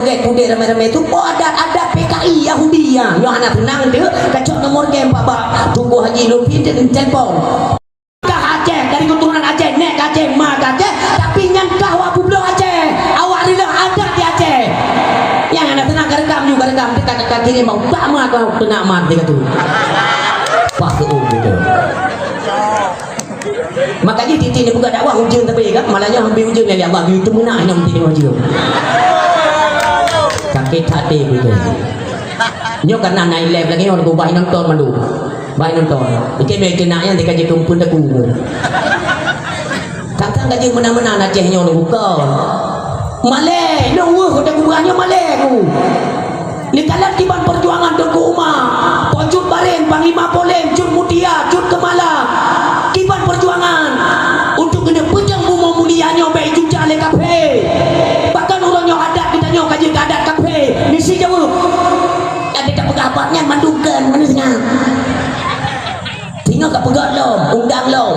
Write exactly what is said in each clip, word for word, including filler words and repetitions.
Gét udép ramé-ramé tu, oh, adat-adat P K I Yahudi, ya. Nyoe hana seunang tu, kacok nomor game bak, bak Teungku Haji Lutfi telepon. Kah Aceh, dari keturunan Aceh, nek ka Aceh, ma ka Aceh, tapi nyan kah wak peubloe Aceh. Awak rilah adat di Aceh. Nyang hana seunang ka rekam ju, ka rekam, ka, ka kirim bak utak ma kah keunak mat di katu. Wah, keu um gitu. Maka jih titik ni buka dakwah ujeuen tapi kan, malah nyoe ambil ujeuen dari Allah, itu meunan nyang titik ujeuen. Sakit hati betul. Nyoe karena naik live lagi, nyoe gubah nonton mandu. Bai nonton. Oke, meh kena yang dikaji kumpul aku. Kakang gaji meunan-meunan Aceh nyoe bukan. Malée, nyoe weuh kota gubah nyoe malée ku. Nikalat kiban perjuangan Teungku Umar, Pojut Baren, Panglima Polem, Cut Mutia, Cut Kemala. Kiban perjuangan untuk keuneuk peujeueng bumoe mulia nyoe bèk icucah lé kafé. Bahkan uroe nyoe adat geutanyoe ka jeuet keu adat kafé. Misi jaweueb. Adak tapeugah bak nyan mandum kheun manusia. Singoh ka peugah lom, undang lom.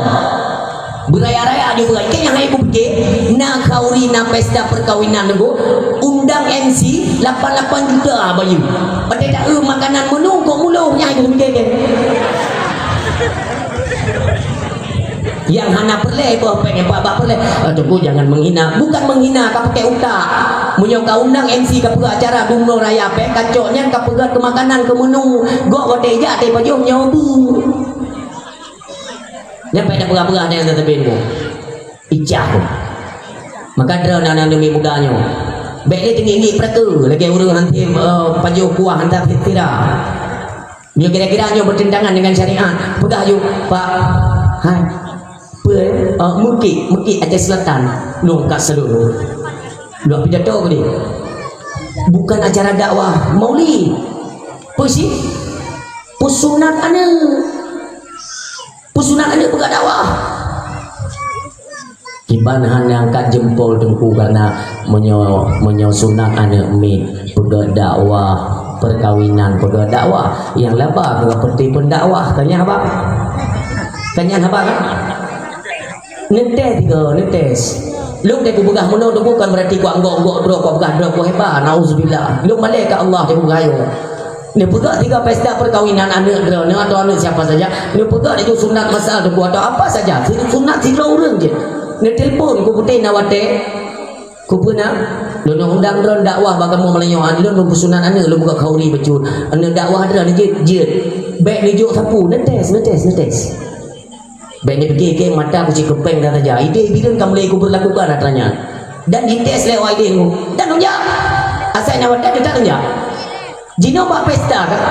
Beuraya-raya jeuet beuraya. Keu nyang hai kupike, na khauri, na pesta perkawinan nunggu, undang M C lapan lapan juta bayeue. Padahai taeu makanan menu kok muloh nyang hai kupike. Yang hana peureulèe boh pèng bak-bak peureulèe. Ah, Teungku jangan menghina. Bukan menghina, ka pakai utak. Meunyoe ka undang M C ka peugah acara dumnoe raya pèng kacok nyan ka peugah keu makanan keu menu. Gok watèe jak teupajoh nyoe bu. Nyampe dah peugah-peugah nyang teutabin bu. Ijah bu. Maka droe aneuk-aneuk muda nyoe. Bèk lé teungiek-ngiek peurata lagèe ureueng hanté, eh, pajoh kuah hantar tira. Nyoe kira-kira nyoe bertentangan dengan syariat. Peugah aju, Pak. Hai. Peue, eh, meuki, meuki Aceh Selatan. Nyoe ka seluruh. Luak pidato ke dia? Bukan acara dakwah maulid. Peue sih? Peue sunat aneuk. Peue sunat aneuk peugah dakwah. Kiban hana angkat jempol Teungku karena meunyoe, meunyoe sunat aneuk miet peugah dakwah, perkawinan peugah dakwah, nyang laba keu peuti pendakwah. Ka nyan haba? Ka nyan haba kan? Neutes tiga, neutes. Lôn deh kupeugah meunoe Teungku kan berarti kuanggok-anggok droe, kupeugah droe ku hebat. Nauzubillah. Lôn malèe keu Allah deh kupeugah nyoe. Neupeugah tiga pesta perkawinan aneuk droeneuh atau aneuk siapa saja, neupeugah itu sunat masal Teungku atau apa saja, sunat sidroe ureueng jeuet. Neutelepon ku putih na watèe, ku peuna, lôn undang droe dakwah bak kamoe malam nyoe, lôn, lôn peusunat aneuk, lôn buka khauri bacut. Aneuk dakwah droe jeuet, jeuet. Bèk neujok sapu, neutes, neutes, neutes. Bèk neupike-ke mata ku cit keupeng dah saja. Idéh bileueng ka mulai ku berlakukan atra nyan. Dan dites lé awak idéh ku. Dan lôn jak. Asai na watèe teutab lôn jak. Jinoe bak pesta kan?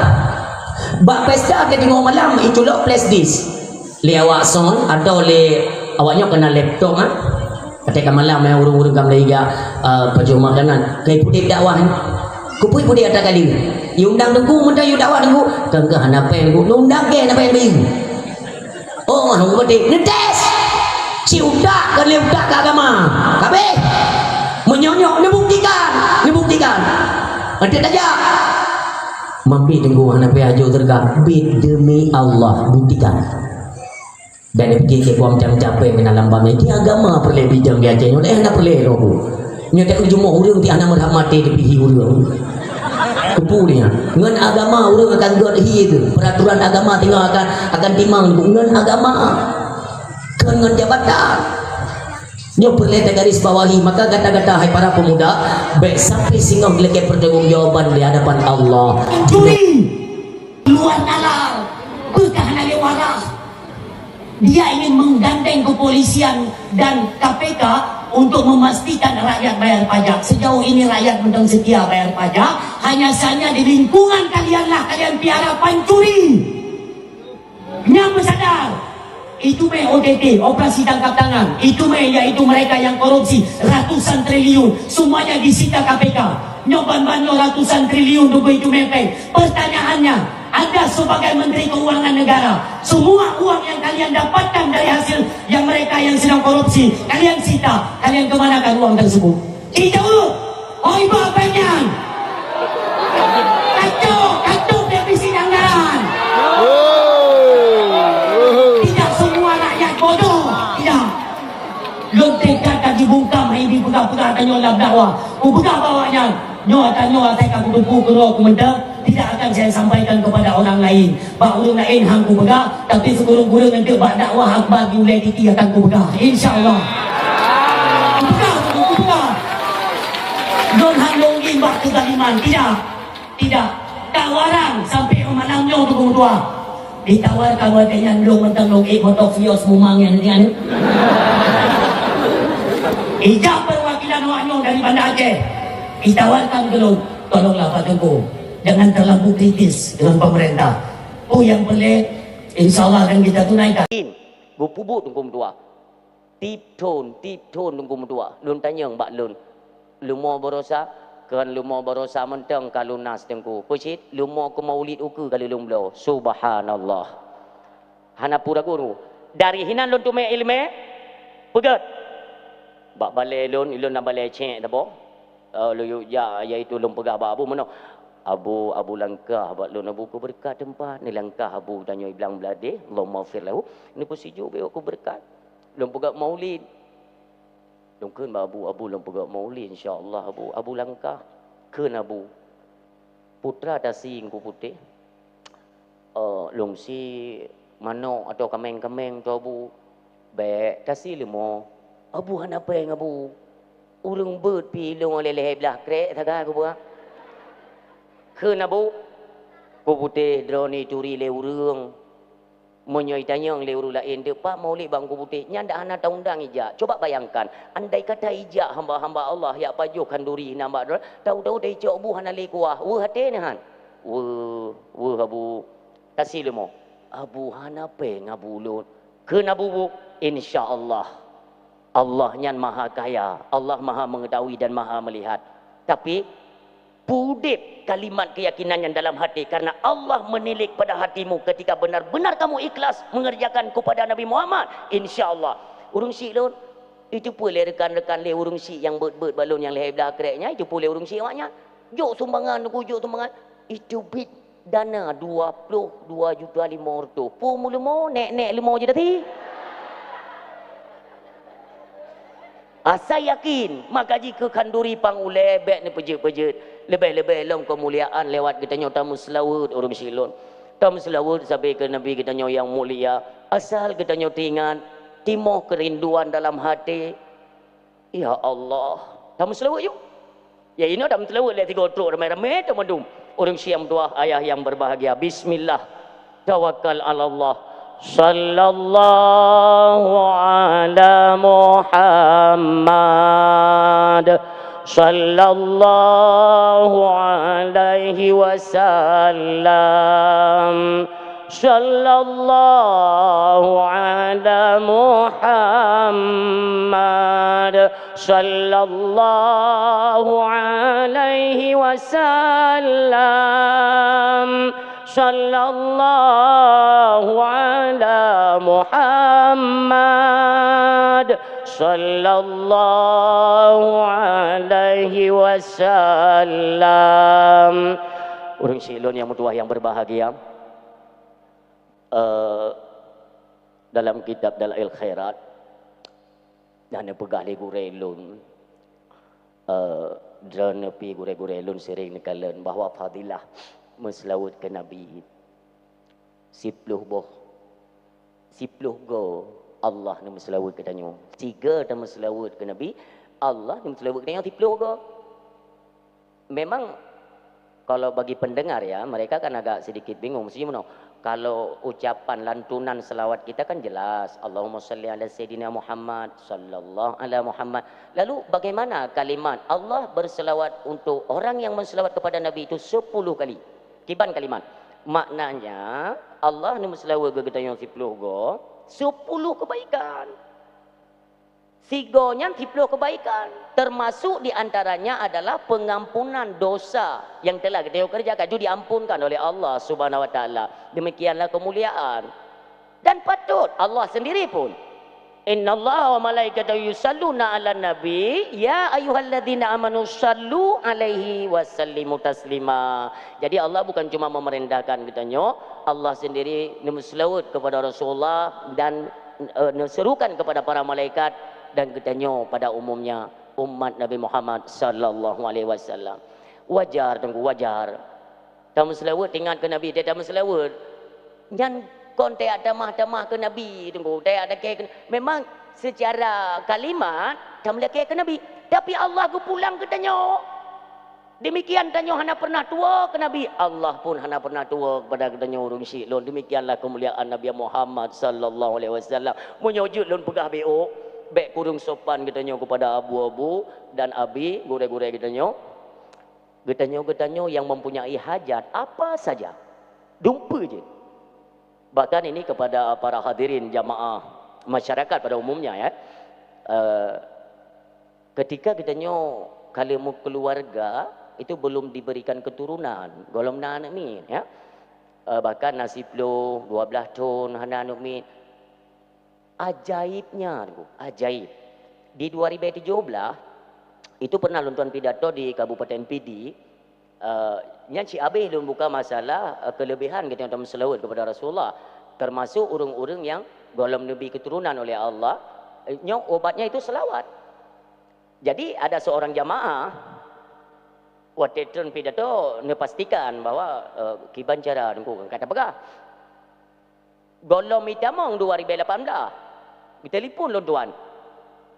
Bak pesta ka teungoh malam, iculok flash disk. Lé awak sound atau lé awak nyoe keunan laptop, ha? Watèe ka malam, eh, ureueng-ureueng ka mulai jak, eh, pajoh makanan. Ka ipudép dakwah, eh. Kupui pudép atra kali. Iundang Teungku, meuntang idakwah Teungku. Teungku hana pèng Teungku. Iundang kèe hana pèng bayeue. Oh, hana peureulèe. Neutes. Ci utak kon lé utak keu agama. Ka abéh. Meunyoe nyoe neubuktikan, neubuktikan. Nanti tajak. Mampik Teungku hana payah jok teureugah. Bit demi Allah, buktikan. Dan neupike-ke buang macam-macam pèng keunan lam bangai. Di agama peureulèe bijang di Aceh nyoe, eh, hana peureulèe lom. Nyoe tak ujung ureueng ti hana meurhak maté dipihi ureueng. Kupu dia. Ngon agama ureueng akan gèt hi tu. Peraturan agama tinggal akan, akan timang ngon agama. Kon ngon jabatan. Nyoe peureulèe tagaris bawahi, maka gata-gata hai para pemuda, bèk sampai singoh geulakèe pertanggungjawaban di hadapan Allah. Juri luar nalar, beukah na lé waras. Dia ingin menggandeng kepolisian dan K P K untuk memastikan rakyat bayar pajak. Sejauh ini rakyat mendong setia bayar pajak, hanya saja di lingkungan kalianlah kalian piara pancuri. Nyang bersadar, itu meh O T T, operasi tangkap tangan. Itu meh, yaitu mereka yang korupsi ratusan triliun, semuanya disita K P K. Nyoe ban-ban nyoe ratusan triliun rupiah itu meh pèng. Pertanyaannya, Anda sebagai Menteri Keuangan Negara, semua uang yang kalian dapatkan dari hasil yang mereka yang sedang korupsi, kalian sita, kalian kemanakan uang tersebut? Ijaweueb, oi bah pèng nyan. Kacok, kacok defisit anggaran. Tidak semua rakyat bodoh, tidak. Lôn teuka ka jibungkam hai dipeugah-peugah tanyoe lam dakwah. Kupeugah bak awaknyan, Nyoe akan nyoe asai ka kuteupeu keudroe keumeudang, tidak akan saya sampaikan kepada orang lain. Bak ureuëng laén han kupeugah, tapi sikureueng-kureueng eunteuk bak dakwah akbar di Ulèe Titi akan kupeugah. Insya Allah. Kupeugah, kupeugah. Lôn han lôn gieng bak keuzaliman. Tidak. Tidak. Tawarang sampai malam nyoe Teungku meutuah. Ditawarkan watèe nyan lôn mantong lôn ék botok sios mumang nyan, nyan. Ijak perwakilan awak nyoe dari Banda Aceh. Ditawarkan keu lôn, tolonglah Pak Teungku, jangan terlalu kritis dengan pemerintah. Peue nyang peureulèe, insya Allah akan kita tunaikan. Geupubuet Teungku meutuah. Tiep thon, tiep thon Teungku meutuah. Lôn tanyong bak lôn. Leumo baroesa, kon leumo baroesa mantong ka lunas Teungku. Peue cit, leumo keu maulid ukeue ka lheueh lôn bloe. Subhanallah. Hana peue ragu-ragu. Dari hinan lôn teumé iéleumé, peugét. Bak balèe lôn, lôn na balèe cék saboh. Eh, lôn yue jak, yaitu lôn peugah bak Abu meunoe. Abu, Abu langkah bak lôn, Abu keu beureukat teumpat, neulangkah Abu tanyoe i Blang Bladeh, Allahummaghfir lahu. Neupeusijuek beu keu beureukat. Lôn peugah maulid. Lôn kheun bak Abu, "Abu, lôn peugah maulid, insya Allah, Abu." Abu langkah. Kheun Abu, "Putra tasi Teungku Putéh, eh, lôn sie manok atau kaméng-kaméng tu, Abu." "Bèk, tasi leumo." "Abu hana péng, Abu. Ureuëng beuet pi lôn lé lhèe blaih krek sagai kubuet." Kheun Abu, "Teungku Putéh, droeneuh ituri lé ureuëng." Meunyoe itanyong lé ureuëng laén, "Deuh pat maulid bak Teungku Putéh?" Nyan dak hana taundang ijak. Coba bayangkan, andai kata ijak hamba-hamba Allah jak pajoh khanduri nyan bak droe, tahu-tahu taicok bu hana lé kuah, weueh até neuh han? Weueh, weueh Abu. Tasi leumo. Abu hana péng Abu lôn. Kheun Abu bu, insya Allah. Allah nyan maha kaya, Allah maha mengetahui dan maha melihat. Tapi, peudép kalimat keyakinan nyan dalam hati, karena Allah menilik pada hatimu ketika benar-benar kamu ikhlas mengerjakan kepada Nabi Muhammad. Insya Allah. Ureuëng syiek lôn, itu pun lé rekan-rekan lé ureuëng syiek nyang beuet-beuet bak lôn nyang lhèe blaih krek nyan, itu pun lé ureuëng syiek awak nyan. Jok sumbangan, Teungku, jok sumbangan. Itu bit dana dua ploh dua juta lima ratus. Peue meuleumo, nèk-nèk leumo jih tasi. Asai yakin, maka jih keu khanduri pang ulèe bèk neupeujeuet-peujeuet. Leubeh-leubeh lom keumuliaan lewat geutanyoe tameuseulaweuet ureuëng syiek lôn. Tameuseulaweuet sabe keu Nabi geutanyoe nyang mulia. Asal geutanyoe teuingat, timoh keurinduan dalam hati. Ya Allah, tameuseulaweuet yuk. Ya, inoe tameuseulaweuet lé sigoe trok ramé-ramé teumandum. Ureuëng syiek meutuah, ayah yang berbahagia. Bismillah. Tawakkal 'alallah. Sallallahu ala Muhammad. Sallallahu alaihi wasallam. Sallallahu ala Muhammad. Sallallahu alaihi wasallam. Sallallahu ala Muhammad. Sallallahu alaihi wasallam. Ureuëng syiek lôn nyang meutuah yang berbahagia, eh, dalam kitab Dalail Khairat, na neupeugah lé gurèe lôn, eh, droeneuh pi gurèe-gurèe lôn sering neukalon bahwa fadilah meuseulaweuet keu Nabi siploh boh, siploh goe Allah neumeuseulaweuet keu tanyoe. Sigoe tameuseulaweuet keu Nabi, Allah neumeuseulaweuet keu tanyoe siploh goe. Memang, kalau bagi pendengar ya, mereka kan agak sedikit bingung. Mesti meunoe, kalau ucapan lantunan selawat kita kan jelas, "Allahumma shalli ala Sayyidina Muhammad, sallallahu ala Muhammad." Lalu bagaimana kalimat Allah berselawat untuk orang yang menselawat kepada Nabi itu sepuluh kali? Kiban kalimat. Maknanya, Allah neumeuseulaweuet keu geutanyoe siploh goe, sepuluh kebaikan. Sigoe nyan siploh kebaikan, termasuk di antaranya adalah pengampunan dosa yang telah kita kerjakan, itu diampunkan oleh Allah Subhanahu wa Taala. Demikianlah kemuliaan. Dan patut Allah sendiri pun, "Innallaha wa malaikatahu yusalluna 'alan nabi, ya ayyuhalladzina amanu sallu 'alaihi wa sallimu taslima." Jadi, Allah bukan cuma memerintahkan geutanyoe, Allah sendiri neumeuseulaweuet kepada Rasulullah dan, eh, neuserukan kepada para malaikat dan geutanyoe pada umumnya umat Nabi Muhammad sallallahu alaihi wasallam. Wajar, Teungku, wajar. Tameuseulaweuet, teuingat keu Nabi, teuh tameuseulaweuet. Nyan kon teuyak tamah-tamah keu Nabi, Teungku, teuyak takée keu, memang seucara kalimat tameulakée keu Nabi, tapi Allah geupulang keu tanyoe. Demikian tanyoe hana pernah tuwoe keu Nabi, Allah pun hana pernah tuwoe keupada geutanyoe ureuëng syik lôn. Demikianlah keumuliaan Nabi Muhammad sallallahu alaihi wasallam. Meunyoe jeuet lôn peugah beu, bék kureueng sopan geutanyoe keupada abu-abu dan abi, gurée-gurée geutanyoe. Geutanyoe-geutanyoe nyang mempunyai hajat apa saja, dumpeue jeuet. Bahkan ini kepada para hadirin jamaah masyarakat pada umumnya, ya. Eh, ketika geutanyoe ka lheueh meukeuluwarga, itu belum diberikan keturunan, gohlom na aneuk miet, ya. Eh, bahkan na siploh, dua blaih thon hana aneuk miet. Ajaibnya, Teungku, ajaib. Di dua ribu tujuh belas, itu pernah lôn tuan pidato di Kabupaten Pidie, eh, nyan cit abéh lôn buka masalah, eh, keuleubiehan geutanyoe tameuseulaweuet keupada Rasulullah, termasuk ureuëng-ureuëng nyang gohlom neubri keuturonan oleh Allah, eh, nyoe obatnya itu seulaweuet. Jadi, ada seorang jamaah, watée tuan pidato, neupastikan bahwa, eh, kiban cara, Teungku, ka tapeugah. Gohlom itamong dua ribu lapan belas, geutelepon lôn tuan.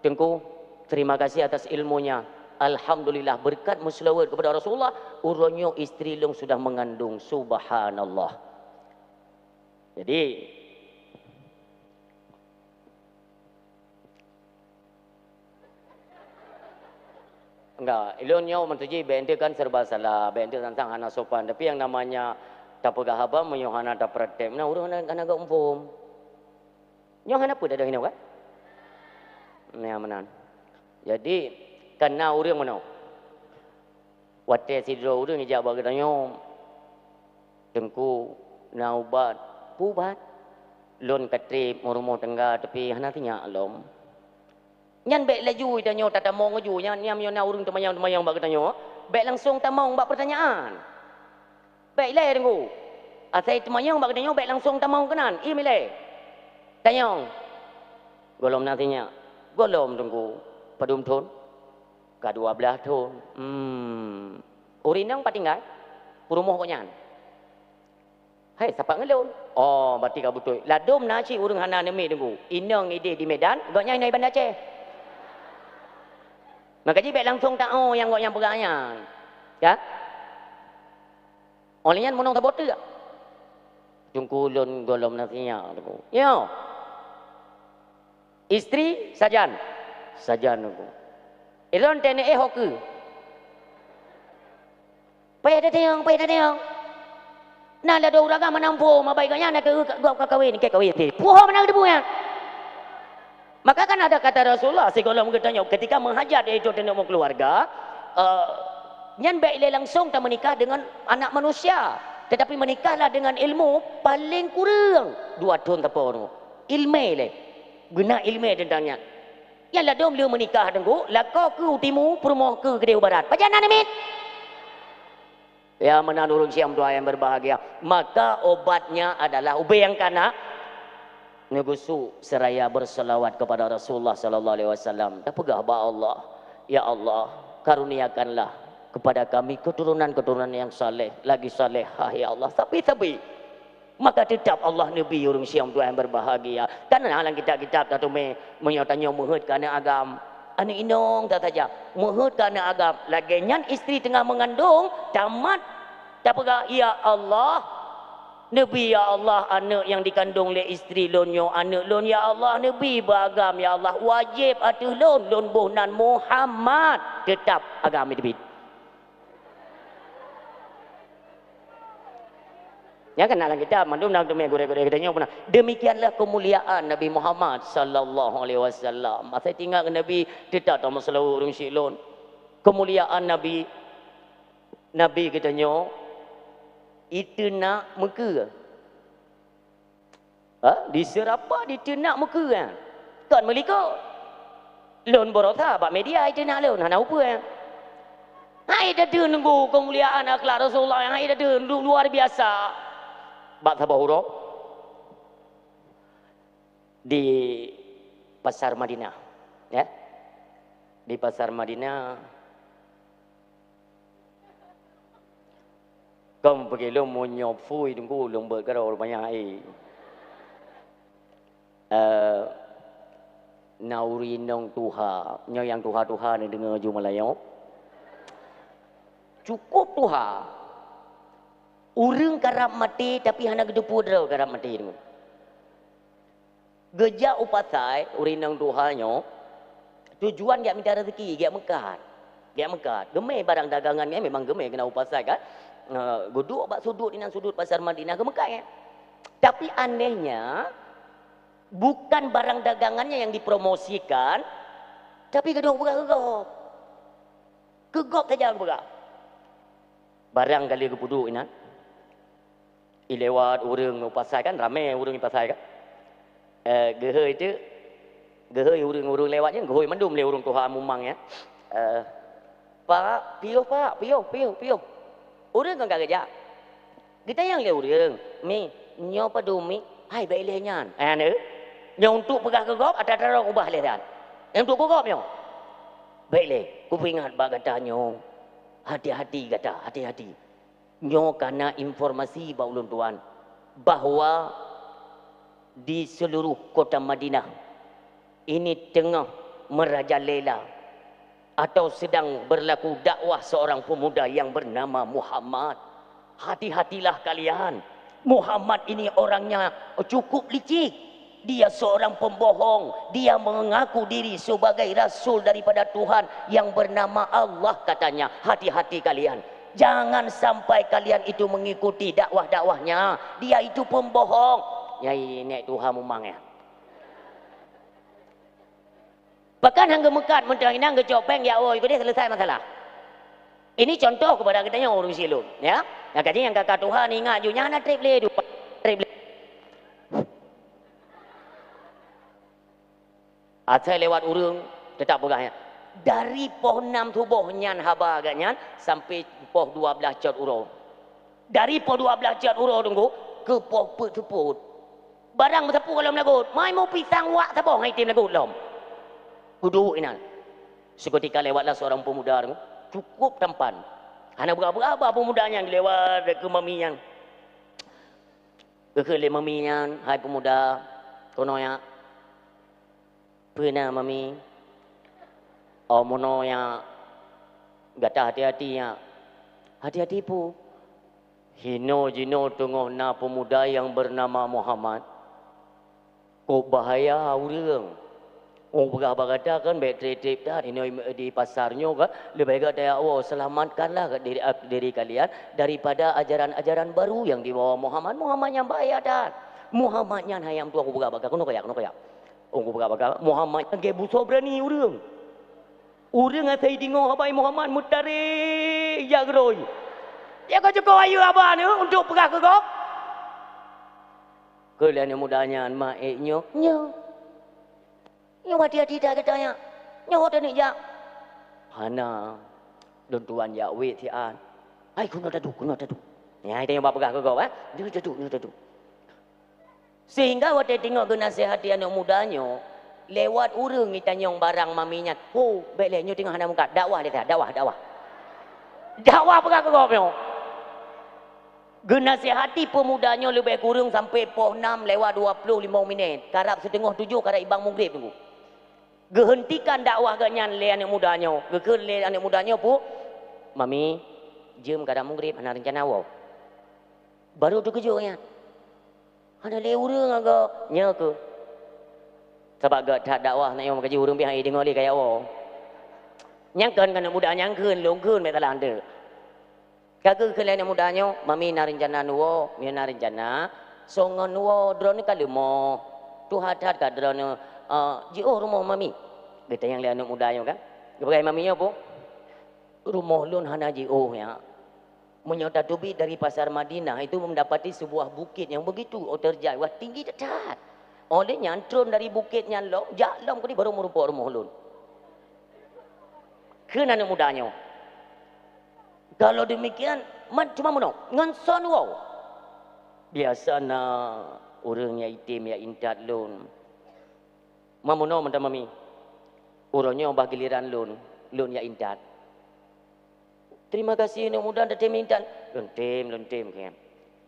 "Teungku, terima kasih atas ilmunya. Alhamdulillah, beureukat meuseulaweuet keupada Rasulullah, uroe nyoe istri lôn sudah meungandong." Subhanallah. Jadi, enggak, ilôn nyoe meutuji bék enteuk kan serba salah, bék enteuk sang-sang hana sopan. Tapi yang namanya tapeugah haba meunyoe hana tapraktek, meunan ureuëng hana, hana geuumpôm. Nyoe hana peue dah inoe kan? Nyan meunan. Jadi, kana ureuëng meunoe. Watée sidroe ureuëng ijak bak geutanyoe, "Teungku, na ubat." "Peue ubat?" "Lôn ka treb meurumoh tangga, tapi hana sinyak lom." Nyan bék laju tanyoe tatamong laju, nyan, nyan meunyoe na ureuëng teumanyong-teumanyong bak geutanyoe, bék langsong tamong bak peurtanyaan. Bék ilée, Teungku. Asai teumanyong bak geutanyoe bék langsong tamong keunan, ié ilée. Tanyong. "Gohlom na sinyak?" "Gohlom, Teungku." "Padum thon?" "Ka dua blaih thon." "Hmm. Ureuëng inong pat tinggai?" "Peurumoh gobnyan." "Hai, sapat ngon lôn." "Oh, berarti ka beutôi. Ladôm na cit ureuëng hana aneuk miet, Teungku. Inong idéh di Medan, gobnyan inong i Banda Aceh." Maka jih bék langsong ta-o nyang gobnyan peugah nyan. Ya? Óh lheueh nyan meunong saboh teuk. "Teungku, lôn gohlom na sinyak, Teungku." "Nyoe. Istri sajan?" "Sajan, Teungku." "Ilôn teuneuk éh ho keue?" "Payah tateueng, payah tateueng. Na ladôm ureuëng agam hana muphom, abai gobnyan na keu gob ka kawen, keu kawen pih." Puho meunan geuteupeue nyan. Maka kan ada kata Rasulullah, sigohlom geutanyoe ketika meuhajat, yaitu teuneuk meukeuluwarga, eh, nyan bék ilée langsong tameunikah deungon anak manusia, tetapi meunikahlah deungon ilmu paléng kureueng dua thon sapoe. Ilmu ilée, beuna ilmu teuntang nyan. Nyan ladôm lheueh meunikah, Teungku, lakoe keue u timu, peurumoh keue keudeh u barat. Pajan na aneuk miet? Ya, meunan ureuëng syik meutuah nyang berbahagia. Maka obatnya adalah ubé nyang kana, neugeusu seraya berselawat kepada Rasulullah sallallahu alaihi wasallam. Tapeugah bak Allah, "Ya Allah, karuniakanlah kepada kami keturunan-keturunan yang saleh, lagi salehah, ya Allah." Tapi, tapi, maka teutap Allah neubri ureuëng syik meutuah nyang berbahagia. Kan na lam kitab-kitab tateumé, meunyoe tanyoe meuheuet keu aneuk agam, aneuk inong that saja, meuheuet keu aneuk agam, lagée nyan istri teungoh meungandong, tamat tapeugah, "Ya Allah, neubri, ya Allah, aneuk nyang dikandong lé istri lôn nyoe aneuk lôn, ya Allah, neubri bak agam, ya Allah, wajéb ateueh lôn, lôn boh nan Muhammad." Teutap agam teubiet. Nyan kan na lam kitab, mandum na teumé gurée-gurée geutanyoe pernah. Demikianlah kemuliaan Nabi Muhammad sallallahu alaihi wasallam. Asai teuingat keu Nabi, teutap tameuseulaweuet ureuëng syik lôn. Kemuliaan Nabi, Nabi geutanyoe, iteunak meukeue. Ha? Di seurapa diteunak meukeue, ha? Kon meulikot. Lôn baroesa bak media iteunak lôn, hana upeue, ha? Hai tadeue nunggu keumuliaan akhlak Rasulullah nyang hai tadeue lu-, luar biasa. Bak saboh uroe di Pasar Madinah, ya. Di Pasar Madinah, Kon peugelom meunyoe phui teungku lôn beuet keudroe banyak, eh. Eh, na ureueng inong tuha, nyoe nyang tuha-tuha neudeungoe ju meulayeue. Cukup tuha. Ureueng karab maté, tapi hana geuteupeue droe karab maté teungku. Geujak u pasai, ureueng inong tuha nyoe, tujuan geujak mita raseuki, geujak meukat. Geujak meukat. Geumè barang dagangan nyan memang geumè keunan u pasai kan. Eh, geuduek bak sudut inan sudut Pasar Madinah geumeukat nyan. Tapi anehnya, bukan barang dagangannya yang dipromosikan, tapi geuduek peugah keu gob. Keu gob saja geupeugah. Barang ka lheueh geupeuduek inan. Ilewat ureueng u pasai kan, ramè ureueng di pasai kan. Eh, geuhôi teuk, geuhôi ureueng-ureueng lewat nyan, geuhôi mandum lé ureueng tuha mumang nyan. Eh, "Pak, piôh Pak, piôh, piôh, piôh." Ureueng kon ka geujak. Geutanyong lé ureueng, "Mi, nyoe padum mi?" "Hai, bèk ilèe nyan." Eh, nyoe untuk peugah keu gob, ata-ata ubah lé dan. Nyoe untuk keu gob nyoe. "Bèk ilèe, kupeuingat bak gata nyoe. Hati-hati gata, hati-hati." Nyoe kana informasi bak ulôn tuan, bahwa di seluruh kota Madinah ini teungoh merajalela atau sedang berlaku dakwah seorang pemuda yang bernama Muhammad. Hati-hatilah kalian. Muhammad ini orangnya cukup licik. Dia seorang pembohong. Dia mengaku diri sebagai rasul daripada Tuhan yang bernama Allah, katanya. Hati-hati kalian. Jangan sampai kalian itu mengikuti dakwah-dakwahnya. Dia itu pembohong. Nyai nèk tuha mumang ya. Pakan han geumeukat meuntang inang geucok péng ya, oh, ikut dia selesai masalah. Ini contoh kepada kita yang urus ilum, ya. Nah, kaji yang kakak Tuhan ingat ju, nyan hana trip lé, dua trip lé. Asai lewat ureueng, teutap peugah nyan. Dari poh nam suboh nyan haba geuh nyan, sampai poh dua blaih cot uroe. Dari poh dua blaih cot uroe teungku, keu poh peuet seupôt. Barang meusapeue lom lagot, mai mu pisang wak saboh hai tem lagot lom. Kuduek inan. Seketika lewatlah seorang pemuda teungku, cukup tampan. Hana beuraba-raba pemuda nyan lewat keu mami nyan. Geukheun lé mami nyan, "Hai peumuda, keunoe nyak." "Peue na, Mami?" "Oh, meunoe nyak, gata hati-hati nyak." "Hati-hati peue?" "Hinoe jinoe teungoh na peumuda nyang beunama Muhammad. Kok bahaya ureueng. Oh, peugah bak gata kan bèk trép-trép that hinoe di pasar nyoe kan, leubeh gèt tajak woe, selamatkanlah diri, diri kalian daripada ajaran-ajaran baru yang dibawa Muhammad. Muhammad nyan bahaya that. Muhammad nyan hayam tuha kupeugah bak gata, keunoe kajak, keunoe kajak." Oh, kupeugah bak gata, Muhammad nyan lagèe busoe beurani ureueng. Ureueng asai deungö haba Muhammad meutarek jak keudroe. Ya ka cukôp ayeue haba nyoe untuk peugah keu gob. Kheun lé aneuk muda nyan, "Mak, ék nyoe?" "Nyoe." "Nyoe hati-hati that gata nyak. Nyoe ho taneuk jak." "Hana. Lôn tuan jak wét siat." "Hai, keunoe taduek, keunoe taduek." Nyan tanyoe bak peugah keu gob, eh. "Nyoe taduek, nyoe taduek." Sehingga watèe teungoh geunasihati aneuk muda nyoe, lewat ureueng geutanyong barang mami nyan, "Ho, bèk lé, nyoe teungoh hana meukat, dakwah lé that, dakwah, dakwah." Dakwah peugah keu gob nyoe. Geunasihati peumuda nyoe leubeh kureueng sampoe poh nam lewat dua ploh limong minét, karab siteungoh tujoh, karab ibang mugreb teungku. Geuheuntikan dakwah geuh nyan lé aneuk muda nyoe. Geukheun lé aneuk muda nyoe, "Pu, Mami, jeuem karab mugreb hana reuncana woe." Barô teukeujot nyan. Hana lé ureueng agak nyoe keuh. Sabab gèt that dakwah na nyang meukaji ureueng pih hai deungö lé kajak woe. Nyang kheun keu aneuk muda nyang kheun, lôn kheun bèk salah anteuk. Ka geukheun lé aneuk muda nyoe, "Mami na reuncana neuwoe, mie na reuncana, songon neuwoe droeneuh ka leumoh. Tuha that ka droeneuh, eh, jiôh rumoh Mami." Geutanyong lé aneuk muda nyoe kan. Geupeugah mami nyoe, "Pu, rumoh lôn hana jiôh nyak. Meunyoe tateubiet dari Pasar Madinah itu mendapati sebuah bukit yang begitu terjal, wah, tinggi that-that. Oleh nyan, tron dari bukit nyan lom, jak lom keudéh baru meurumpok rumoh lôn." Kheun aneuk muda nyoe, "Kalau demikian, man cuma meunoe, ngon soe neuwoe?" "Biasa na ureueng nyang item nyang intat lôn." "Man meunoe mantong Mami. Uroe nyoe bah giliran lôn, lôn nyang intat." "Terima kasih aneuk muda, dah tem intan." "Lôn tem, lôn tem," kheun.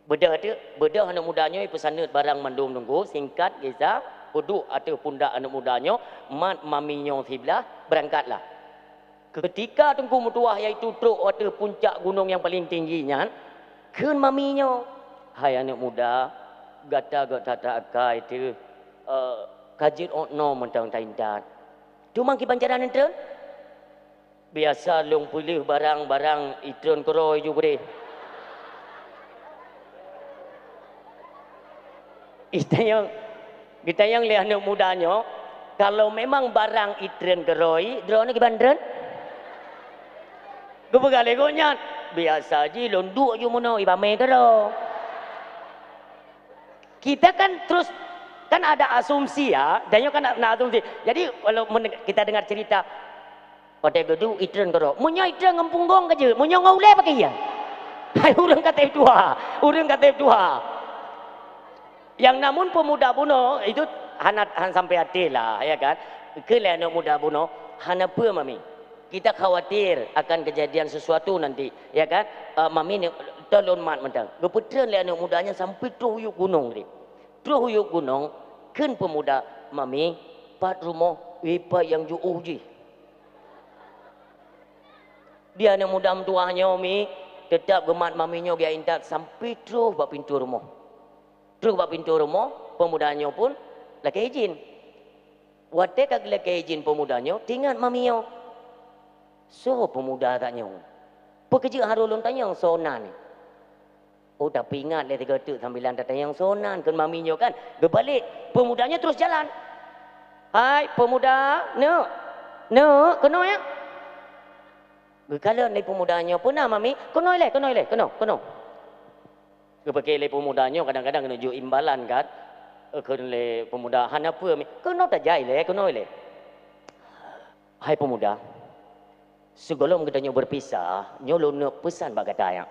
Beudôh teuk, beudôh aneuk muda nyoe ipeusaneut barang mandum teungku, singkat kisah, peuduek ateueh pundak aneuk muda nyoe, mat mami nyoe siblah, beurangkatlah. Keutika teungku meutuwah, yaitu trok ateueh puncak gunong nyang paleng tinggi nyan, kheun mami nyoe, "Hai aneuk muda, gata göt that-that akai teuh, eh, ka jeuet ôk noe mantong ta intat. Teuma kiban cara neutreun?" "Biasa lôn peuleueh barang-barang itreun keudroe ju keudeh." Itanyong, geutanyong lé aneuk muda nyoe, "Kalau memang barang itreun keudroe, droeneuh kiban treun?" Geupeugah lé gobnyan, "Biasa jih lôn duek ju meunoe, ipamé keudroe." Kita kan terus, kan ada asumsi ya, dan nyoe kan na, na asumsi. Jadi, kalau men-, kita dengar cerita, "Watèe geuduek itreun keudroe. Meunyoe itreun ngon punggong ka jeuet, meunyoe ngon ulèe pakriban?" Hai ureueng ka tém tuha, ureueng ka tém tuha. Nyang namun peumuda bunoe itu hana, hana sampai até lah, ya kan? Kheun lé aneuk muda bunoe, "Hana peue, Mami. Kita khawatir akan kejadian sesuatu nanti, ya kan? Eh, Mami ni, tolong mat mantong." Geupeutreun lé aneuk muda nyan sampai troh u yup gunong tadi. Troh u yup gunong, kheun peumuda, "Mami, pat rumoh, wéeh pat nyang jiôh jih." Di aneuk muda meutuwah nyoe, Mi, teutab geumat mami nyoe geujak intat sampai troh bak pintoe rumoh. Troh bak pintoe rumoh, peumuda nyoe pun lakèe idhin. Watèe ka geulakèe idhin peumuda nyoe, teuingat mami nyoe, "Soe peumuda tanyoe? Peu keuh jeuet harôh lôn tanyong soe nan?" "Oh, tapi ingat lé sigoe teuk sambilan tatanyong soe nan," kheun mami nyoe kan. Geubalek, peumuda nyoe terus jalan. "Hai, peumuda, neuk, neuk, keunoe ya." Geukalon lé peumuda nyoe, "Peue na, Mami?" "Keunoe lé, keunoe lé, keunoe, keunoe." Geupiké lé peumuda nyoe kadang-kadang keuneuk jok imbalan kan. Eh, kheun lé peumuda, "Hana peue, Mi." "Keunoe tajak ilèe, keunoe ilèe." Hai peumuda, sigohlom geutanyoe beupisah, nyoe lôn neuk peusan bak gata nyan.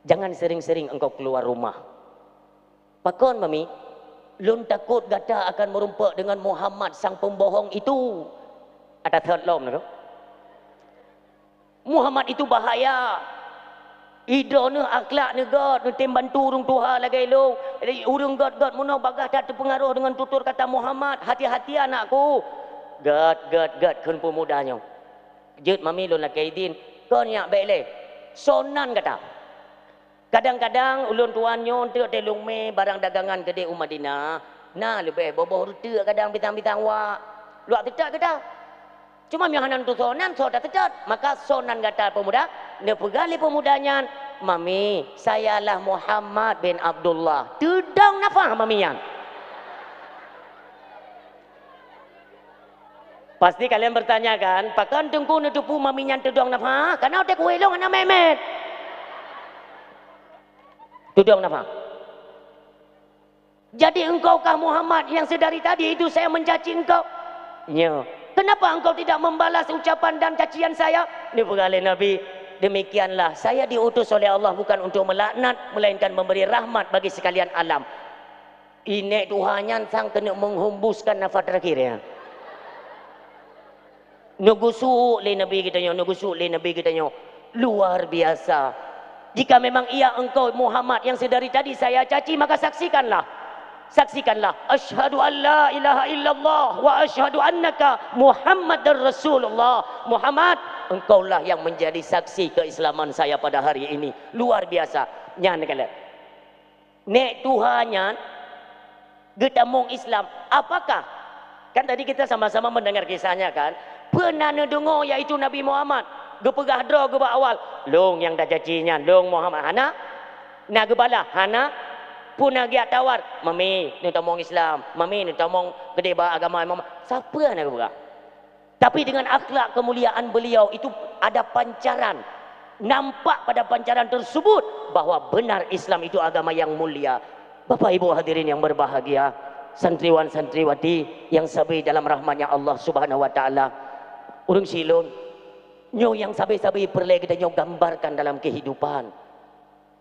Jangan sering-sering engkau keluar rumah. Pakon, Mami? Lôn takot gata akan meurumpok dengan Muhammad sang pembohong itu. Ata thot lom nyoe. Muhammad itu bahaya. Idroeneuh akhlak neuh gèt, neutem bantu ureueng tuha lagèe lôn. Ureueng gèt-gèt meunoe bagaih that teupeungaroh deungon tutur kata Muhammad. Hati-hati anakku. Gèt, gèt, gèt kheun peumuda nyoe. Jeuet mami lôn lakèe idhin, kon nyak bèk lé. Soe nan gata? Kadang-kadang ulôn tuan nyoe eunteuk teulông mé barang dagangan keudéh u Madinah, na leubeh boh-boh reuteuk kadang bitang-bitang wak. Luwak teutot gata. Cuma meunyoe hana neuteupeue soe nan, soe tateutot? Maka soe nan gata peumuda? Neupeugah lé peumuda nyan, "Mami, sayalah Muhammad bin Abdullah." Teudong nafah mami nyan. Pasti kalian bertanya kan, "Pakon Teungku neuteupeue mami nyan teudong nafah? Kareuna watèe kuweh lôn hana mèt-mèt." Teudong nafah. "Jadi engkau kah Muhammad yang sedari tadi itu saya mencaci engkau?" "Nyo." "Kenapa engkau tidak membalas ucapan dan cacian saya?" Neupeugah lé Nabi, "Demikianlah, saya diutus oleh Allah bukan untuk melaknat, melainkan memberi rahmat bagi sekalian alam." Inék tuha nyan sang keuneuk meuhembuskan nafah terakhir nyan. Neugeusuek lé Nabi geutanyoe, neugeusuek lé Nabi geutanyoe. Luar biasa. "Jika memang iya engkau Muhammad yang sedari tadi saya caci, maka saksikanlah. Saksikanlah. Asyhadu an la ilaha illallah wa asyhadu annaka Muhammadar Rasulullah." Muhammad, engkaulah yang menjadi saksi keislaman saya pada hari ini. Luar biasa. Nyan keuh lé. Nék tuha nyan geutamong Islam. Apakah? Kan tadi kita sama-sama mendengar kisahnya kan? Peue na neudeungoe yaitu Nabi Muhammad geupeugah droe geuh bak awal, "Lôn nyang tacaci nyan, lôn Muhammad." Hana? Na geubalah? Hana? Peue na geujak tawar, "Mami, neutamong Islam. Mami, neutamong keudéh bak agama Muhammad." Sapeue na geupeugah? Tapi dengan akhlak kemuliaan beliau itu ada pancaran, nampak pada pancaran tersebut bahwa benar Islam itu agama yang mulia. Bapak Ibu hadirin yang berbahagia, santriwan santriwati yang sabe dalam rahmatnya Allah Subhanahu wa taala. Ureueng syik lôn, nyoe nyang sabe-sabe peureulèe geutanyoe gambarkan dalam kehidupan.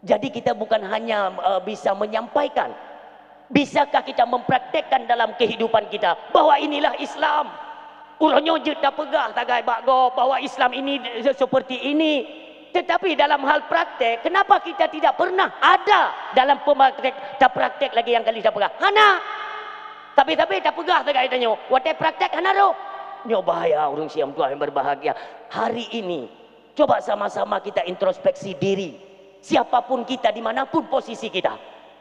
Jadi kita bukan hanya, eh, bisa menyampaikan, bisakah kita mempraktekkan dalam kehidupan kita bahwa inilah Islam? Uroe nyoe jeuet tapeugah sagai bak gob bahwa Islam ini se-, seperti ini. Tetapi dalam hal praktek, kenapa kita tidak pernah ada dalam pemaktek, tapraktek lagi nyang ka lheueh tapeugah? Hana. Tapi-tapi tapeugah sagai tanyoe, watée praktek hana rhoh. Nyoe bahaya ureuëng Syiah tuan yang berbahagia. Hari ini, coba sama-sama kita introspeksi diri. Siapapun kita, di mana pun posisi kita.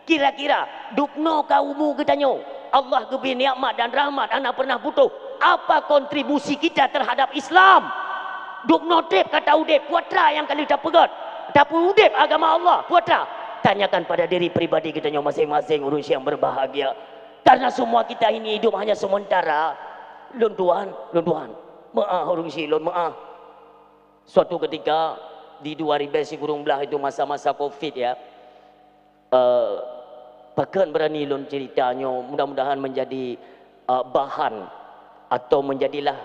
Kira-kira, dubnoe ka umu geutanyoe, Allah geubri nikmat dan rahmat hana pernah putôh. Apa kontribusi kita terhadap Islam? Dubnoe treb ka taudeb, peue atra nyang ka lheueh tapeugét, tapeuudeb agama Allah, peue atra? Tanyakan pada diri pribadi geutanyoe masing-masing, ureuëng Syiah yang berbahagia. Karena semua kita ini hidup hanya sementara. Lôn tuan, lôn tuan. Meu'ah ureuëng Syiah lôn, meu'ah. Suatu ketika di dua ribu sikureueng blaih itu, masa-masa covid ya, eh, pakon berani lôn cerita nyoe, mudah-mudahan menjadi, eh, bahan atau menjadilah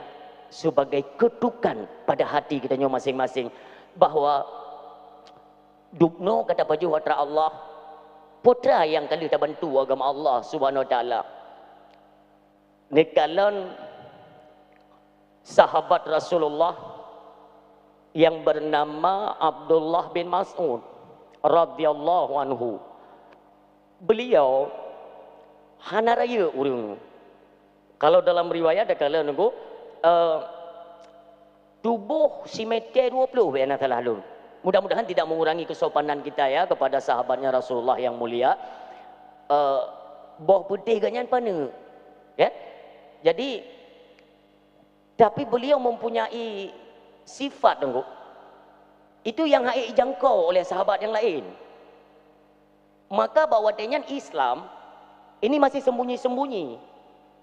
sebagai ketukan pada hati geutanyoe masing-masing, bahwa dubnoe ka tapajoh atra Allah, peue atra nyang ka lheueh tabantu agama Allah Subhanahu Wa Taala. Neukalon sahabat Rasulullah yang bernama Abdullah bin Mas'ud radhiyallahu anhu. Beliau hana rayeuk ureuëng. Kalau dalam riwayat takalon nunggu, eh, tuboh simètè dua ploh, bèk na salah lôn. Mudah-mudahan tidak mengurangi kesopanan kita ya kepada sahabatnya Rasulullah yang mulia. Eh, boh peutéh geuhnyan paneuk. Ya? Jadi, tapi beliau mempunyai sifat, Teungku. Itu yang hana jangkau oleh sahabat yang lain. Maka bak watèe nyan Islam ini masih sembunyi-sembunyi.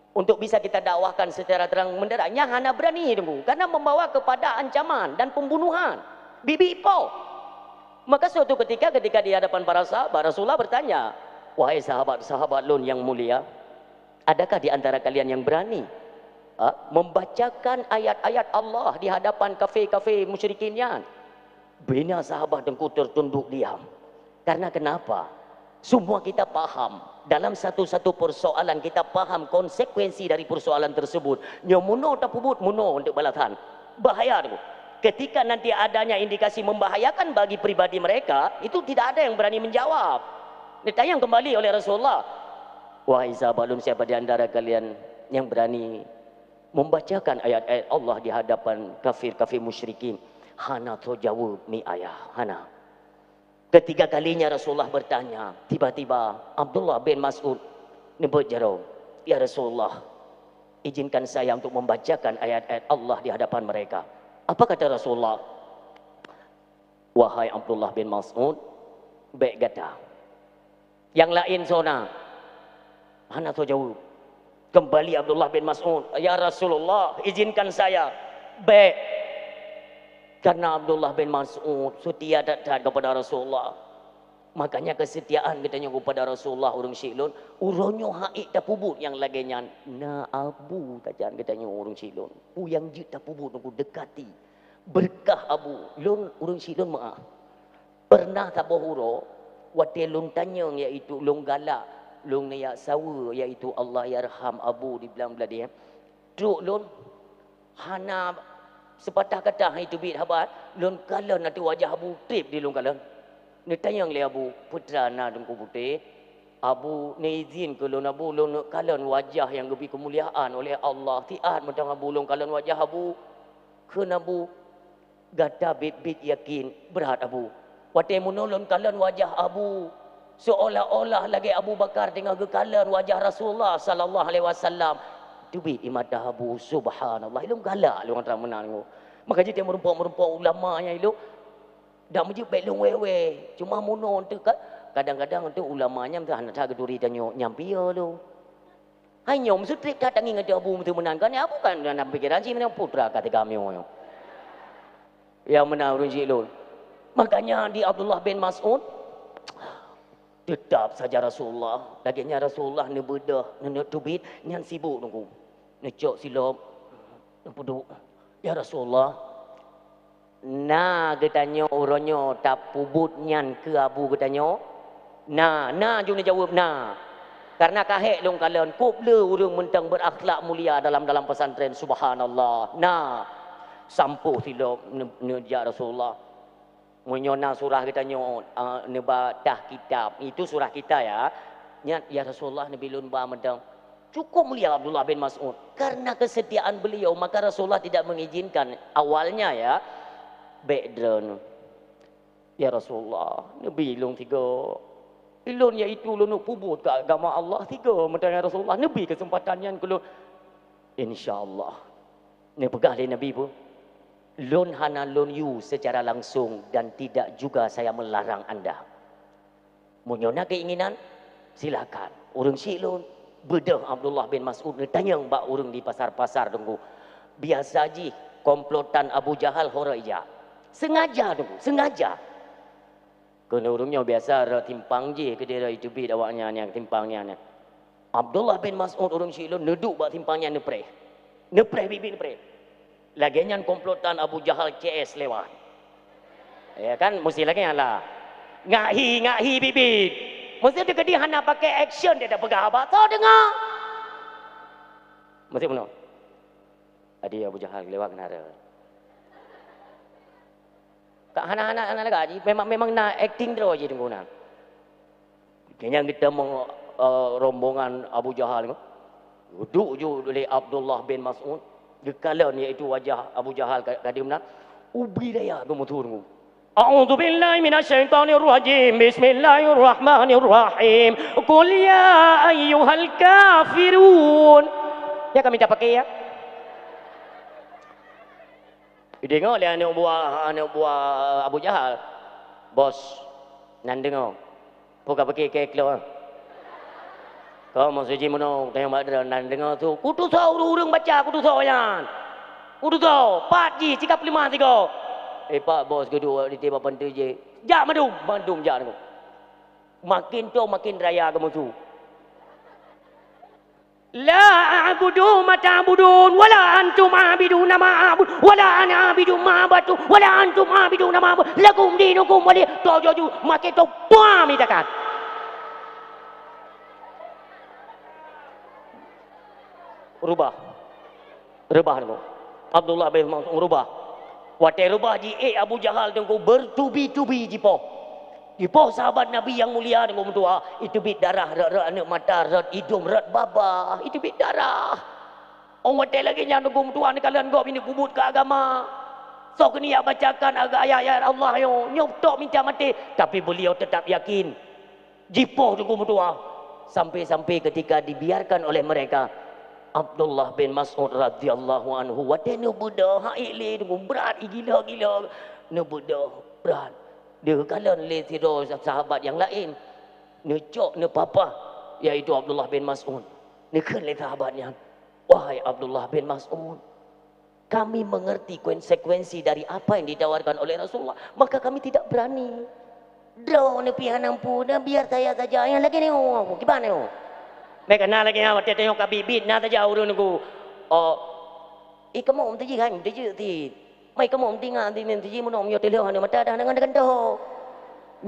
Untuk bisa kita dakwahkan secara terang benderang, nyan hana berani, Teungku, karena membawa kepada ancaman dan pembunuhan. Bibi po. Maka suatu ketika, ketika di hadapan para sahabat, Rasulullah bertanya, "Wahai sahabat-sahabat lôn yang mulia, adakah di antara kalian yang berani, ha, membacakan ayat-ayat Allah di hadapan kafir-kafir musyrikin nyan?" Bina sahabat Teungku tertunduk diam. Karena kenapa? Semua kita paham, dalam satu-satu persoalan kita paham konsekuensi dari persoalan tersebut. Nyoe meunoe tapeubuet, meunoe untuk balasan. Bahaya tu. Ketika nanti adanya indikasi membahayakan bagi pribadi mereka, itu tidak ada yang berani menjawab. Ditanya kembali oleh Rasulullah, "Wahai sahabat lôn, siapa di antara kalian yang berani membacakan ayat-ayat Allah di hadapan kafir-kafir musyrikin?" Hana tho jaweueb mi ayah, hana. Ketiga kalinya Rasulullah bertanya, tiba-tiba Abdullah bin Mas'ud neubeuet jaroe, "Ya Rasulullah, izinkan saya untuk membacakan ayat-ayat Allah di hadapan mereka." Apa kata Rasulullah? "Wahai Abdullah bin Mas'ud, bèk gata." Nyang laén soe na? Hana tho jaweueb. Kembali Abdullah bin Mas'ud, "Ya Rasulullah, izinkan saya." Bèk. Karena Abdullah bin Mas'ud setia that-that kepada Rasulullah. Makanya kesetiaan geutanyoe kepada Rasulullah, ureuëng syiek lôn, uroe nyoe hana ék tapeubuet nyang lagèe nyan. Na Abu tajak geutanyoe, ureuëng syiek lôn. Peue nyang jeuet tapeubuet, Teungku, dekati. Beureukat Abu, lôn ureuëng syiek lôn meu'ah. Pernah saboh uroe, watèe lôn tanyong, yaitu lôn galak, lôn neujak saweue, yaitu Allahyarham Abu di Blang Bladeh, trok lôn hana seupatah kata han teubiet haba, lôn kalon ateueh wajah Abu, trép di lôn kalon. Neutanyong lé Abu, "Peue atra na Teungku Putéh?" "Abu neuizin keu lôn Abu, lôn neuk kalon wajah nyang geubri keumuliaan oleh Allah." Siat mantong Abu lôn kalon wajah Abu. Kheun Abu, "Gata biet-biet yakin, brat Abu. Watèe meunoe lôn kalon wajah Abu, seolah-olah lagèe Abu Bakar teungoh geukalon wajah Rasulullah sallallahu alaihi wasallam." Teubiet ie mata Abu, subhanallah, ilôn galak lôn atra meunan. Maka jih meurumpok-meurumpok ulama nyan ilôn, dak meujeuet bèk lôn wèh-wèh. Cuma meunoe teuk ka-, kadang-kadang teuk ulama nyan hana that geuturi tanyoe, nyan piye lôn. Hai nyoe, meuseutrép that tangieng ateueh Abu meuteumeunan, kan Abu kan dalam pikiran jih, meunan peue atra ka teugamyo nyoe. Ya meunan ureuëng syiek lôn. Makanya di Abdullah bin Mas'ud, teutap saja Rasulullah. Lagèe nyan Rasulullah neubeudôh, neuneuk teubiet, nyan sibuk Teungku. Neucok silop, neupeuduek. "Ya Rasulullah, na geutanyoe uroe nyoe tapeubuet nyan keu Abu geutanyoe?" "Na, na," ju neujaweueb, "Na." Karena ka hék lôn kalon, kôb le ureuëng mantong beurakhlak mulia dalam, dalam pesantren, subhanallah. Na. Sampôh silop ne-, neujak Rasulullah. Meunyoe na surah geutanyoe, eh, neuba tah kitab, itu surah kita ya. Nyan, "Ya Rasulullah, neubi lôn ba mantong." Cukup mulia Abdullah bin Mas'ud. Karena kesetiaan beliau, maka Rasulullah tidak mengizinkan awalnya ya. Bèk droeneuh. "Ya Rasulullah, neubi lôn sigoe. Ulôn yaitu lôn peubuet keu agama Allah sigoe mantong ya Rasulullah. Neubi keuseumpatan nyan keu lôn." "Insya Allah." Neupeugah lé Nabi peue? "Lôn hana lôn yue secara langsung dan tidak juga saya melarang anda. Meunyoe na keinginan, silakan. Ureueng syiek lôn." Beudôh Abdullah bin Mas'ud neutanyong bak ureueng di pasar-pasar teungku. Biasa jih komplotan Abu Jahal ho rot ijak. Sengaja teungku, sengaja. Keuneuk ureueng nyoe biasa rot timpang jih keudéh rot jiteubiet awaknyan nyang timpang nyan. Abdullah bin Mas'ud ureueng syiek lôn neuduek bak timpang nyan neupreh. Neupreh biet-biet neupreh. Lagèe nyan komplotan Abu Jahal C S lewat. Ya kan, mesti lagèe nyan lah. Ngak hi, ngak hi biet-biet. Mesti teukeudi hana pakai action dia dah peugah haba. Soe deungö? Mesti bunoe. Adi Abu Jahal lewat keunan rot. Ka hana, hana, hana lagak jih, memang, memang na akting droe jih teungku na. Keu nyan geutamong, eh, rombongan Abu Jahal nyoe. Geuduek ju lé Abdullah bin Mas'ud, geukalon yaitu wajah Abu Jahal ka, ka deuh meunan. Ubé daya geumeusu teungku. "A'udzubillahi minasyaitonirrajim. Bismillahirrahmanirrahim. Qul ya ayyuhal kafirun." Ya kami tak pakai ya. Deungoe lé aneuk buah, aneuk buah Abu Jahal. "Bos, nan deungoe. Peue ka pike keu klok, ah? Kau meusuji meunoe, tanyong bak droe, nan deungoe su. Kutusoe ureueng-ureueng baca, kutusoe nyan. Kutusoe, pat jih, sikap peulimah sigoe." "Eh, pat bos geuduek di tieb bak panteue jih." "Jak mandum, mandum jak deungoe." Makin toe makin raya geumeusu. "La a'budu ma ta'budun, wa la antum 'abiduna ma a'bud, wa la ana 'abidun ma 'abadtum, wa la antum 'abiduna ma a'bud, lakum dinukum waliya." Toh joju, makin toe pua mita kan. Rubah. Reubah teungku. Abdullah bin Mas'ud reubah. Watèe reubah jiék Abu Jahal teungku bertubi-tubi jipoh. Jipoh sahabat Nabi nyang mulia teungku meutuah, iteubiet darah, rot-rot aneuk mata, rot idông, rot babah, iteubiet darah. Óh watèe lagèe nyan teungku meutuah neukalon gob ini peubuet keu agama. Soe keuneuk bacakan ayat-ayat Allah nyoe, nyoe tok mita maté, tapi beliau tetap yakin. Jipoh teungku meutuah, sampai-sampai ketika dibiarkan oleh mereka, Abdullah bin Mas'ud radhiyallahu anhu watèe neubeudôh, hai lé teungku brat, gila-gila, neubeudôh brat. Neukalon lé sidroe sahabat nyang laén, neucok neupapah, yaitu Abdullah bin Mas'ud. Neukheun lé sahabat nyan, "Wahai Abdullah bin Mas'ud, kami mengerti konsekuensi dari apa yang ditawarkan oleh Rasulullah, maka kami tidak berani. Droeneuh pih hana mampu, dan biar saya saja, nyang lagèe nyoe, kiban nyoe." Meukeuna lagèe nyan, watèe tanyoe ka biet-biet, na saja ureueng teungku. Oh, eh, kamoe meutuji kan, meutuji ti. Mai kamoe meutinga ti, meutuji meunoe, meunyoe teuloh aneuk mata dah deungon teukeuntoh.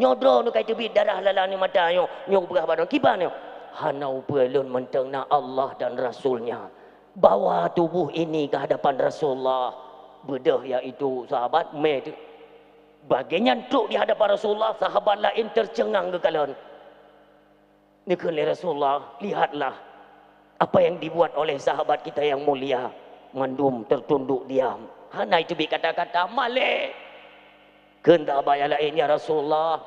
Nyoe droeneuh ka teubiet darah lam aneuk mata nyoe, nyoe peugah bak droeneuh, kiban nyoe. Hana upeue lôn mantong na Allah dan Rasul-Nya. Bawa tubuh ini ke hadapan Rasulullah. Beudôh yaitu sahabat mè teuh. Bak gobnyan trok di hadapan Rasulullah, sahabat laén teucengang geukalon. Neukheun lé Rasulullah, "Lihatlah apa yang dibuat oleh sahabat kita yang mulia." Mandum tertunduk diam. Hana jiteubiet kata-kata, malèe. Kheun sahabat nyang laén, "Ya Rasulullah,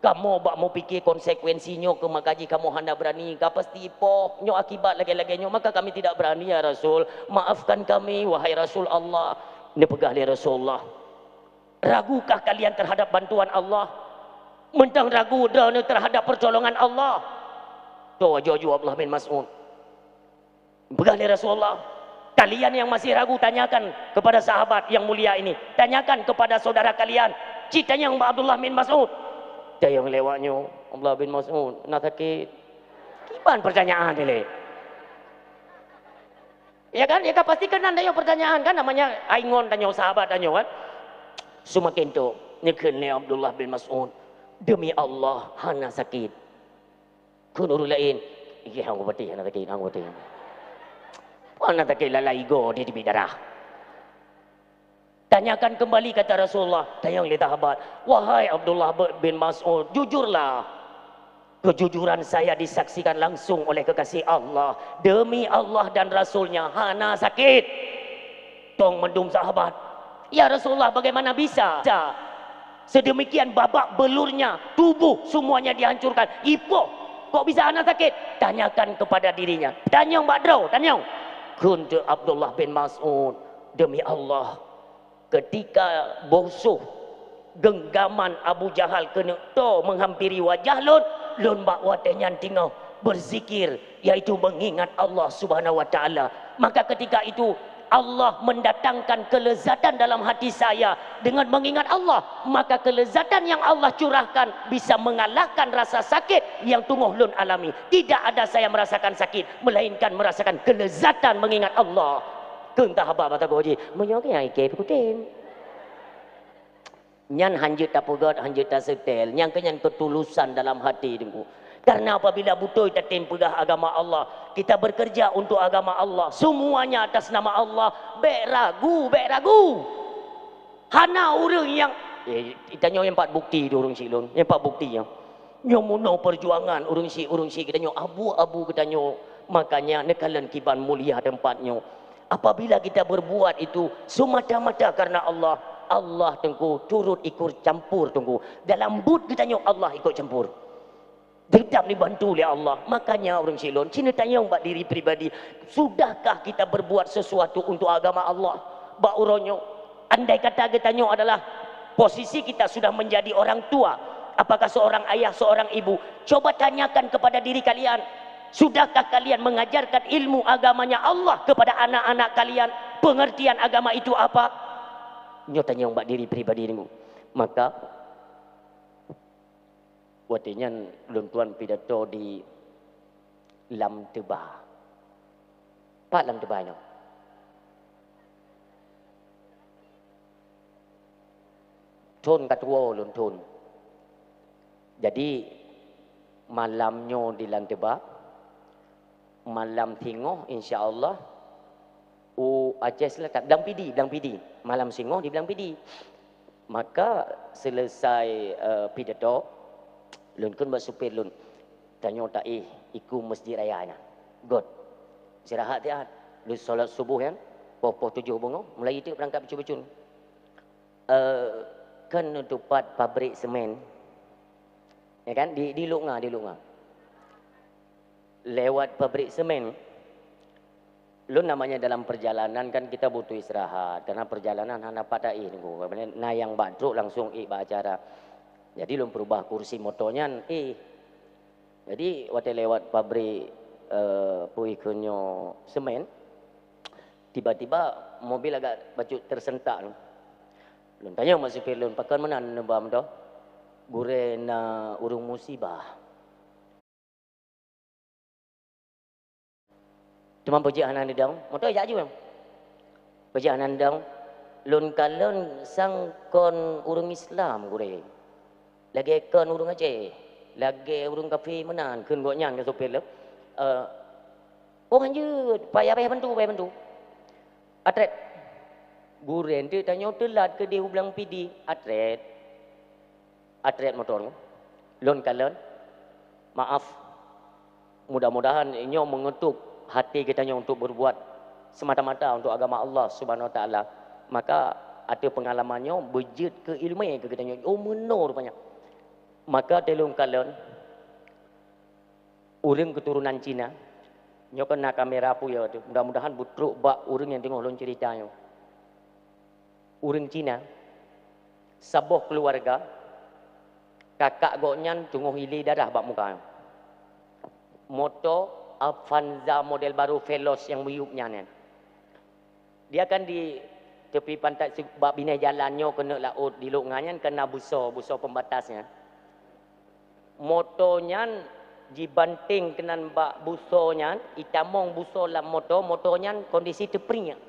kamoe bak meupiké konsekuensi nyoe keuh maka jih kamoe hana beurani, ka pasti poh nyoe akibat lagèe-lagèe nyoe, maka kami tidak berani, ya Rasul. Maafkan kami, wahai Rasul Allah." Neupeugah lé Rasulullah, "Ragukah kalian terhadap bantuan Allah? Mantong ragu droeneuh terhadap pertolongan Allah?" Toh jaweueb Abdullah bin Mas'ud. Peugah lé Rasulullah, "Kalian yang masih ragu, tanyakan kepada sahabat yang mulia ini. Tanyakan kepada saudara kalian. Cit tanyong bak Abdullah bin Mas'ud." Tanyong lé awak nyoe, "Abdullah bin Mas'ud, na sakét?" Kiban pertanyaan ilèe. Ya kan? Ya kan? Pasti keunan tanyong pertanyaan kan? Namanya aingon tanyong sahabat tanyong kan? Seumaken trok, neukheun lé Abdullah bin Mas'ud, "Demi Allah, hana sakét." Kheun ureueng laén, "Ih, hana kupatéh, hana sakét, hana kupatéh." Hana sakét, lalai igoe di teubiet darah. Tanyakan kembali, kata Rasulullah, tanyong lé sahabat, "Wahai Abdullah bin Mas'ud, jujurlah." "Kejujuran saya disaksikan langsung oleh kekasih Allah. Demi Allah dan Rasulnya, hana sakit." Tong mandum sahabat, "Ya Rasulullah, bagaimana bisa? Sedemikian babak belurnya tubuh, semuanya dihancurkan. Ipoh, kok bisa hana sakit?" "Tanyakan kepada dirinya." Tanyong bak droe, tanyong. Kheun Abdullah bin Mas'ud, "Demi Allah, ketika boh soh genggaman Abu Jahal keuneuk toe menghampiri wajah lôn, lôn bak watée nyan teungoh berzikir, yaitu mengingat Allah Subhanahu wa Ta'ala. Maka ketika itu Allah mendatangkan kelezatan dalam hati saya dengan mengingat Allah. Maka kelezatan yang Allah curahkan bisa mengalahkan rasa sakit yang teungoh lôn alami. Tidak ada saya merasakan sakit, melainkan merasakan kelezatan mengingat Allah." Kheun sahabat bak sagoe jih, "Meunyoe keu nyang ikei peukutem." Nyan hanjeuet tapeugét, hanjeuet taseutée, nyang keu nyan keutulusan dalam hati, Teungku. Karena apabila beutôi tatem peugah agama Allah, kita bekerja untuk agama Allah, semuanya atas nama Allah, bék ragu, bék ragu. Hana ureuëng nyang, eh, tanyoe nyang pat bukti di ureuëng syiek lôn, nyang pat bukti nyoe. Nyoe meunoe perjuangan ureuëng syiek, ureuëng syiek geutanyoe, abu-abu geutanyoe. Makanya neukalon kiban mulia teumpat nyoe. Apabila kita berbuat itu semata-mata karena Allah, Allah Teungku turut ikut campur, Teungku. Dalam buet geutanyoe Allah ikut campur. Teutap dibantu lé Allah. Makanya ureuëng syiek lôn, ci neutanyong bak diri pribadi, sudahkah kita berbuat sesuatu untuk agama Allah? Bak uroe nyoe, andai kata geutanyoe adalah posisi kita sudah menjadi orang tua, apakah seorang ayah, seorang ibu, coba tanyakan kepada diri kalian, sudahkah kalian mengajarkan ilmu agamanya Allah kepada anak-anak kalian? Pengertian agama itu apa? Nyoe tanyong bak diri pribadi nyoe. Maka, watée nyan lôn tuan pidato di Lam Teuba. Pat Lam Teuba nyoe? Thon ka tuwoe lôn thon. Jadi, malam nyoe di Lam Teuba, malam singoh, insya Allah, u Aceh Selatan, Blang Pidi, Blang Pidi. Malam singoh di Blang Pidi. Maka, selesai, eh, pidato, lôn kheun bak supir lôn, "Tanyoe taéh iku Masjid Raya nyan. Göt. Istirahat siat. Lheueh salat suboh nyan, poh-poh tujoh beungoh, mulai teuk beurangkat bacut-bacut." Eh, kan tupat pabrik semen. Ya kan? Di, di Luk Nga, di Luk Nga. Lewat pabrik semen, lôn namanya dalam perjalanan kan kita butuh istirahat, karena perjalanan hana pat taéh nunggu. Na nyang bak truk langsung ék bak acara. Jadi lôn peurubah kursi moto nyan, éh. Jadi watée lewat pabrik, eh, peue kheun nyoe semen, tiba-tiba mobil agak bacut tersentak. Lôn tanyong bak supir lôn, "Pakon meunan neuba meudoe?" "Gurée na ureuëng musibah." Teuma peue jeuet hana neudong? Moto jak ju. Peue jeuet hana neudong? Lôn kalon sang kon ureuëng Islam gurée. Lagée kon ureuëng Aceh. Lagée ureuëng kafé meunan, kheun gobnyan ngon supir lôn. Eh, "Oh, hanjeuet, payah, payah bantu, payah bantu." Atrét. Gurée nteuk tanyoe teulat keudeh u Blang Pidi. Atrét. Atrét motor nyoe. Lôn kalon. Maaf. Mudah-mudahan nyoe meungeutôb hati geutanyoe untuk berbuat semata-mata untuk agama Allah Subhanahu Wa Taala. Maka ateueh peungalaman nyoe beujeuet keu iéleumé keu geutanyoe. Oh, meunoe rupanya. Maka teulôn kalon. Ureuëng keuturonan Cina, nyoe keunan kamera peue ya, mudah-mudahan beutrok bak ureuëng nyang teungoh lôn ceurita nyoe. Ureuëng Cina, saboh keuluwarga, kakak gobnyan teungoh ilé darah bak muka. Moto Avanza model baru Veloz nyang miyueb nyan, nyan. Dia kan di tepi pantai si-, bak binéh jalan nyoe keuneuk laôt di Lok Nga nyan kan na busoe, busoe pembatas nyan. Moto nyan jibanting keunan bak busoe nyan, itamong busoe lam moto, moto nyan kondisi teupriek.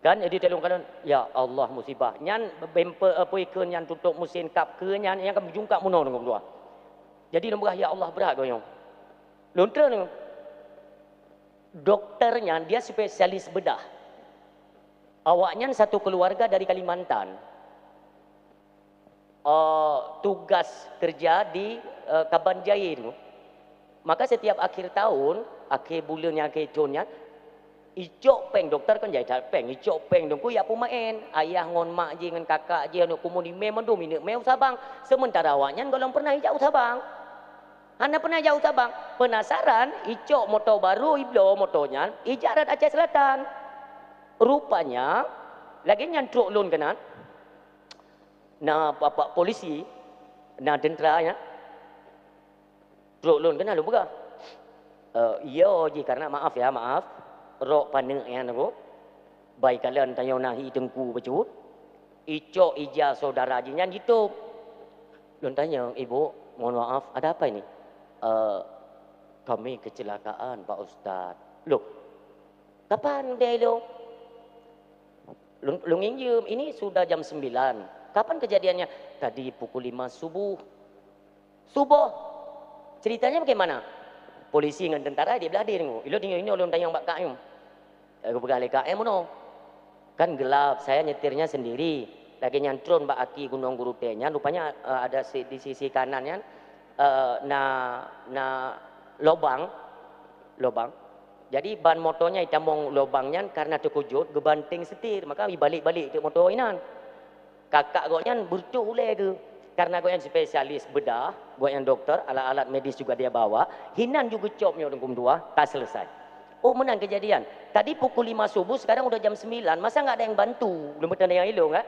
Kan jadi teulôn kalon, "Ya Allah, musibah." Nyan bemper, eh, peue kheun nyan tutup mesin kap keu nyan, nyan kan meujungkak meunoe deungon dua. Jadi lôn peugah, "Ya Allah, brat doh nyoe." Lôn treun nyoe. Doktor nyan dia spesialis bedah. Awaknyan satu keluarga dari Kalimantan, eh, tugas kerja di, eh, Kabanjahe tu. Maka setiap akhir tahun, akhir buleuen nyan, akhir thôn nyan, icok péng, doktor kan jai that péng, icok péng teungku jak peumaén. Ayah ngon mak jih ngon kakak jih, aneuk kumun imé mandum, ineuk mé u Sabang. Sementara awaknyan gohlom pernah ijak u Sabang. Hana pernah jak u Sabang. Penasaran, icok moto baru, ibloe moto nyan, ijak rot Aceh Selatan. Rupanya, lagée nyan trok lôn keunan, na bapak polisi, na teuntara nyan, trok lôn keunan lôn peugah, "Eh, iyo jih, karena maaf ya, maaf, rok paneuk nyan aku, bai kalon tanyoe na hi teungku bacut, icok ija saudara jih nyan jitôb." Lôn tanyong, "Ibu, mohon maaf, ada apa ini?" "Eh, kami kecelakaan, Pak Ustaz." "Loh, kapan udah ilong?" Lôn, lôn ngieng jeuem, "Ini sudah jam sembilan. Kapan kejadiannya?" "Tadi pukul lima subuh." "Suboh? Ceritanya bagaimana?" "Polisi ngon teuntara di blah deh nyoe. Ilôn nyoe, inoe lôn tanyong bak kak nyoe." Geupeugah lé kak, "Eh, meunoe. Kan gelap, saya nyetirnya sendiri. Lagée nyan tron bak aki Gunong Gurutée nyan, rupanya, eh, ada si, di sisi kanan nyan, eh, na, na lobang, lobang. Jadi ban motonya itamong lobang nyan karena teukujot geubanting setir, maka ibalek-balek teuk moto inan." Kakak gobnyan beureutoh ulée geuh. Karena gobnyan spesialis bedah, gobnyan doktor, alat-alat medis juga dia bawa, hinan ju geucop nyoe teungku meutuah, ka selesai. Oh, meunan kejadian. Tadi pukul lima subuh, sekarang udah jam sembilan, masa nggak ada yang bantu? Lôn beutanyong ilong, kan?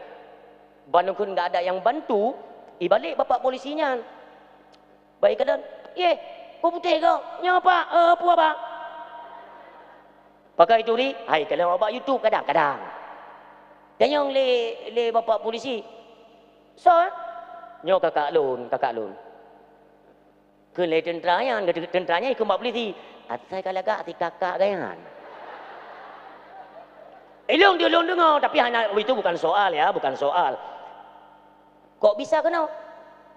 Ban lôn kheun nggak ada yang bantu, ibalek bapak polisi nyan. Bai kalon, "Yeh, ku putéh gob, nyoe Pak, eh, peue Pak?" Pakai turi, hai kalon bak YouTube kadang-kadang. Tanyong lé, lé bapak polisi, "Soe?" "Nyoe kakak lôn, kakak lôn." Kheun lé teuntara nyan, teuntara nyan ikheun bak polisi, "Asai ka lagak si kakak geuh nyan." Ilong di lôn deungoe, tapi hana, itu bukan soal ya, bukan soal. Kok bisa keunoe?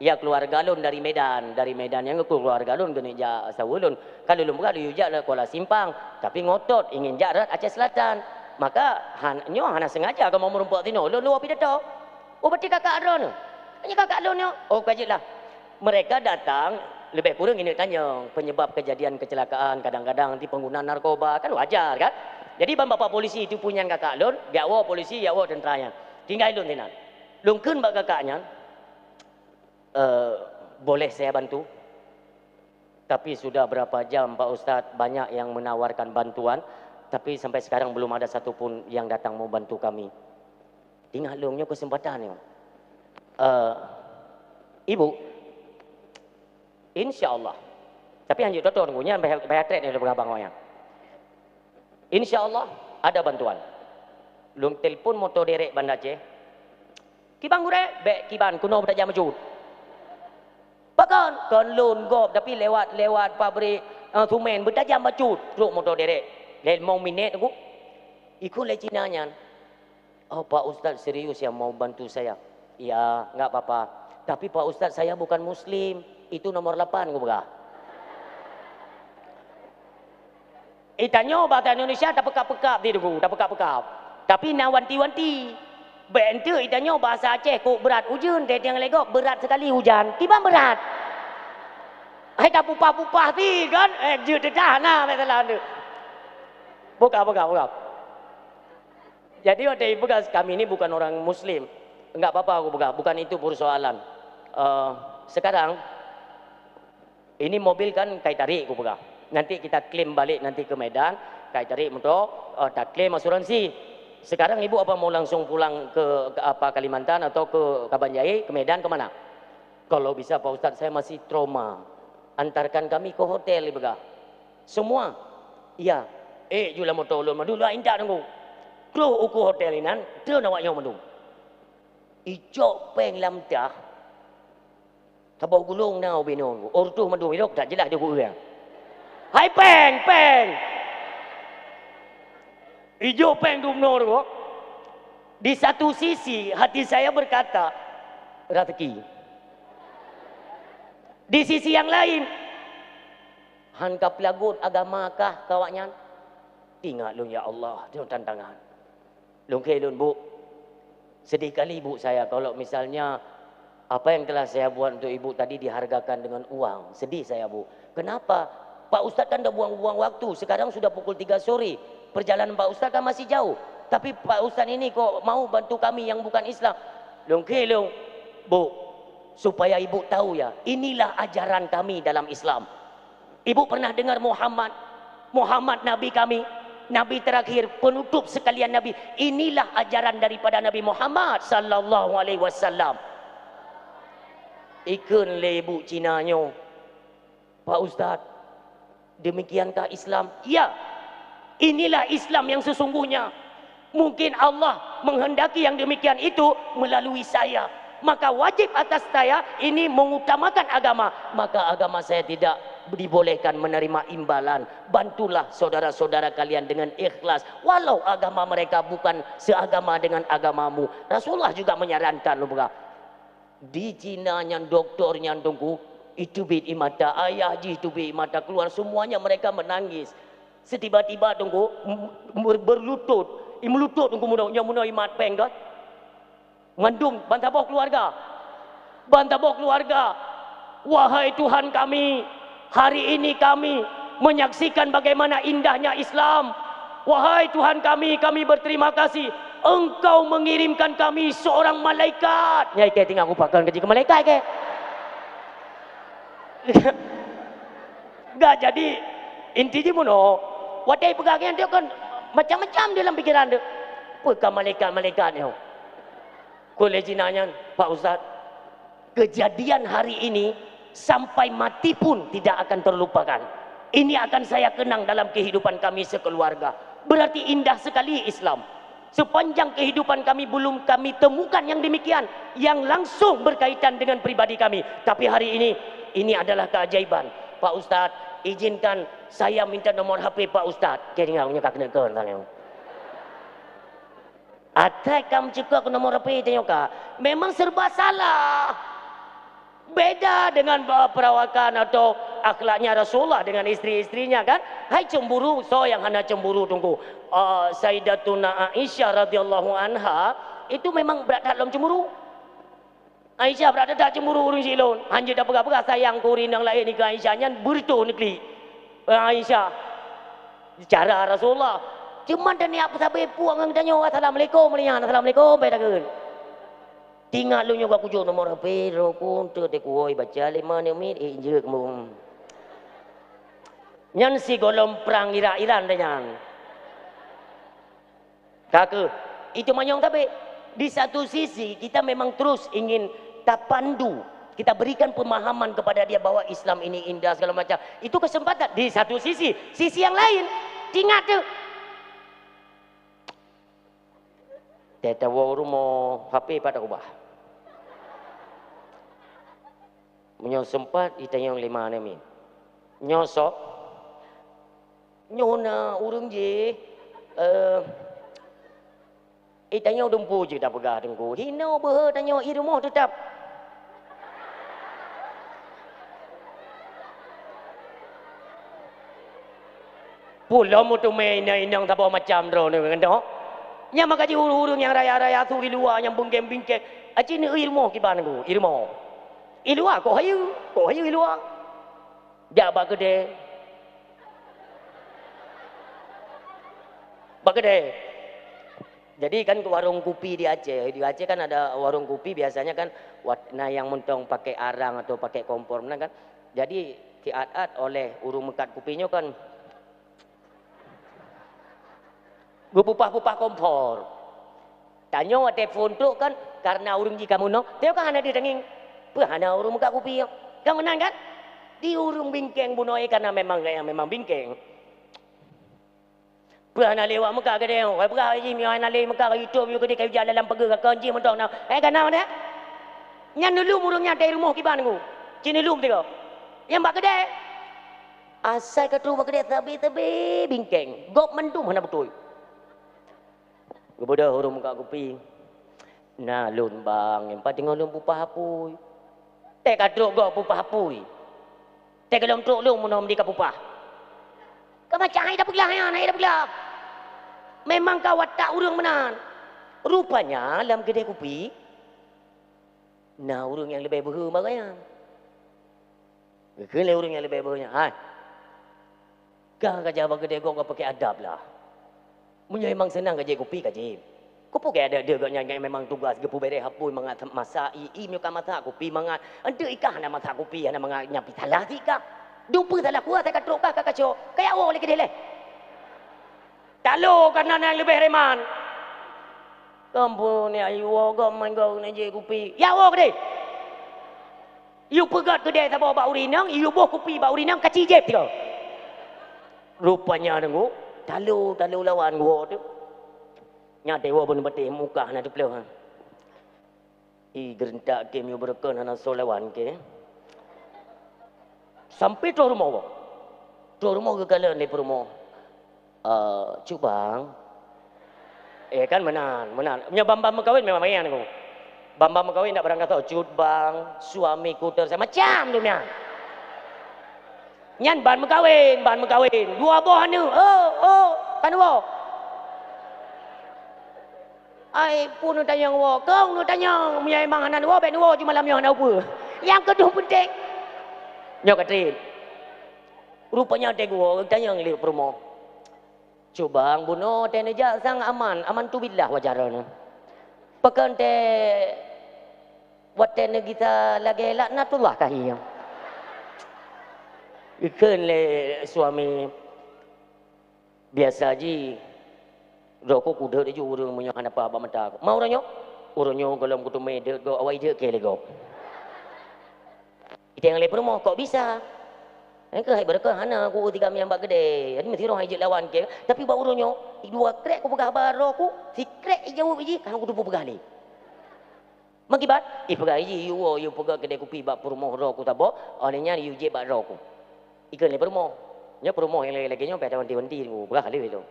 Ya, keluarga lôn dari Medan, dari Medan nyan keluarga lôn keuneuk jak saweue lôn. Ka lôn peugah lôn jak lam Kuala Simpang, tapi ngotot ingin jak rot Aceh Selatan. Maka han-, nyoe hana sengaja kamoe meurumpok sinoe, lôn luwa pidato. Oh, berarti kakak droeneuh? Nyoe kakak lôn nyoe. Oh, ka jeuet lah. Mereka datang lebih kurang ini tanyong penyebab kejadian kecelakaan, kadang-kadang di pengguna narkoba, kan wajar kan? Jadi ban bapak polisi itu punyan kakak lôn, jak woe polisi, jak woe teuntara nyan. Tinggai lôn sinan. Lôn kheun bak kakak nyan, "Eh, boleh saya bantu? Tapi sudah berapa jam, Pak Ustaz, banyak yang menawarkan bantuan, tapi sampai sekarang belum ada satu pun yang datang mau bantu kami." Tinggai lôn nyoe kesempatan nyoe. "Eh, Ibu, insya Allah." Tapi hanjeuet toto nunggu nyan, bayar, bayar trek ni, udah peugah bang awaknyan. "Insya Allah ada bantuan." Lôn telepon moto derek Banda Aceh. "Kiban gurée?" "Bék kiban, keunoe beutajam bacut." "Pakon?" "Kon lôn gob, tapi lewat, lewat pabrik, eh, sumen, beutajam bacut." Trok moto derek. Lhée limong minét teungku. Ikheun lé Cina nyan, "Oh, Pak Ustaz serius ya mau bantu saya?" "Ya, nggak apa-apa. Tapi Pak Ustaz, saya bukan Muslim. Itu nomor lapan," kupeugah. Itanyoe bahasa Indonesia tapeukab-peukab di duku, tapeukab-peukab. Tapi na wanti-wanti. Bék enteuk itanyoe bahasa Aceh kok brat ujeuen, teuntang lé gob brat sekali hujan. Kiban brat. Hai tapupah-pupah ti kan? Eh, jeuet teudah na masalah tu. Buka, buka, buka. Jadi, watée ipeugah, "Kami ini bukan orang Muslim." "Enggak apa-apa," aku peugah, "bukan itu persoalan. Eh, sekarang, ini mobil kan kai tarik," aku peugah. "Nanti kita klaim balik nanti ke Medan, kai tarik motor, eh, taklaim asuransi. Sekarang ibu apa mau langsung pulang ke, ke apa, Kalimantan atau ke Kabanjahe, ke Medan, ke mana?" "Kalau bisa, Pak Ustaz, saya masih trauma. Antarkan kami ke hotel," ipeugah. "Semua?" "Iya." "Eh, ju lam moto lôn mandum, lôn intat teungku." Troh uku hotel inan, treun awak nyoe mandum. Icok péng lam tah, saboh gulong na ubé nyoe teungku. Oh, reutôh mandum, ilok that jeulaih di ku ureueng. Hai péng, péng! Ijok péng dum noe teungku. Di satu sisi, hati saya berkata, rezeki. Di sisi yang lain, han ka peulagot agama kah keu awaknyan? Teuingat lôn, ya Allah, nyoe tantangan. Lôn kheueh lôn, Bu. Sedih kali, Bu, saya kalau misalnya apa yang telah saya buat untuk Ibu tadi dihargakan dengan uang. Sedih saya, Bu. Kenapa? Pak Ustadz kan dah buang-buang waktu. Sekarang sudah pukul tiga sore. Perjalanan Pak Ustadz kan masih jauh. Tapi Pak Ustadz ini kok mau bantu kami yang bukan Islam? Lôn kheueh lôn, Bu, supaya Ibu tahu ya, inilah ajaran kami dalam Islam. Ibu pernah dengar Muhammad? Muhammad Nabi kami, Nabi terakhir, penutup sekalian Nabi. Inilah ajaran daripada Nabi Muhammad sallallahu alaihi wasallam. Ikheun lé ibu Cina nyoe, "Pak Ustaz, demikiankah Islam?" Ya, inilah Islam yang sesungguhnya. Mungkin Allah menghendaki yang demikian itu melalui saya. Maka wajib atas saya ini mengutamakan agama. Maka agama saya tidak dibolehkan menerima imbalan. Bantulah saudara-saudara kalian dengan ikhlas. Walau agama mereka bukan seagama dengan agamamu. Rasulullah juga menyarankan, lôn peugah. Di Cina nyan, doktor nyan, Teungku, iteubiet ie mata, ayah jih teubiet ie mata keluar, semuanya mereka menangis. Setiba-tiba, Teungku, m-, ber-, berlutut, i meulutut, Teungku, meunoe, nyoe meunoe imat péng kan. Mandum bansaboh keluarga. Bansaboh keluarga, "Wahai Tuhan kami, hari ini kami menyaksikan bagaimana indahnya Islam. Wahai Tuhan kami, kami berterima kasih. Engkau mengirimkan kami seorang malaikat." Nyai kèe tinggai kupakon gaji keu malaikat kèe. Gak jadi inti jih meunoe. Watèe peugah nyan tu kan macam-macam dalam pikiran tu. Peue ka malaikat-malaikat nyoe? Kheun lé Cina nyan, "Pak Ustaz, kejadian hari ini sampai mati pun tidak akan terlupakan. Ini akan saya kenang dalam kehidupan kami sekeluarga." Berarti indah sekali Islam. Sepanjang kehidupan kami belum kami temukan yang demikian, yang langsung berkaitan dengan pribadi kami. Tapi hari ini, ini adalah keajaiban. Pak Ustaz, izinkan saya minta nomor H P Pak Ustaz. Oke, tinggai, punya kak kena kau tanya. Atai kam cukok nomor H P tanya kak. Memang serba salah. Beda dengan ba-, perawakan atau akhlaknya Rasulullah dengan isteri-isterinya, kan? Hai cemburu, soe nyang hana cemburu, Teungku? Ah, Sayyidatuna Aisyah radhiyallahu anha, itu memang brat that lom cemburu. Aisyah brat that cemburu ureueng syiek lôn. Hanjeuet tapeugah-peugah sayang keu ureueng nyang laén nikeue Aisyah nyan beureutoh neuklik. Ah, Aisyah. Cara Rasulullah. Cuma dan niat peusabe puang ngon tanyoe, "Assalamualaikum," meulian, "Assalamualaikum," bai takheun. Tingat lôn nyoe ka kujok nomor H P, rokon teuh teukuwoe baca lima neumit, eh, jeuet mum. Nyan sigohlom prang Irak-Iran dah nyan. Ka keuh, itu manyong tapi di satu sisi kita memang terus ingin tapandu, kita berikan pemahaman kepada dia bahwa Islam ini indah segala macam. Itu kesempatan di satu sisi, sisi yang lain, tingat tu. Teuh tawoe u rumoh, H P pat takeubah. Meunyoe seumpat, itanyong lima neumit. Nyoe sok. Nyoe na ureueng jih, eh, itanyong dumpu jih tapeugah Teungku. Hinoe beuhe tanyoe i rumoh teutap. Pulo meuteumé inong-inong saboh macam droeneuh ngon nyoe. Nyang maka jih ureueng-ureueng nyang raya-raya su i luwa nyang beungkeng-beungkeng. Aci neueu i rumoh kiban ku, i rumoh. I luwa kok hayeue, kok hayeue i luwa. Jak bak keudè. Bak keudè. Jadi kan warong kupi di Aceh. Di Aceh kan ada warong kupi biasanya kan wat-, na nyang mantong pakai arang atau pakai kompor meunan kan. Jadi siat-at oleh ureueng meukat kupi nyoe kan geupupah-pupah kompor. Tanyoe watèe phôn trok kan karena ureueng jih ka meunoe, teuh kan hana deuh tangieng. Peue hana ureueng meukat kupi nyoe? Kan meunan kan? Di ureueng bingkeng bunoe karena memang gaya memang bingkeng. Peue hana lé wak meukat keudè, wai peugah jih meunyoe hana lé meukat ka YouTube, yue keudè ka ijak dalam pageue ka kon jih mantong na. Eh, ka na meunan? Nyan neulom ureueng nyan dari rumoh kiban ku. Ci neulom tiga. Nyang bak keudè. Asai ka trok bak keudè sabe-sabe bingkeng. Gob mandum hana beutôi. Geubeudôh ureueng meukat kupi. Na lôn bang, nyang pat teungoh lôn pupah apui. Teuh ka trok gob pupah apui. Teuh gohlom trok lôn meunoe meudi ka pupah. Ka macam hai tapeuglah nyan, hai tapeuglah. Memang ka watak ureueng meunan. Rupanya lam keudè kupi na ureuëng nyang leubeh beuhe bak gobnyan. Geukheun lé ureuëng nyang leubeh beuhe nyan, "Hai, ka, ka jak bak keudè gob ka peuke adab lah. Meunyoe memang seunang ka jieb kupi, ka jieb. Keupeue ka adak deuh gobnyan nyang memang tugaih geupeubeuréh apui mangat masak, ie, ie meunyoe ka masak kupi mangat. Enteuk i kah hana masak kupi, hana mangat nyan pih salah sit kah. Dum peue salah kuasa ka trok kah ka kacok. Ka jak woe lé keudè lé." Talo ka na nyang leubeh reman. Kampung ni ayu woe gob man gob na jieb kupi. Jak woe keudè. Yue peugöt keudè saboh bak ureuëng inong, yue boh kupi bak ureuëng inong, ka ci jieb tiga. Rupanya deungoe, talo, talo lawan geuwoe teuh. Nyan teuh woe beuneubeutéh muka hana teuplôh. Ih, geureuntak kém yue beureukan hana soe lawan kém. Sampai troh rumoh woe. Troh rumoh geukalon lé peurumoh. "Eh, Cut Bang." Eh, kan meunan, meunan. Meunyoe ban-ban meukawen memang meunan ku. Ban-ban meukawen dak barang kata, "Cut Bang, suamiku ter-," macam tu nyan. Nyan ban meukawen, ban meukawen. Dua boh aneuk. Oh, oh, kan dua. Ai, peue neutanyong woe? Kong neutanyong, meunyoe memang hana neuwoe, bék neuwoe ju malam nyoe hana peue. Nyang keudua peunteng. Nyoe ka treb. Rupanya teuh geuwoe, geutanyong lé peurumoh. "Cut Bang, bunoe watée neujak sang aman, aman tu billah wajar nyoe. Pakon teuh watée neugisa lagée laknatullah kah nyoe?" Geukheun lé suami, "Biasa jih, droe ku kudeuet laju ureuëng meunyoe hana peue bak mata ku. Ma uroe nyoe?" "Uroe nyoe gohlom kuteumé deuet gob, awai jeuet keu lé gob." Itanyong lé peurumoh, "Kok bisa?" "Nyang keuh hai beureukat hana ku tiga mian bak keudè. Jadi meusidroe hai jeuet lawan keu. Tapi bak uroe nyoe, dua krek kupeugah bak droe ku, sikrek jaweueb jih, ka hana kuteupeu peugah lé." Meukiban, ipeugah jih, "Yue woe, yue peugöt keudè kupi bak peurumoh droe ku saboh, óh lheueh nyan yue jieb bak droe ku." Ikheun lé peurumoh. Nyoe peurumoh nyang lagée-lagée nyoe payah tawanti-wanti, peugah lé lôn.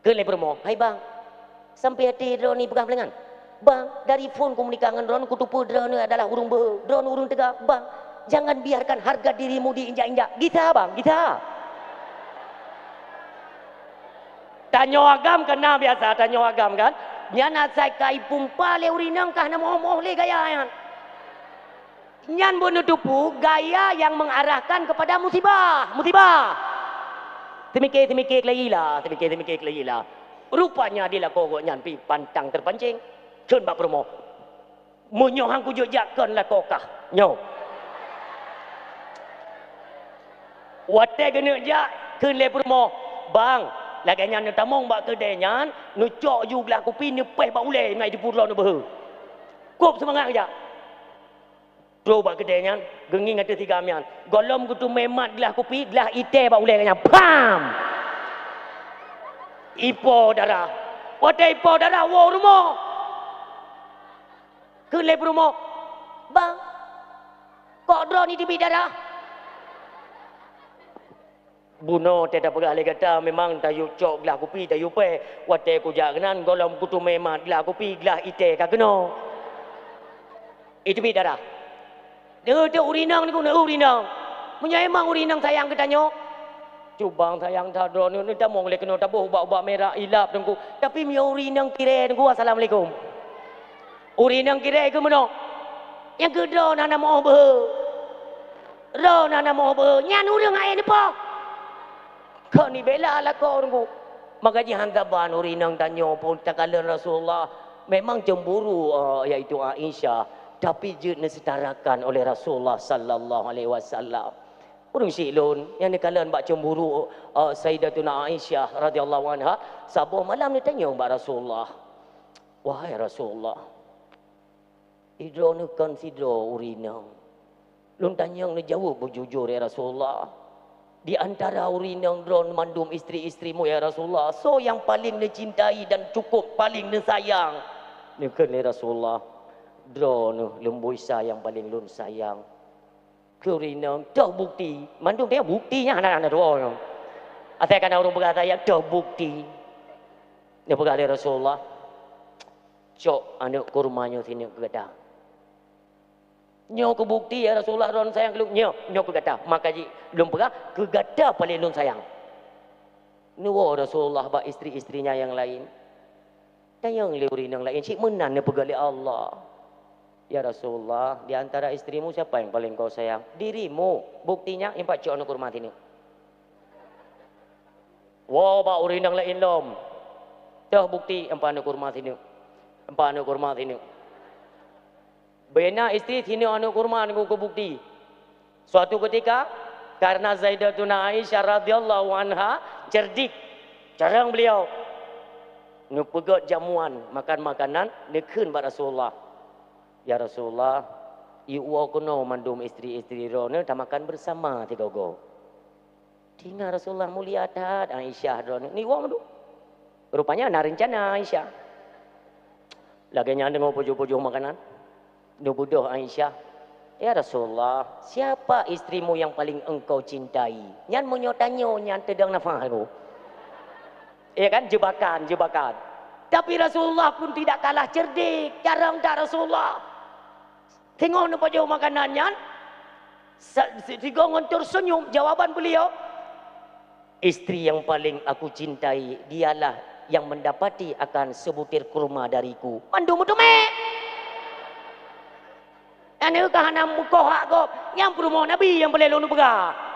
Kheun lé peurumoh, "Hai bang, sampai até droeneuh peugah lagée nyan? Bang, dari phon ku meunikah ngon droeneuh, kuteupeue droeneuh adalah ureuëng beuhe, droeneuh ureuëng teuga. Bang, jangan biarkan harga dirimu diinjak-injak. Gisa bang, gisa." Tanyoe agam kan na biasa, tanyoe agam kan. Nyan asai ka ipumpa lé ureuëng inong ka hana moh-moh lé gaya nyan. Nyan buet neuteupeue gaya nyang mengarahkan kepada musibah, musibah. Teumike-teumike keulayi la, teumike-teumike keulayi la. Rupanya di lakoe gobnyan pih pantang teupancing. Kheun bak peurumoh, "Meunyoe han kujeuet jak kon lakoe kah nyoe." Watée geuneuk jak, kheun lé peurumoh, "Bang, lagée nyan neutamong bak keudè nyan, neucok ju glah kupi neupéh bak ulée ngai teupeu droeneuh beuhe. Kôb seumangat jak." Trok bak keudè nyan, geungieng ateueh tiga mian. Gohlom geuteumé mat glah kupi, glah itée bak ulée nyan. Pam! Ipo darah. Watée ipo darah, woe rumoh. Kheun lé peurumoh, "Bang, kok droeneuh teubiet darah?" "Bunoe teuh tapeugah lé gata, memang tayue cok glah kupi, tayue péh. Watée kujak keunan, gohlom kuteumé mat glah kupi, glah itée ka keunoe. Iteubiet darah." "Neu teuh ureuëng inong nyoe, neu ureuëng inong. Meunyoe memang ureuëng inong sayang keu tanyoe, cubang sayang that droeneuh, neutamong lé keunoe taboh ubat-ubat mirah ilap teungku. Tapi meunyoe ureuëng inong kirée teungku, assalamualaikum. Ureuëng inong kirée keu meunoe, nyang keu droeneuh hana moh beuhe. Droeneuh hana moh beuhe, nyan ureuëng hai neupoh." Kon ibela lakoe teungku. Maka jihnyan saban ureuëng inong tanyoe phon takalon Rasulullah memang cemburu, eh, yaitu Aisyah, tapi jeuet neuseutarakan oleh Rasulullah sallallahu alaihi wasallam. Ureuëng syiek lôn nyang neukalon bak cemburu, eh, Sayyidatuna Aisyah radhiyallahu anha, saboh malam neutanyong bak Rasulullah, "Wahai Rasulullah, droeneuh kon sidroe ureuëng inong. Lôn tanyong neujaweueb beujujur, ya Rasulullah. Di antara ureuëng inong droeneuh mandum istri-istrimu, ya Rasulullah, soe nyang paleng neucintai dan cukup paleng neusayang?" Neukheun lé Rasulullah, "Droeneuh leumboi sa nyang paleng lôn sayang." Kheun ureuëng inong, "Toh bukti?" Mandum teuh bukti nyan hana, hana tuwoe nyoe. Asai ka na ureuëng peugah sayang, "Toh bukti?" Neupeugah lé Rasulullah, "Cok aneuëk kurma nyoe sineuk keu gata." "Nyoe keuh bukti, ya Rasulullah, droeneuh sayang keu lôn?" "Nyoe, nyoe keu gata. Maka jih lôn peugah, keu gata paleng lôn sayang." Neuwoe Rasulullah bak istri-istrinya nyang laén. Tanyong lé ureuëng inong laén, cit meunan neupeugah lé Allah, "Ya Rasulullah, di antara istrimu siapa yang paling kau sayang?" "Dirimu." "Buktinya?" "Impat cok aneuk kurma sineuk." Woe bak ureuëng inong laén lom. "Toh bukti?" "Empat aneuk kurma sineuk." "Empat aneuk kurma sineuk." Bena istri sineuk aneuk kurma ngon keu bukti. Suatu ketika, karena Zaidatuna Aisyah radhiyallahu anha cerdik, carong beliau neupeugöt jamuan makan makanan, neukheun bak Rasulullah, "Ya Rasulullah, yue woe keunoe mandum istri-istri droeneuh tamakan bersama sigoe-goe." Teungoh Rasulullah mulia that, Aisyah droeneuh ni woe mandum. Rupanya na rencana Aisyah. Lagée nyan deungoe pujoh-pujoh makanan, neubeudôh Aisyah, "Ya Rasulullah, siapa istrimu yang paling engkau cintai?" Nyan meunyoe tanyoe nyan teudong nafah tu. Ya kan? Jebakan, jebakan. Tapi Rasulullah pun tidak kalah cerdik. Carong that Rasulullah. Teungoh neupajoh makanan nyan, sa-, si-, sigoe ngon tersenyum, jawaban beliau, "Istri yang paling aku cintai, dialah yang mendapati akan sebutir kurma dariku." Mandum meuteumé. Aneuk ka hana meukoh hak gob, nyang peurumoh Nabi nyang peureulée lôn peugah.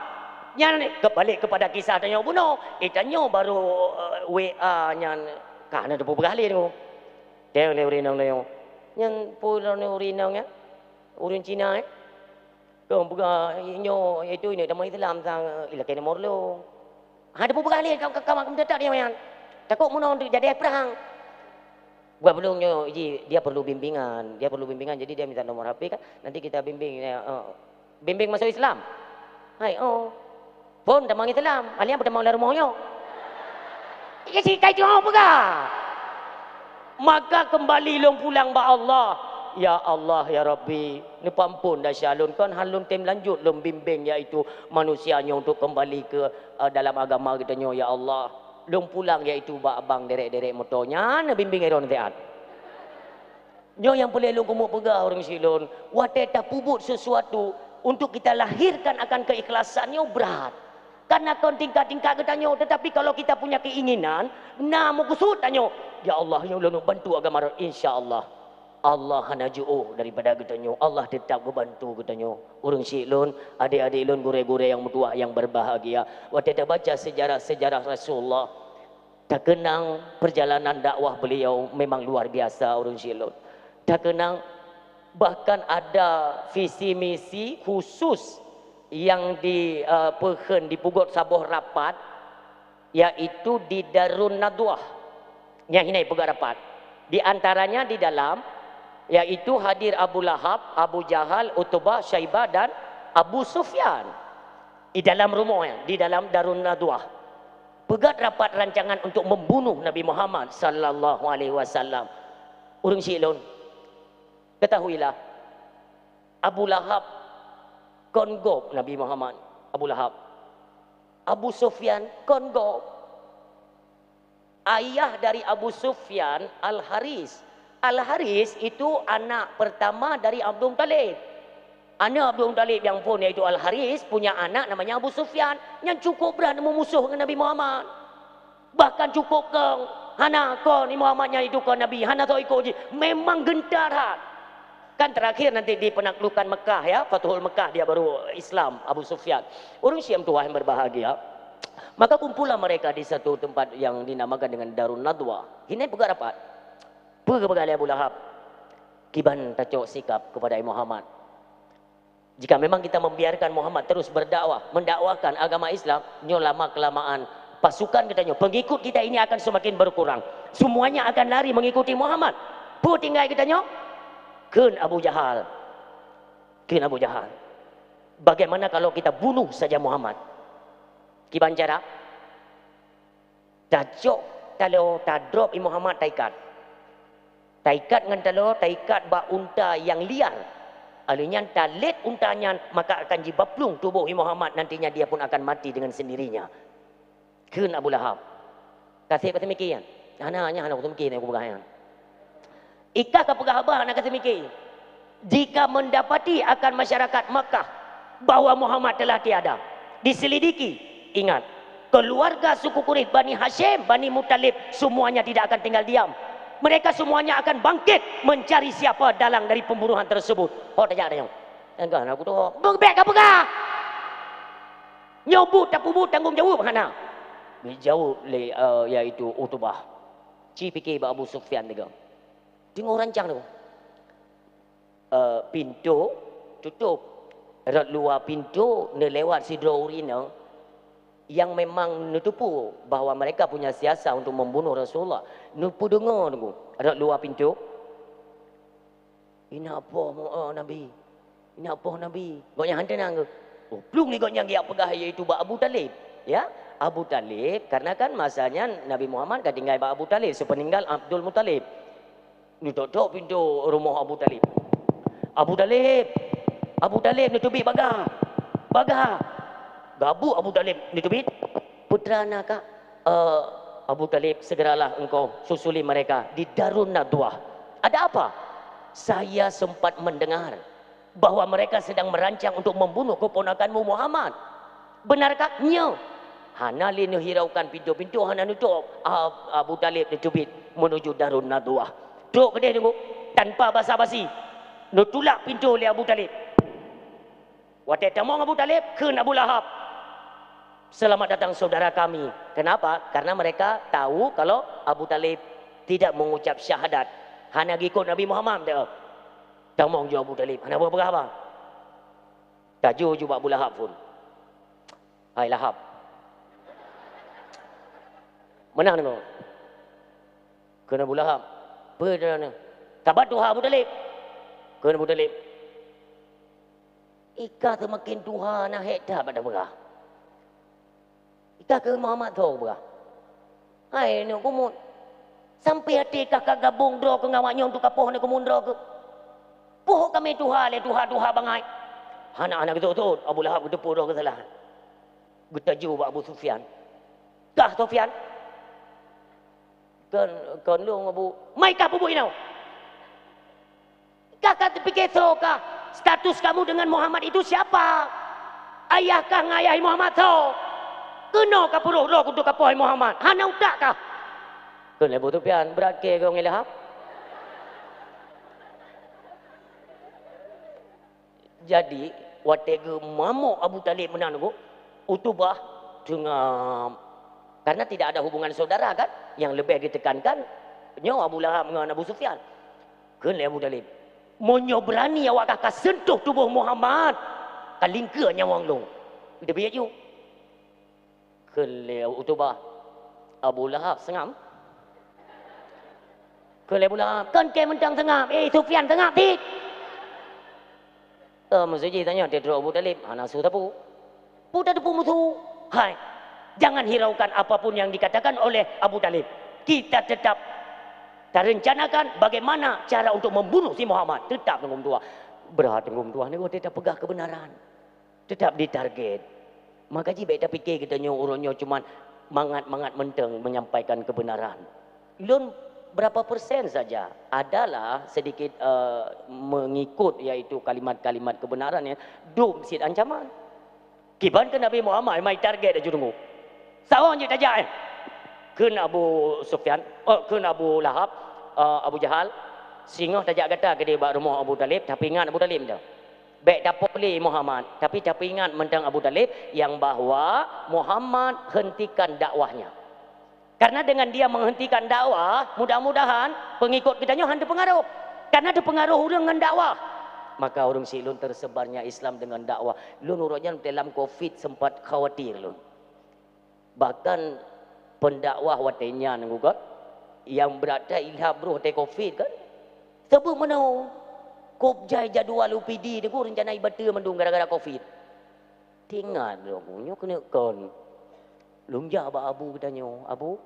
Nyan keubalek keupada kisah tanyoe bunoe, eh, tanyoe barô, eh, W A nyan ka hana teupeugah lé nyoe. Teuh lé ureuëng inong lé nyoe. Nyan peue lôn ureuëng inong nyan? Ureuëng Cina, eh? Kong peugah, "Nyoe, itu ini tamong Islam sang, ilakée nomor lôn." Ha, dia peugah lé, ka, ka, ka, ka, takot dia nyan. Takot meunoe untuk jadi perang. Buat belum nyoe, ji, dia perlu bimbingan. Dia perlu bimbingan, jadi dia minta nomor H P kan. Nanti kita bimbing, ya, eh, bimbing masuk Islam. Hai, oh. Phon tamong Islam, aliang peutamong lam rumoh nyoe. Iya si kai cuma peugah. Maka kembali lôn pulang bak Allah. Ya Allah, ya Rabbi, neupeuampon desya lôn, kon han lôn tem lanjut lôn bimbing, yaitu manusia nyoe untuk kembali ke, eh, dalam agama geutanyoe, ya Allah. Lôn pulang, yaitu bak abang derek-derek moto nyan, neubimbing droeneuh siat. Nyoe nyang peureulée lôn keumeung peugah ureuëng syiek lôn, watée tapeubuet sesuatu untuk kita lahirkan akan keikhlasan nyoe brat. Karena kon tingkat-tingkat geutanyoe, tetapi kalau kita punya keinginan, na meukeusut tanyoe, "Ya Allah, nyoe lôn bantu agama Lôn," insya Allah, Allah hana jiôh daripada geutanyoe. Allah teutap geubantu geutanyoe. Ureuëng syiek lôn, adék-adék lôn, gurée-gurée nyang meutuwah nyang berbahagia, watée tabaca sejarah-sejarah Rasulullah, takeunang perjalanan dakwah beliau memang luar biasa, ureuëng syiek lôn. Takeunang bahkan ada visi misi khusus nyang di, eh, peukheun, dipeugot saboh rapat, yaitu di Darun Nadwah. Nyang hina peugah rapat. Di antaranya di dalam, yaitu hadir Abu Lahab, Abu Jahal, Utbah, Syaibah, dan Abu Sufyan. Di dalam rumoh, ya, di dalam Darun Nadwah. Peugöt rapat rancangan untuk membunuh Nabi Muhammad sallallahu alaihi wasallam. Ureuëng syiek lôn, ketahuilah, Abu Lahab kon gob Nabi Muhammad. Abu Lahab. Abu Sufyan kon gob. Ayah dari Abu Sufyan, Al-Haris. Al-Haris itu anak pertama dari Abdul Muttalib. Aneuk Abdul Muttalib nyang phon, yaitu Al-Haris, punya anak namanya Abu Sufyan, nyang cukup brat meumusoh ngon Nabi Muhammad. Bahkan cukup kong, hana kon Nabi Muhammad nyan itu kon Nabi, hana soe iko jih, memang geuntar that. Kan terakhir nanti di penaklukan Mekah, ya, Fathul Mekah, dia baru Islam, Abu Sufyan. Ureuëng syiek meutuwah nyang berbahagia. Maka kumpullah mereka di satu tempat yang dinamakan dengan Darun Nadwa. Hina peugah rapat. Peue geupeugah lé Abu Lahab? Kiban tacok sikap kepada Muhammad. Jika memang kita membiarkan Muhammad terus berdakwah, mendakwahkan agama Islam, nyoe lama kelamaan pasukan geutanyoe, pengikut kita ini akan semakin berkurang. Semuanya akan lari mengikuti Muhammad. Peue tinggai geutanyoe? Kheun Abu Jahal. Kheun Abu Jahal. Bagaimana kalau kita bunuh saja Muhammad? Kiban cara? Tacok taloe, tadrop i Muhammad, taikat. Taikat ngon taloe, taikat bak unta nyang liar. Alheuh nyan talét unta nyan, maka akan jibaplueng tuboh i Muhammad, nantinya dia pun akan mati dengan sendirinya. Kheun Abu Lahab. Ka sép ka teumiki nyan? Hana, nyan hana kuteumiki, nyan kupeugah nyan. Ikah ka peugah haba hana ka teumiki. Jika mendapati akan masyarakat Makkah bahwa Muhammad telah tiada, diselidiki, ingat, keluarga suku Quraisy, Bani Hasyim, Bani Muttalib, semuanya tidak akan tinggal diam. Mereka semuanya akan bangkit mencari siapa dalang dari pembunuhan tersebut. Ho tajak tanyong. Enggak, aku tu. Bek ka peugah. Nyoe buet tapeubuet tanggong jaweueb hana. Geujaweueb lé, eh, yaitu Utbah. Ci pike bak Abu Sufyan tiga. Teungoh rancang tu. Eh, pintoe tutup. Rot luwa pintoe neulewat sidroe ureueng inong nyang memang neuteupeue bahwa mereka punya siasat untuk membunuh Rasulullah. Neupeudeungoe teungku, rot luwa pintoe. Inak poh mu-, eh, Nabi. Inak poh Nabi. Gobnyan han teunang keuh. Oh, plueng lé gobnyan geujak peugah, yaitu bak Abu Talib. Ya, Abu Talib, karena kan masa nyan Nabi Muhammad ka tinggai bak Abu Talib, sepeninggal Abdul Muttalib. Neutok-tok pintoe rumoh Abu Talib. "Abu Talib! Abu Talib, neuteubiet baga! Baga!" Gabuk Abu Talib neuteubiet. "Putra na, Kak?" "Eh, Abu Talib, segeralah engkau susuli mereka di Darun Nadwah." "Ada apa?" "Saya sempat mendengar bahwa mereka sedang merancang untuk membunuh keponakanmu Muhammad. Benarkah?" "Nyo." Hana lé neuhiraukan pintoe-pintoe, hana neutok, Ab-, Abu Talib neuteubiet menuju Darun Nadwah. Trok keudeh teungku, tanpa basa-basi, neutulak pintoe lé Abu Talib. Watée tamong Abu Talib, kheun Abu Lahab, "Selamat datang saudara kami." Kenapa? Karena mereka tahu kalau Abu Talib tidak mengucap syahadat. Hana gikot Nabi Muhammad, tamong ju Abu Talib. Hana peugah haba. Tajok ju bak Abu Lahab phon. "Hai Lahab, meunan deungoe." Kheun Abu Lahab, "Peue na?" "Saban tuha Abu Talib." Kheun Abu Talib, "Ika seumaken tuha na hék that bak tapeugah. Ika keu Muhammad tho peugah. Hai aneuk kumut, sampoe até kah ka gabong droe keu ngon awaknyoe untuk kapoh aneuk kumut droe keuh? Poh kami tuha lé tuha-tuha bangai." Hana, hana geuseuôt-seuôt, Abu Lahab geuteupeue droe keusalahan. Geutajok bak Abu Sufyan. "Kah Sufyan?" "Kon, kon lôn, Abu." "Mai kah peubuet inoe? Kah ka teupike soe kah? Status kamu dengan Muhammad itu siapa? Ayah kah ngon ayah Muhammad soe? Keunoe ka peuroh droe untuk kapoh Muhammad. Hana utak kah?" Kheun lé Abu Sufyan, "Brat keu kong ilham." Jadi, watée geumamok Abu Talib meunan teungku, Utubah teungoh, karena tidak ada hubungan saudara kan, yang lebih ditekankan nyoe Abu Lahab ngon Abu Sufyan. Kheun lé Abu Talib, "Meunyoe beurani awak kah ka seuntuh tuboh Muhammad, ka lingkeue nyawöng lôn." Geuteubiet ju. Kheun lé Utubah, "Abu Lahab seungab?" Kheun lé Abu Lahab, "Kon kèe mantong seungab, eh, Sufyan seungab cit." Eh, meuseujih tanyoe teutrok Abu Talib, hana su sapeue. Peue tateupeue musu? Hai, jangan hiraukan apa pun yang dikatakan oleh Abu Talib. Kita tetap tarencanakan bagaimana cara untuk membunuh si Muhammad. Tetap teungku meutuah. Brat teungku meutuah, nyoe watèe tapeugah keubeunaran. Tetap ditarget. Maka jih bèk tapike geutanyoe uroe nyoe cuma mangat-mangat mantong menyampaikan keubeunaran. Lôn berapa persen saja adalah sedikit, eh, mengikut, yaitu kalimat-kalimat kebenaran, ya. Dum cit ancaman. Kiban keu Nabi Muhammad mai target laju deungoe. Saboh jeuet tajak, eh. Kheun Abu Sufyan, oh, kheun Abu Lahab, eh, Abu Jahal, singoh tajak gata keudeh bak rumoh Abu Talib, tapi ingat Abu Talib tu. Bèk tapoh lé Muhammad, tapi tapeuingat mantong Abu Talib nyang bahwa Muhammad hentikan dakwahnya. Karena dengan dia menghentikan dakwah, mudah-mudahan pengikut geutanyoe han teupeungaroh. Karena teupeungaroh ureueng ngon dakwah. Maka ureueng syiek lôn tersebarnya Islam dengan dakwah. Lôn uroe nyan dalam covid sempat khawatir lôn. Bahkan pendakwah watèe nyan, Teungku, kan, nyang brat that ilham broh watèe covid, kan. Saboh meunoe, kôb jai jadual U P D, Teungku, rencana ibateue mandum gara-gara covid. Teuingat lôn, nyoe keuneuk kon. Lôn jak bak abu geutanyoe, "Abu,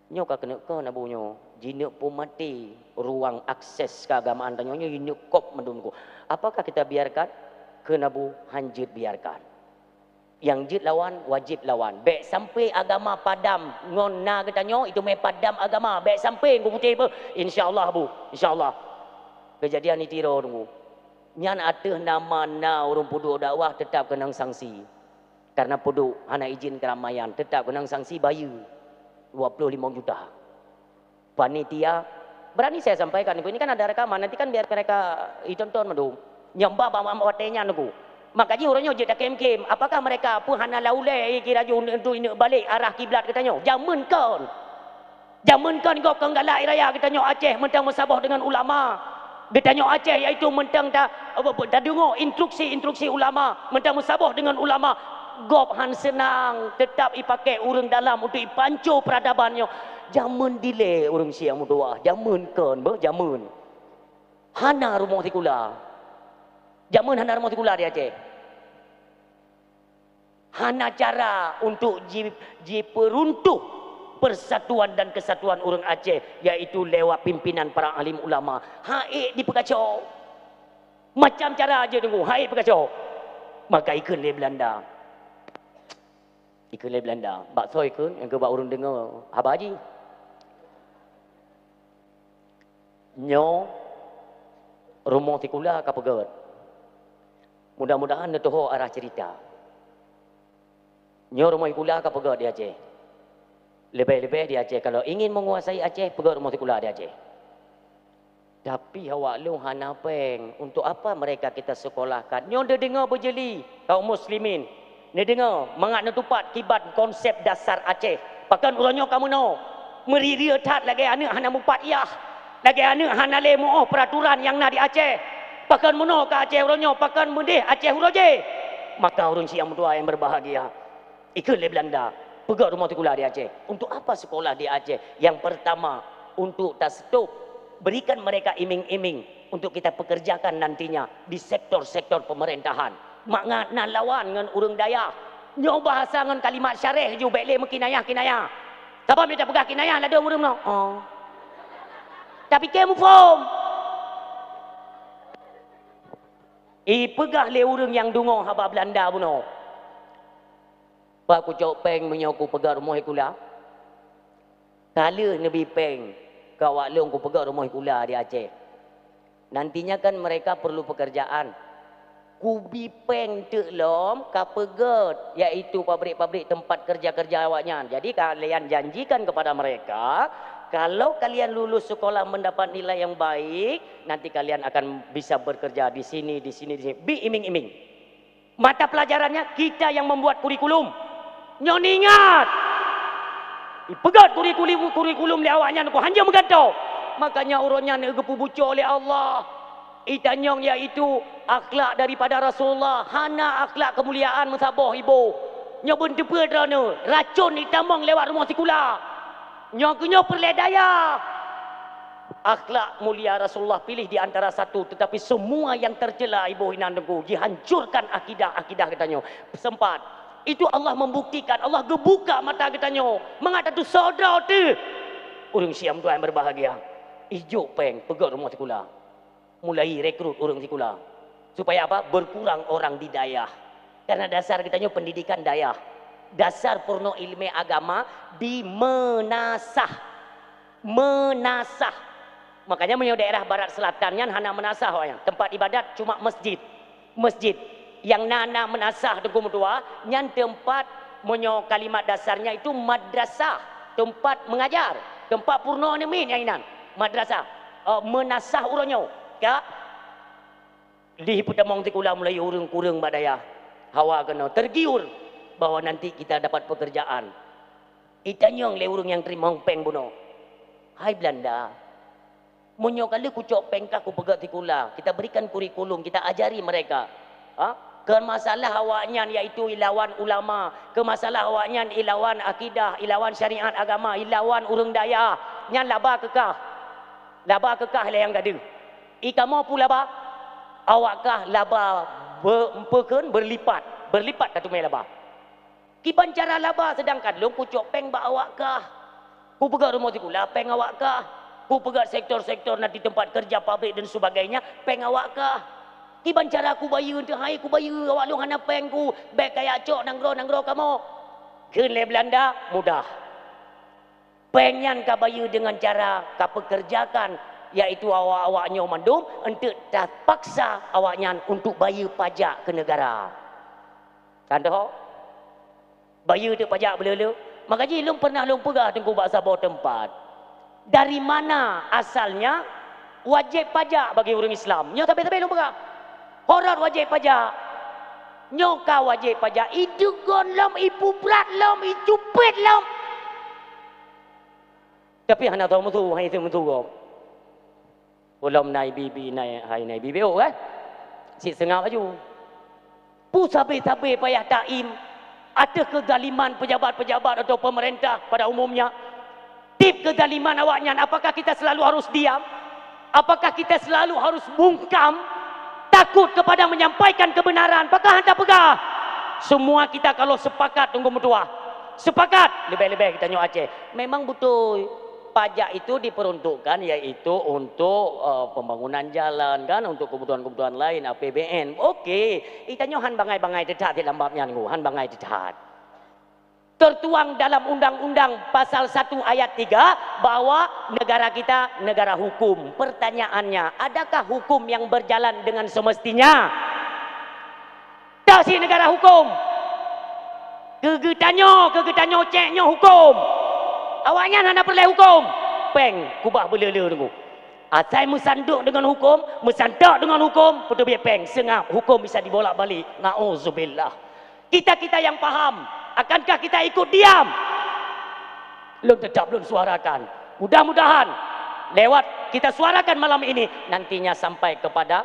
nyoe ka keuneuk kon abu nyoe, jineuk peumaté ruang akses keuagamaan tanyoe nyoe, jineuk kôb mandum." "Apakah kita biarkan?" Kheun abu, "Han jeuet biarkan. Nyang jeuet lawan, wajéb lawan. Bèk sampai agama padam ngon na geutanyoe, itu mé padam agama. Bèk sampai Teungku putéh beuh. Insya Allah, Bu. Insya Allah." Keujadian itiro, Teungku. Nyan ateueh nama na ureueng peuduek dakwah teutap keunong sanksi. Karena peuduek hana izin keuramaian, teutap keunong sanksi bayeue dua puluh limong juta. Panitia, berani saya sampaikan, Teungku, ini kan ada rekaman, nanti kan biar mereka ditonton mandum. Nyang ba, ba, ba, watée nyan, Teungku. Maka jih uroe nyoe jeuet takém-kém, apakah mereka peue hana laulée kira ju untuk ineuk balek arah kiblat geutanyoe? Jameun kon. Jameun kon gob kon galak raya geutanyoe Aceh mantong meusaboh deungon ulama. Geutanyoe Aceh yaitu mantong ta, tadeungoe instruksi-instruksi ulama, mantong meusaboh deungon ulama. Gob han seunang, teutap ipaké ureuëng dalam untuk ipanco peuradaban nyoe. Jameun dilée ureuëng siang meutuwah, jameun kon, beuh, jameun. Hana rumoh sikula. Jameun hana rumoh sikula di Aceh. Hana cara untuk ji-, jipeuruntuh persatuan dan kesatuan ureuëng Aceh, yaitu lewat pimpinan para alim ulama. Haék dipeukaco. Macam cara jeuet deungoe, haék peukaco. Maka ikheun lé Belanda. Ikheun lé Belanda. Bak soe ikheun, nyang keu bak ureuëng deungoe haba jih. Nyoe rumoh sikula ka peugét. Mudah-mudahan neutuho arah cerita. Nyoe rumoh sikula ka peugét di Aceh. Leubeh-leubeh di Aceh, kalau ingin menguasai Aceh, peugét rumoh sikula di Aceh. Tapi awak lôn hana péng. Untuk apa mereka kita sekolahkan? Nyoe neudeungoe beujeuli, kaum muslimin. Neudeungoe, mangat neutupat kiban konsep dasar Aceh. Pakon uroe nyoe ka meunoe? Meuriri that lagée aneuëk hana mupat yah. Lagée aneuëk hana lé muoh peuraturan nyang na di Aceh. Pakon meunoe ka Aceh uroe nyoe, pakon meudeh Aceh uroe jéh. Maka ureuëng siang meutuwah nyang berbahagia. Ikheun lé Belanda, peugét rumoh sikula di Aceh. Untuk apa sekolah di Aceh? Yang pertama, untuk ta-stop, berikan mereka iming-iming untuk kita pekerjakan nantinya di sektor-sektor pemerintahan. Mangat na lawan ngon ureuëng dayah. Nyoe bahasa ngon kalimat syareh ju bék lé meukinayah-kinayah. Sabab lé tapeugah kinayah ladôm ureuëng nyoe. Oh. Tapi kém muphom. Ipeugah lé ureuëng nyang deungoe haba Belanda bunoe. Bah kucok péng meunyoe kupeugét rumoh sikula. Ka lheueh neubi péng keu awak lôn kupeugét rumoh sikula di Aceh. Nantinya kan mereka perlu pekerjaan. Kubi péng teuk lom ka peugét, yaitu pabrik-pabrik tempat kerja-kerja awaknyan. Jadi kalian janjikan kepada mereka, kalau kalian lulus sekolah mendapat nilai yang baik, nanti kalian akan bisa bekerja di sini, di sini, di sini. Bi iming-iming. Mata pelajarannya, kita yang membuat kurikulum. Nyoe ingat! Ipeugét kurikulum, kurikulum lé awaknyan ku hanjeuet meugantoe. Makanya uroe nyan geupeubuco lé Allah. Itanyong yaitu akhlak daripada Rasulullah, hana akhlak kemuliaan meusaboh iboh. Nyoe beuneuteupeu droeneuh, racon itamong lewat rumoh sikula. Nyoe keuh nyoe peureulée dayah. Akhlak mulia Rasulullah pilih di antara satu, tetapi semua yang tercela iboh inan teungku jihancurkan akidah-akidah geutanyoe. Sempat. Itu Allah membuktikan, Allah geubuka mata geutanyoe. Mangat tatusoe droe teuh. Ureuëng siam tuan berbahagia. Ijok péng peugét rumoh sikula. Mulai rekrut ureuëng sikula. Supaya apa? Berkurang orang di dayah. Karena dasar geutanyoe pendidikan dayah. Dasar peurunoe ileumé agama di meunasah. Meunasah. Makanya meunyoe daerah barat selatan nyan hana meunasah awaknyan. Tempat ibadat cuma masjid. Masjid. Nyang na, na meunasah teungku meutuwah, nyan tempat meunyoe kalimat dasarnya itu madrasah, tempat mengajar, tempat peurunoe aneuk miet nyang inan. Madrasah. Oh, meunasah uroe nyoe. Ka Dih peutamong sikula mulai ureuëng kureueng bak dayah. Hawa keunoe tergiur bahwa nanti kita dapat pekerjaan. Itanyong lé ureuëng nyang teurimong péng bunoe, "Hai Belanda, meunyoe ka lheueh kucok péng kah kupeugét sikula, kita berikan kurikulum, kita ajari mereka. Ha? Keu masalah awaknyan yaitu ilawan ulama, keu masalah awaknyan ilawan akidah, ilawan syariat agama, ilawan ureuëng dayah, nyan laba keu kah. Laba keu kah lé nyang gadeuh." I kamoe peue laba? Awak kah laba be-, peukheun beurlipat, beurlipat tateumé laba. Kiban cara laba, seudangkan lôn kucok péng bak awak kah. Kupeugét rumoh sikula péng awak kah. Kupeugét sektor-sektor na di tempat kerja, pabrik dan sebagainya, péng awak kah. Kiban cara kubayeue teuh hai kubayeue, awak lôn hana péng ku, bék kajak cok nanggroe-nanggroe kamoe. Kheun lé Belanda, mudah. Péng nyan kabayeue deungon cara kapeukeureujakan, yaitu awak-awak nyoe mandum eunteuk tapaksa awaknyan untuk bayeue pajak keu neugara. Contoh, bayeue teuk pajak beuleu-leu. Maka jih lôn pernah lôn peugah teungku bak saboh teumpat, Dari mana asalnya wajéb pajak bagi ureuëng Islam? Nyoe sabe-sabe lôn peugah. Horot wajéb pajak. Nyoe ka wajéb pajak. Ideugon lom, ipubrat lom, icupet lom. Tapi hana tahu mutu, hai itu mutu gob. Ulom nai bibi nai, hai nai bibi, oh, kan? Cit seungab laju. Peue sabe-sabe payah taim ateueh keuzaliman pejabat-pejabat atau pemerintah pada umumnya? Tieb keuzaliman awaknyan, apakah kita selalu harus diam? Apakah kita selalu harus bungkam, takut kepada menyampaikan kebenaran? Pakon hana peugah? Semua kita kalau sepakat, Teungku meutuah, sepakat, leubeh-leubeh geutanyoe Aceh. Memang beutôi. Pajak itu diperuntukkan yaitu untuk, eh, pembangunan jalan kan, untuk kebutuhan-kebutuhan lain, A P B N. Oke, geutanyoe han bangai-bangai teutat di lam bab nyan, han bangai teutat. Tertuang dalam Undang-Undang Pasal satu Ayat tiga bahwa negara kita negara hukum. Pertanyaannya, adakah hukum yang berjalan dengan semestinya? Toh si negara hukum. Keu geutanyoe, keu geutanyoe cek nyoe hukum. Awaknyan hana peureulée hukum. Peng, kubah beuleu-leu deungoe. Asai meusandok deungon hukum, meusantok deungon hukum, peuteubiet peng, seungab, hukum bisa dibolak-balik. Nauzubillah. Kita-kita yang paham, akankah kita ikut diam? Lôn tetap lôn suarakan. Mudah-mudahan lewat kita suarakan malam ini, nantinya sampai kepada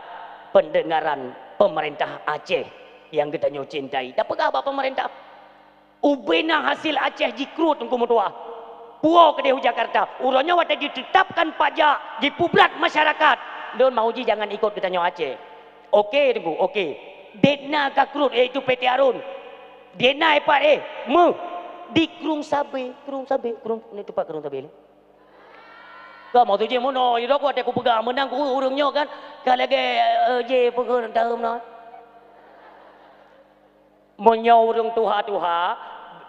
pendengaran pemerintah Aceh yang geutanyoe cintai. Tapeugah bak pemerintah, ubena hasil Aceh jikruet Teungku meutuah. Puwoe keudeh u Jakarta. Uroe nyoe watée ditetapkan pajak, jipubrat masyarakat. Lôn mau ji jangan ikot geutanyoe Aceh. Oke Teungku, oke. Dena ka kruet, yaitu P T Arun. Dena ipat, eh, meuh. Di Krueng Sabe, Krueng Sabe, Krueng, ni teumpat Krueng Sabe ni. Ka mau tu je meunoe, ya ku watée kupeugah, meunan ku ureuëng nyoe kan, ka lagée, eh, je peugah tahu meunoe. Meunyoe ureuëng tuha-tuha,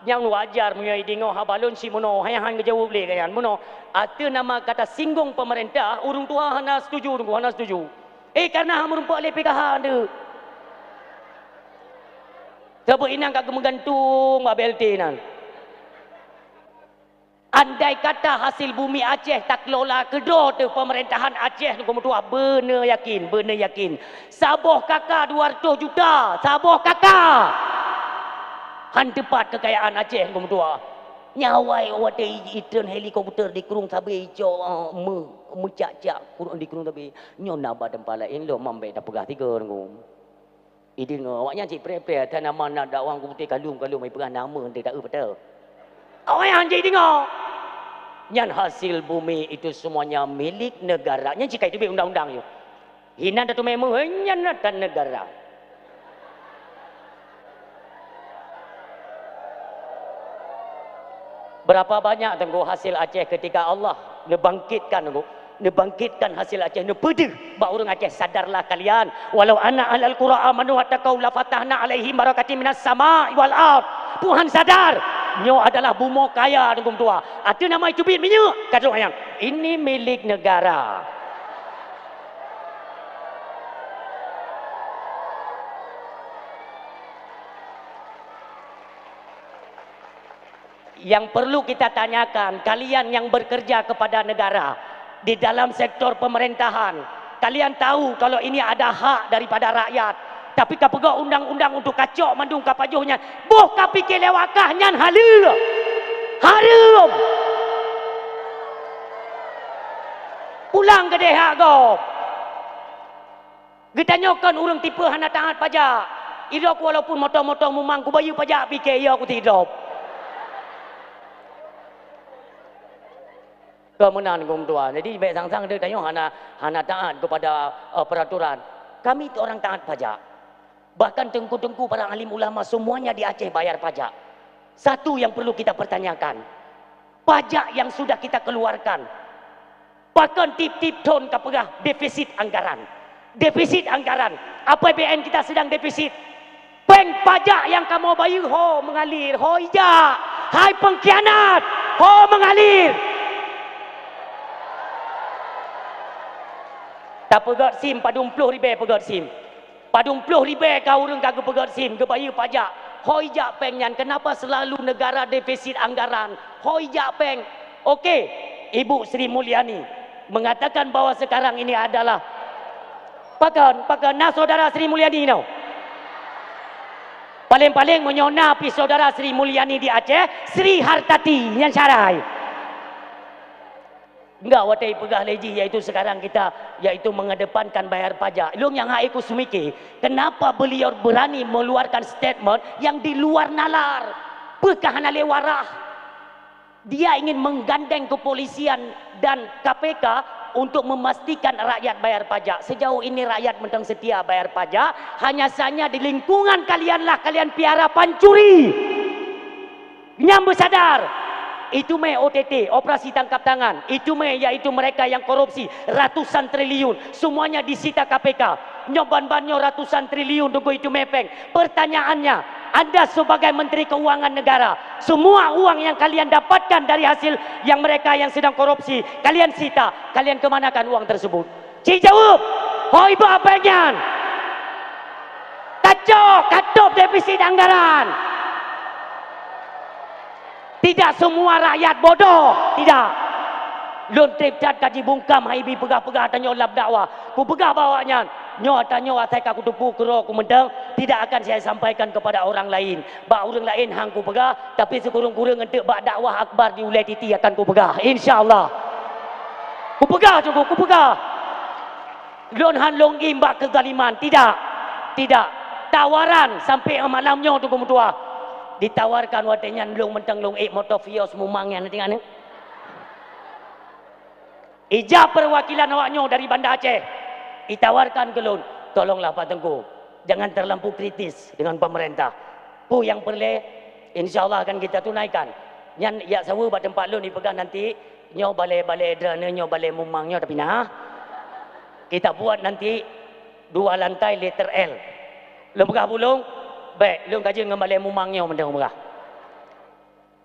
nyang wajar meunyoe ideungoe haba lôn si meunoe, hai han geujaweueb lé gobnyan. Meunoe, ateueh nama kata singgung pemerintah, ureuëng tuha hana setuju, hana setuju. Eh, karena han meurumpok lé P K H tu. Saboh inong ka geumeugantung bak B L T nan. Andai kata hasil bumi Aceh takelola keudroe teuh pemerintahan Aceh Teungku meutuah, beuna yakin, beuna yakin. Saboh K K dua ratus juta, saboh K K. Han teupat kekayaan Aceh Teungku meutuah. Nyawai watée i-, itreun helikopter di Krueng Sabe icok, eh, meu-, meucak-cak kureueng di Krueng Sabe. Nyoe na bak teumpat laén lom, mam bék tapeugah tiga Teungku. Ideungoe, awaknyan cit preh-preh, ata nama na dakwah Teungku Putih kalum-kalum, ipeugah nama teuh taeu beutôi. Awaknyan cit ideungoe. Nyan hasil bumi itu semuanya milik negara. Nyan cit ka iteubiet undang-undang nyoe. Hinan tateumé meuheuh, nyan ata negara. Berapa banyak Teungku hasil Aceh ketika Allah neubangkitkan Teungku? Neubangkitkan hasil Aceh, neupeudeuh bak ureuëng Aceh, sadarlah kalian, walau anna ahlal qura amanu wattaqau lafatahna alaihim barakatim minas sama'i wal ard. Tuhan sadar, nyoe adalah bumoe kaya Teungku meutuah. Ateueh nama iteubiet minyeuk, ka trok nyan. Ini milik negara. Yang perlu kita tanyakan, kalian yang bekerja kepada negara, di dalam sektor pemerintahan, kalian tahu kalau ini ada hak daripada rakyat, tapi ka peugah undang-undang untuk kacok mandum ka pajoh nyan, boh ka pike lewat kah nyan haleue? Hareuem! Pulang keudeh hak gob! Geutanyoe kon ureuëng tipe hana taát pajak. Idrop walaupun motong-motong mumang kubayeue pajak pike yo kuti idrop. Keu meunan Teungku meutuah. Jadi bék sang-sang geutanyoe hana, hana taát kepada, eh, peraturan. Kami tu orang taat pajak. Bahkan teungku-teungku para alim ulama semuanya di Aceh bayar pajak. Satu yang perlu kita pertanyakan, pajak yang sudah kita keluarkan, pakon tiep-tiep thon ka peugah defisit anggaran. Defisit anggaran, A P B N kita sedang defisit. Péng pajak nyang kamoe bayeue ho meungalir, ho ijak, hai peungkhianat, ho meungalir. Tapeugét sim padum ploh ribée peugét sim. Padum ploh ribée ka ureuëng ka geupeugét sim, geubayeue pajak. Ho ijak péng nyan, kenapa selalu negara defisit anggaran? Ho ijak péng. Oke. Ibu Sri Mulyani mengatakan bahwa sekarang ini adalah, pakon, pakon na saudara Sri Mulyani nyoe? Paléng-paléng meunyoe na pih saudara Sri Mulyani di Aceh, Sri Hartati nyang sarai. Enggak, watée peugah lé jih, yaitu sekarang kita, yaitu mengedepankan bayar pajak. Lôn nyang hai ku seumiké, kenapa beliau berani mengeluarkan statement yang di luar nalar? Peue ka hana lé warah? Dia ingin menggandeng kepolisian dan K P K untuk memastikan rakyat bayar pajak. Sejauh ini rakyat mantong setia bayar pajak, hanya saja di lingkungan kalianlah kalian piara pancuri. Nyang beusadar, itu mé O T T, operasi tangkap tangan, itu mé yaitu mereka yang korupsi ratusan triliun, semuanya disita K P K. Nyoe ban-ban nyoe ratusan triliun Teungku, itu mé péng. Pertanyaannya, Anda sebagai Menteri Keuangan Negara, semua uang yang kalian dapatkan dari hasil yang mereka yang sedang korupsi, kalian sita, kalian kemanakan uang tersebut? Cit jaweueb, ho iba péng nyan? Kacok, katôb defisit anggaran. Tidak semua rakyat bodoh, tidak. Lôn trép that ka jibungkam hai bi peugah-peugah tanyoe lam dakwah. Kupeugah bak awaknyan, nyoe tanyoe asai ka kuteupeue keudroe kumantong, tidak akan saya sampaikan kepada orang lain. Bak ureuëng laén han kupeugah, tapi sikureueng-kureueng eunteuk bak dakwah akbar di Ulée Titi akan kupeugah, insya Allah. Kupeugah Teungku, kupeugah. Lôn han lôn iem bak keuzaliman, tidak. Tidak. Tawaran sampai malam nyoe Teungku meutuah. Ditawarkan watée nyan lôn mantong lôn ék moto Vios Mumang nyan, teuingat nyoe. Ijak perwakilan awak nyoe dari Banda Aceh, itawarkan keu lôn, tolonglah Pak Teungku, jangan terlampau kritis dengan pemerintah. Peue nyang peureulée, insya Allah akan kita tunaikan. Nyan jak saweue bak teumpat lôn ipeugah nanti, nyoe balée-balée droeneuh, nyoe balée Mumang nyoe tapi na. Kita buat nanti dua lantai letter L. Lôn peugah bulong, bék, lôn ka jeuet ngon balée Mumang nyoe mantong peugah.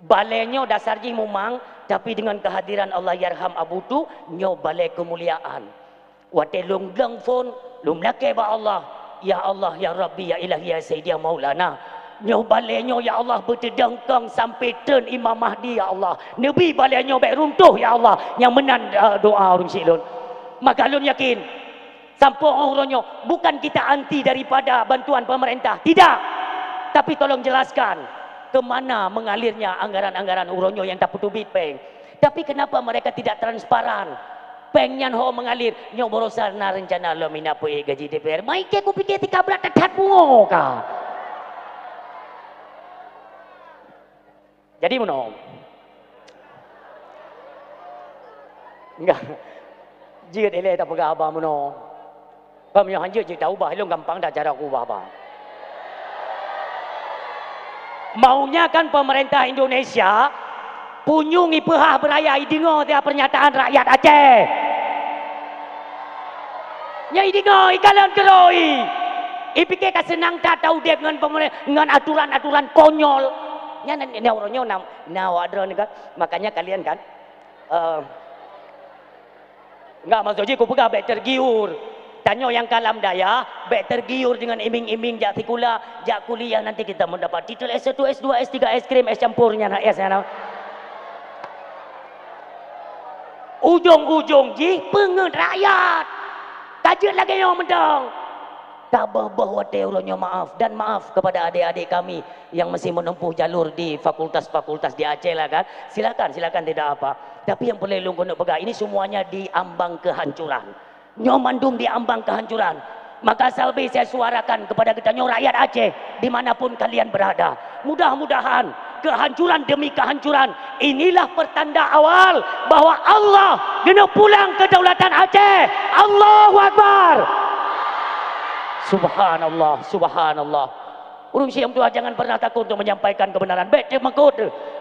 Balée nyoe dasar jih Mumang, tapi dengan kehadiran Allahyarham Abu Tu, nyoe balée keumuliaan. Watée lôn gleng phon, lôn lakée bak Allah, "Ya Allah, ya Rabbi, ya Ilahi, ya Sayyidi, ya Maulana, nyoe balée nyoe, ya Allah, beuteudong kong sampai treun Imam Mahdi, ya Allah. Neubi balée nyoe bék runtoh, ya Allah." Nyang meunan, eh, doa ureuëng syiek lôn. Maka lôn yakin, sampoe uroe nyoe, bukan kita anti daripada bantuan pemerintah, tidak. Tapi tolong jelaskan, ke mana mengalirnya anggaran-anggaran uroe nyoe nyang tapeuteubiet péng. Tapi kenapa mereka tidak transparan? Péng nyan ho mengalir, nyoe baroesa na reuncana lom ina peuék gaji D P R. Mai kée kupike tika brat that-that pungo ka. Jadi meunoe. Enggak. Jeuet ilée tapeugah haba meunoe. Bak meunyoe han jeuet, jeuet taubah, ilôn gampang that cara kuubah haba. Maunya kan pemerintah Indonesia punyueng ipeuhah beuraya ideungoe tiep pernyataan rakyat Aceh. Nyan ideungoe, ikalon keudroe. Ipike ka seunang that taudeb ngon pemerintah, ngon aturan-aturan konyol. Nyan, nyan, nyan uroe nyoe na, na awak droeneuh kan. Makanya kalian kan, eh, Enggak, maksud jih kupeugah bék tergiur. Tanyoe nyang ka lam dayah, bék tergiur dengan iming-iming jak sikula, jak kuliah, nanti kita mendapat titel S satu, S dua, S tiga, es krim, es campur nyan, es nyan. Ujong-ujong jih peungeuet rakyat. Ka jeuet lagée nyoe mantong. Taböh-böh watée uroe nyoe maaf, dan maaf kepada adik-adik kami yang masih menempuh jalur di fakultas-fakultas di Aceh lah kan. Silakan, silakan, tidak apa. Tapi yang perlu lôn keuneuk peugah, ini semuanya di ambang kehancuran. Nyoe mandum di ambang kehancuran. Maka sabab saya suarakan kepada geutanyoe rakyat Aceh di mana pun kalian berada. Mudah-mudahan kehancuran demi kehancuran inilah pertanda awal bahwa Allah geuneuk pulang kedaulatan Aceh. Allahu Akbar. Subhanallah, subhanallah. Ureuëng syiek meutuah, jangan pernah takut untuk menyampaikan kebenaran. Bék teumakot.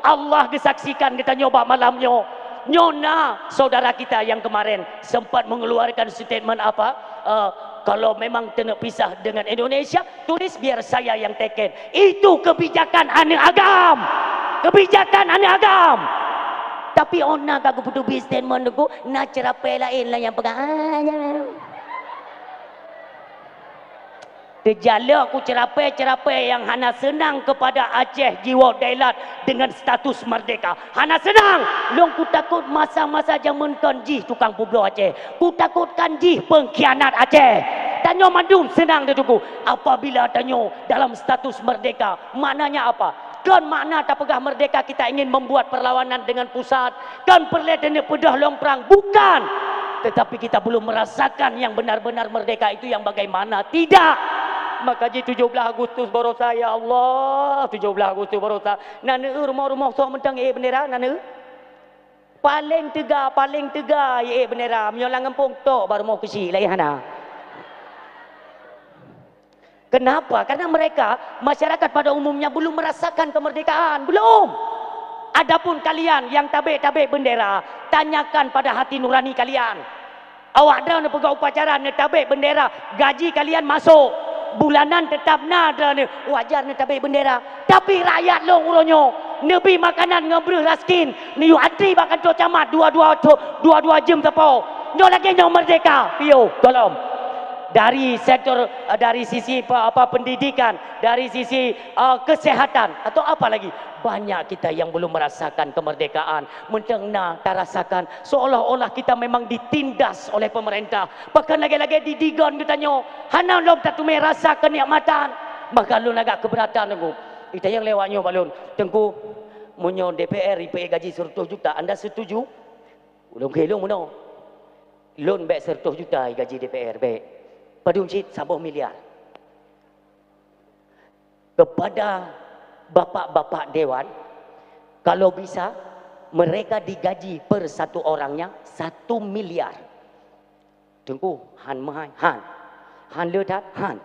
Allah geusaksikan geutanyoe bak malam nyoe. Nyoe na saudara kita yang kemarin sempat mengeluarkan statement apa? Eh, kalau memang keuneuk pisah dengan Indonesia, tulis biar saya yang teken. Itu kebijakan aneuëk agam. Kebijakan aneuëk agam. Tapi óh na ka geupeuteubiet statement Teungku, na ceurapée laén lah nyang peugah. Ah, nyan. Teujalok ku ceurapée-ceurapée nyang hana seunang keupada Aceh jiwoe dailat deungon status merdeka. Hana seunang! Lôn kutakot masa-masa jameun kon jih tukang peubloe Aceh. Kutakot kon jih peungkhianat Aceh. Tanyoe mandum seunang teutuku apabila tanyoe dalam status merdeka. Maknanya apa? Kon makna tapeugah merdeka kita ingin membuat perlawanan dengan pusat, kon peureulée taneuk peudeuh lôn prang, bukan. Tetapi kita belum merasakan yang benar-benar merdeka itu yang bagaimana. Tidak. Maka jih tujoh blaih Agustus barosa, ya Allah, tujoh blaih Agustus barosa. Na neueu rumoh-rumoh soe mantong ék bendera, na neueu? Paléng teuga, paléng teuga ék bendera. Meunyoe lam gampông tok bak rumoh keuchik, laén hana. Kenapa? Karena mereka, masyarakat pada umumnya belum merasakan kemerdekaan. Belum. Adapun kalian yang tabek-tabek bendera, tanyakan pada hati nurani kalian. Awak droeneuh peugah upacara neutabek bendera, gaji kalian masok. Bulanan teutap na droeneuh, wajar neutabek bendera. Tapi rakyat lôn uroe nyoe, neubi makanan ngon breuh raskin, neuyue antri bak kantô camat dua-dua tho-, dua-dua jeuem sapo. Nyoe lagée nyoe merdeka, piôh, tolong. Dari sektor, eh, dari sisi apa, apa, pendidikan, dari sisi, eh, kesehatan, atau apa lagi? Banyak kita yang belum merasakan kemerdekaan. Mantong na tarasakan seolah-olah kita memang ditindas oleh pemerintah. Bahkan lagée-lagée di Digon geutanyoe, hana lom tateumé rasa kenikmatan. Maka lôn agak keberatan, Teungku. Itanyong lé awak nyoe bak lôn, "Teungku, meunyoe D P R ipeuék gaji seratus juta, anda setuju?" Ulôn kheun lôn meunoe. Lôn bék seratus juta gaji D P R, bék. Padum cit saboh miliar. Kepada bapak-bapak dewan, kalau bisa, mereka digaji per satu orangnya satu miliar. Teungku, han meuhai, han. Han le that, han.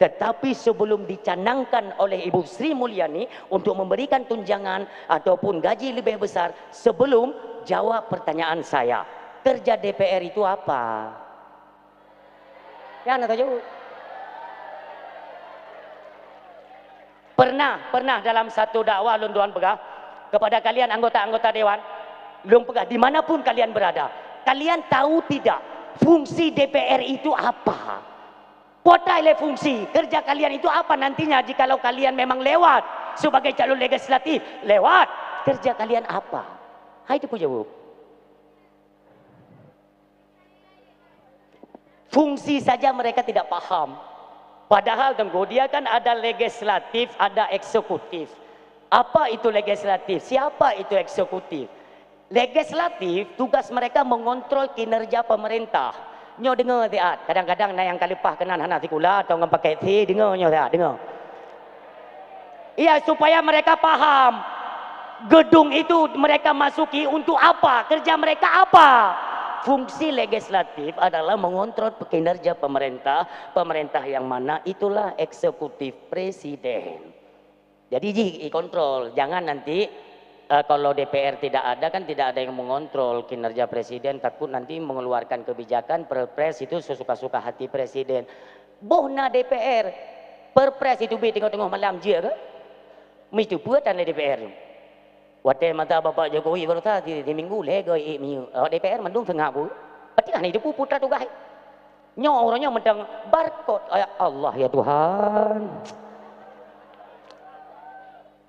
Tetapi sebelum dicanangkan oleh Ibu Sri Mulyani untuk memberikan tunjangan ataupun gaji lebih besar, sebelum, jawab pertanyaan saya, kerja D P R itu apa? Ya, na taju. Pernah, pernah dalam satu dakwah lôn tuan peugah kepada kalian anggota-anggota dewan, lôn peugah, di mana pun kalian berada, kalian tahu tidak fungsi D P R itu apa? Potai lé fungsi, kerja kalian itu apa nantinya jikalau kalian memang lewat sebagai calon legislatif? Lewat, kerja kalian apa? Hai, itu ku jawab. Fungsi saja mereka tidak paham. Padahal, Teungku, dia kan ada legislatif, ada eksekutif. Apa itu legislatif? Siapa itu eksekutif? Legislatif, tugas mereka mengontrol kinerja pemerintah. Nyoe deungoe siat, kadang-kadang na nyang ka leupah keunan hana sikula atau ngon paket C, deungoe nyoe siat, deungoe. Iya, supaya mereka paham gedung itu mereka masuki untuk apa, kerja mereka apa. Fungsi legislatif adalah mengontrol kinerja pemerintah, pemerintah yang mana itulah eksekutif presiden. Jadi jih ikontrol, jangan nanti, eh, kalau D P R tidak ada kan tidak ada yang mengontrol kinerja presiden, takut nanti mengeluarkan kebijakan perpres itu sesuka-suka hati presiden. Boh na D P R, perpres itu bi teungoh-teungoh malam jeuet ke? Meuitu peue tan lé D P R. Watée masa Bapak Jokowi barosa di, di minggu lhée goe ék minyeuk. Awak D P R mandum seungab bu. Pati hana itu pu putra tugaih. Nyoe uroe nyoe mantong barcode. Ya Allah ya Tuhan.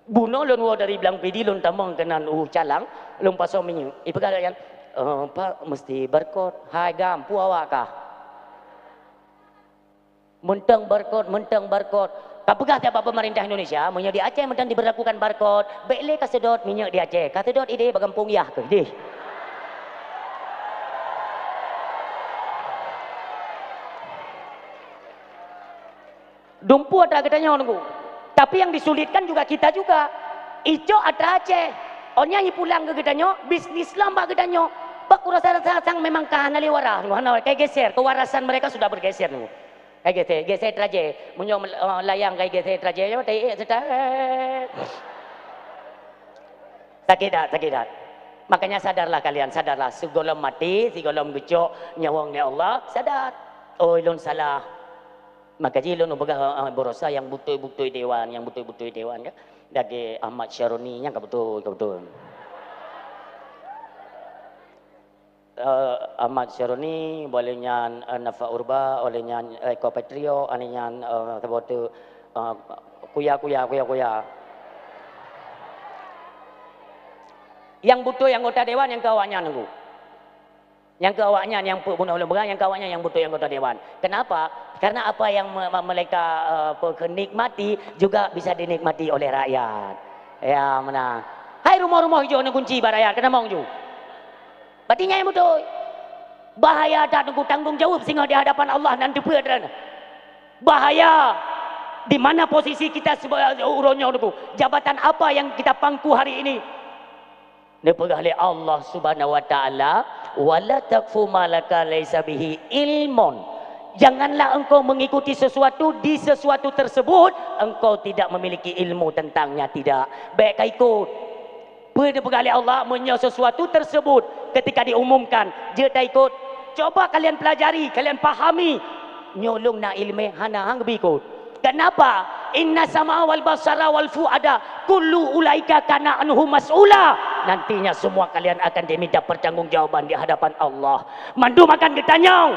Bunoe lôn woe dari Blang Pidie lôn tamong keunan u Calang, lôn pasoe minyeuk. Ipeugah lagée nyan, "Eh, Pak, meusti barcode." Hai gam, peue awak kah? Mantong barcode, mantong barcode. Ka peugah siat bak pemerintah Indonesia, meunyoe di Aceh mantong diberlakukan barcode, bék lé kaseudot minyeuk di Aceh. Kaseudot idéh bak gampông yah keuh idéh. Dumpeue atra geutanyoe, Teungku. Tapi yang disulitkan juga kita juga. Icok atra Aceh. Oh nyan ipulang keu geutanyoe, bisnis lom bak geutanyoe. Bak kurasa-rasa sang memang ka hana lé waras, Teungku. Hana, ka geser, kewarasan mereka sudah bergeser, Teungku. Ka geser, geser traje. Meunyoe mel-, eh, layang ka geser traje, nyoe taék seutah. Sakét that, sakét that. Makanya sadarlah kalian, sadarlah. Sigohlom maté, sigohlom geucok nyawöng lé Allah, sadar. Oh, ulôn salah. Maka jih lôn peugah, ah, barosa nyang beutôi-beutôi dewan, nyang beutôi-beutôi dewan, ya. Lagée Ahmad Syaroni nyang ka beutôi, ka beutôi. Eh, Ahmad Syaroni, boleh nyan, eh, Nafa Urba, boleh nyan, eh, Eko Petrio, boleh nyan, eh, saboh tu, eh, Kuya, Kuya, Kuya, Kuya. Yang beutôi anggota dewan nyang keu awaknyan, Teungku. Nyang keu awaknyan nyang peuet bunoe lôn peugah, nyang keu awaknyan nyang beutôi anggota dewan. Kenapa? Karena apa yang me-, me-, mereka, eh, pe-, nikmati juga bisa dinikmati oleh rakyat. Ya, meunan. Hai rumoh-rumoh ijô neukunci bak rakyat, keutamong ju. Berarti nyan beutôi. Bahaya that, Teungku, tanggung jaweueb singoh di hadapan Allah nan teupeue droeneuh. Bahaya. Di mana posisi kita sibagoe uroe nyoe, Teungku? Jabatan apa yang kita pangku hari ini? Neupeugah lé Allah Subhanahu wa Taala, "Wala taqfu ma laka laisa bihi ilmun." Janganlah engkau mengikuti sesuatu di sesuatu tersebut engkau tidak memiliki ilmu tentangnya, tidak. Bèk ka ikut. Peue neupeugah lé Allah, meunyoe sesuatu tersebut ketika diumumkan, jeuet taikot. Coba kalian pelajari, kalian pahami. Nyoe lôn na ileumèe, hana han geubi ikot. Kenapa? Inna sama wal basara wal fuada kullu ulaika kana anhu mas'ula. Nantinya semua kalian akan diminta pertanggungjawaban di hadapan Allah. Mandum akan geutanyong.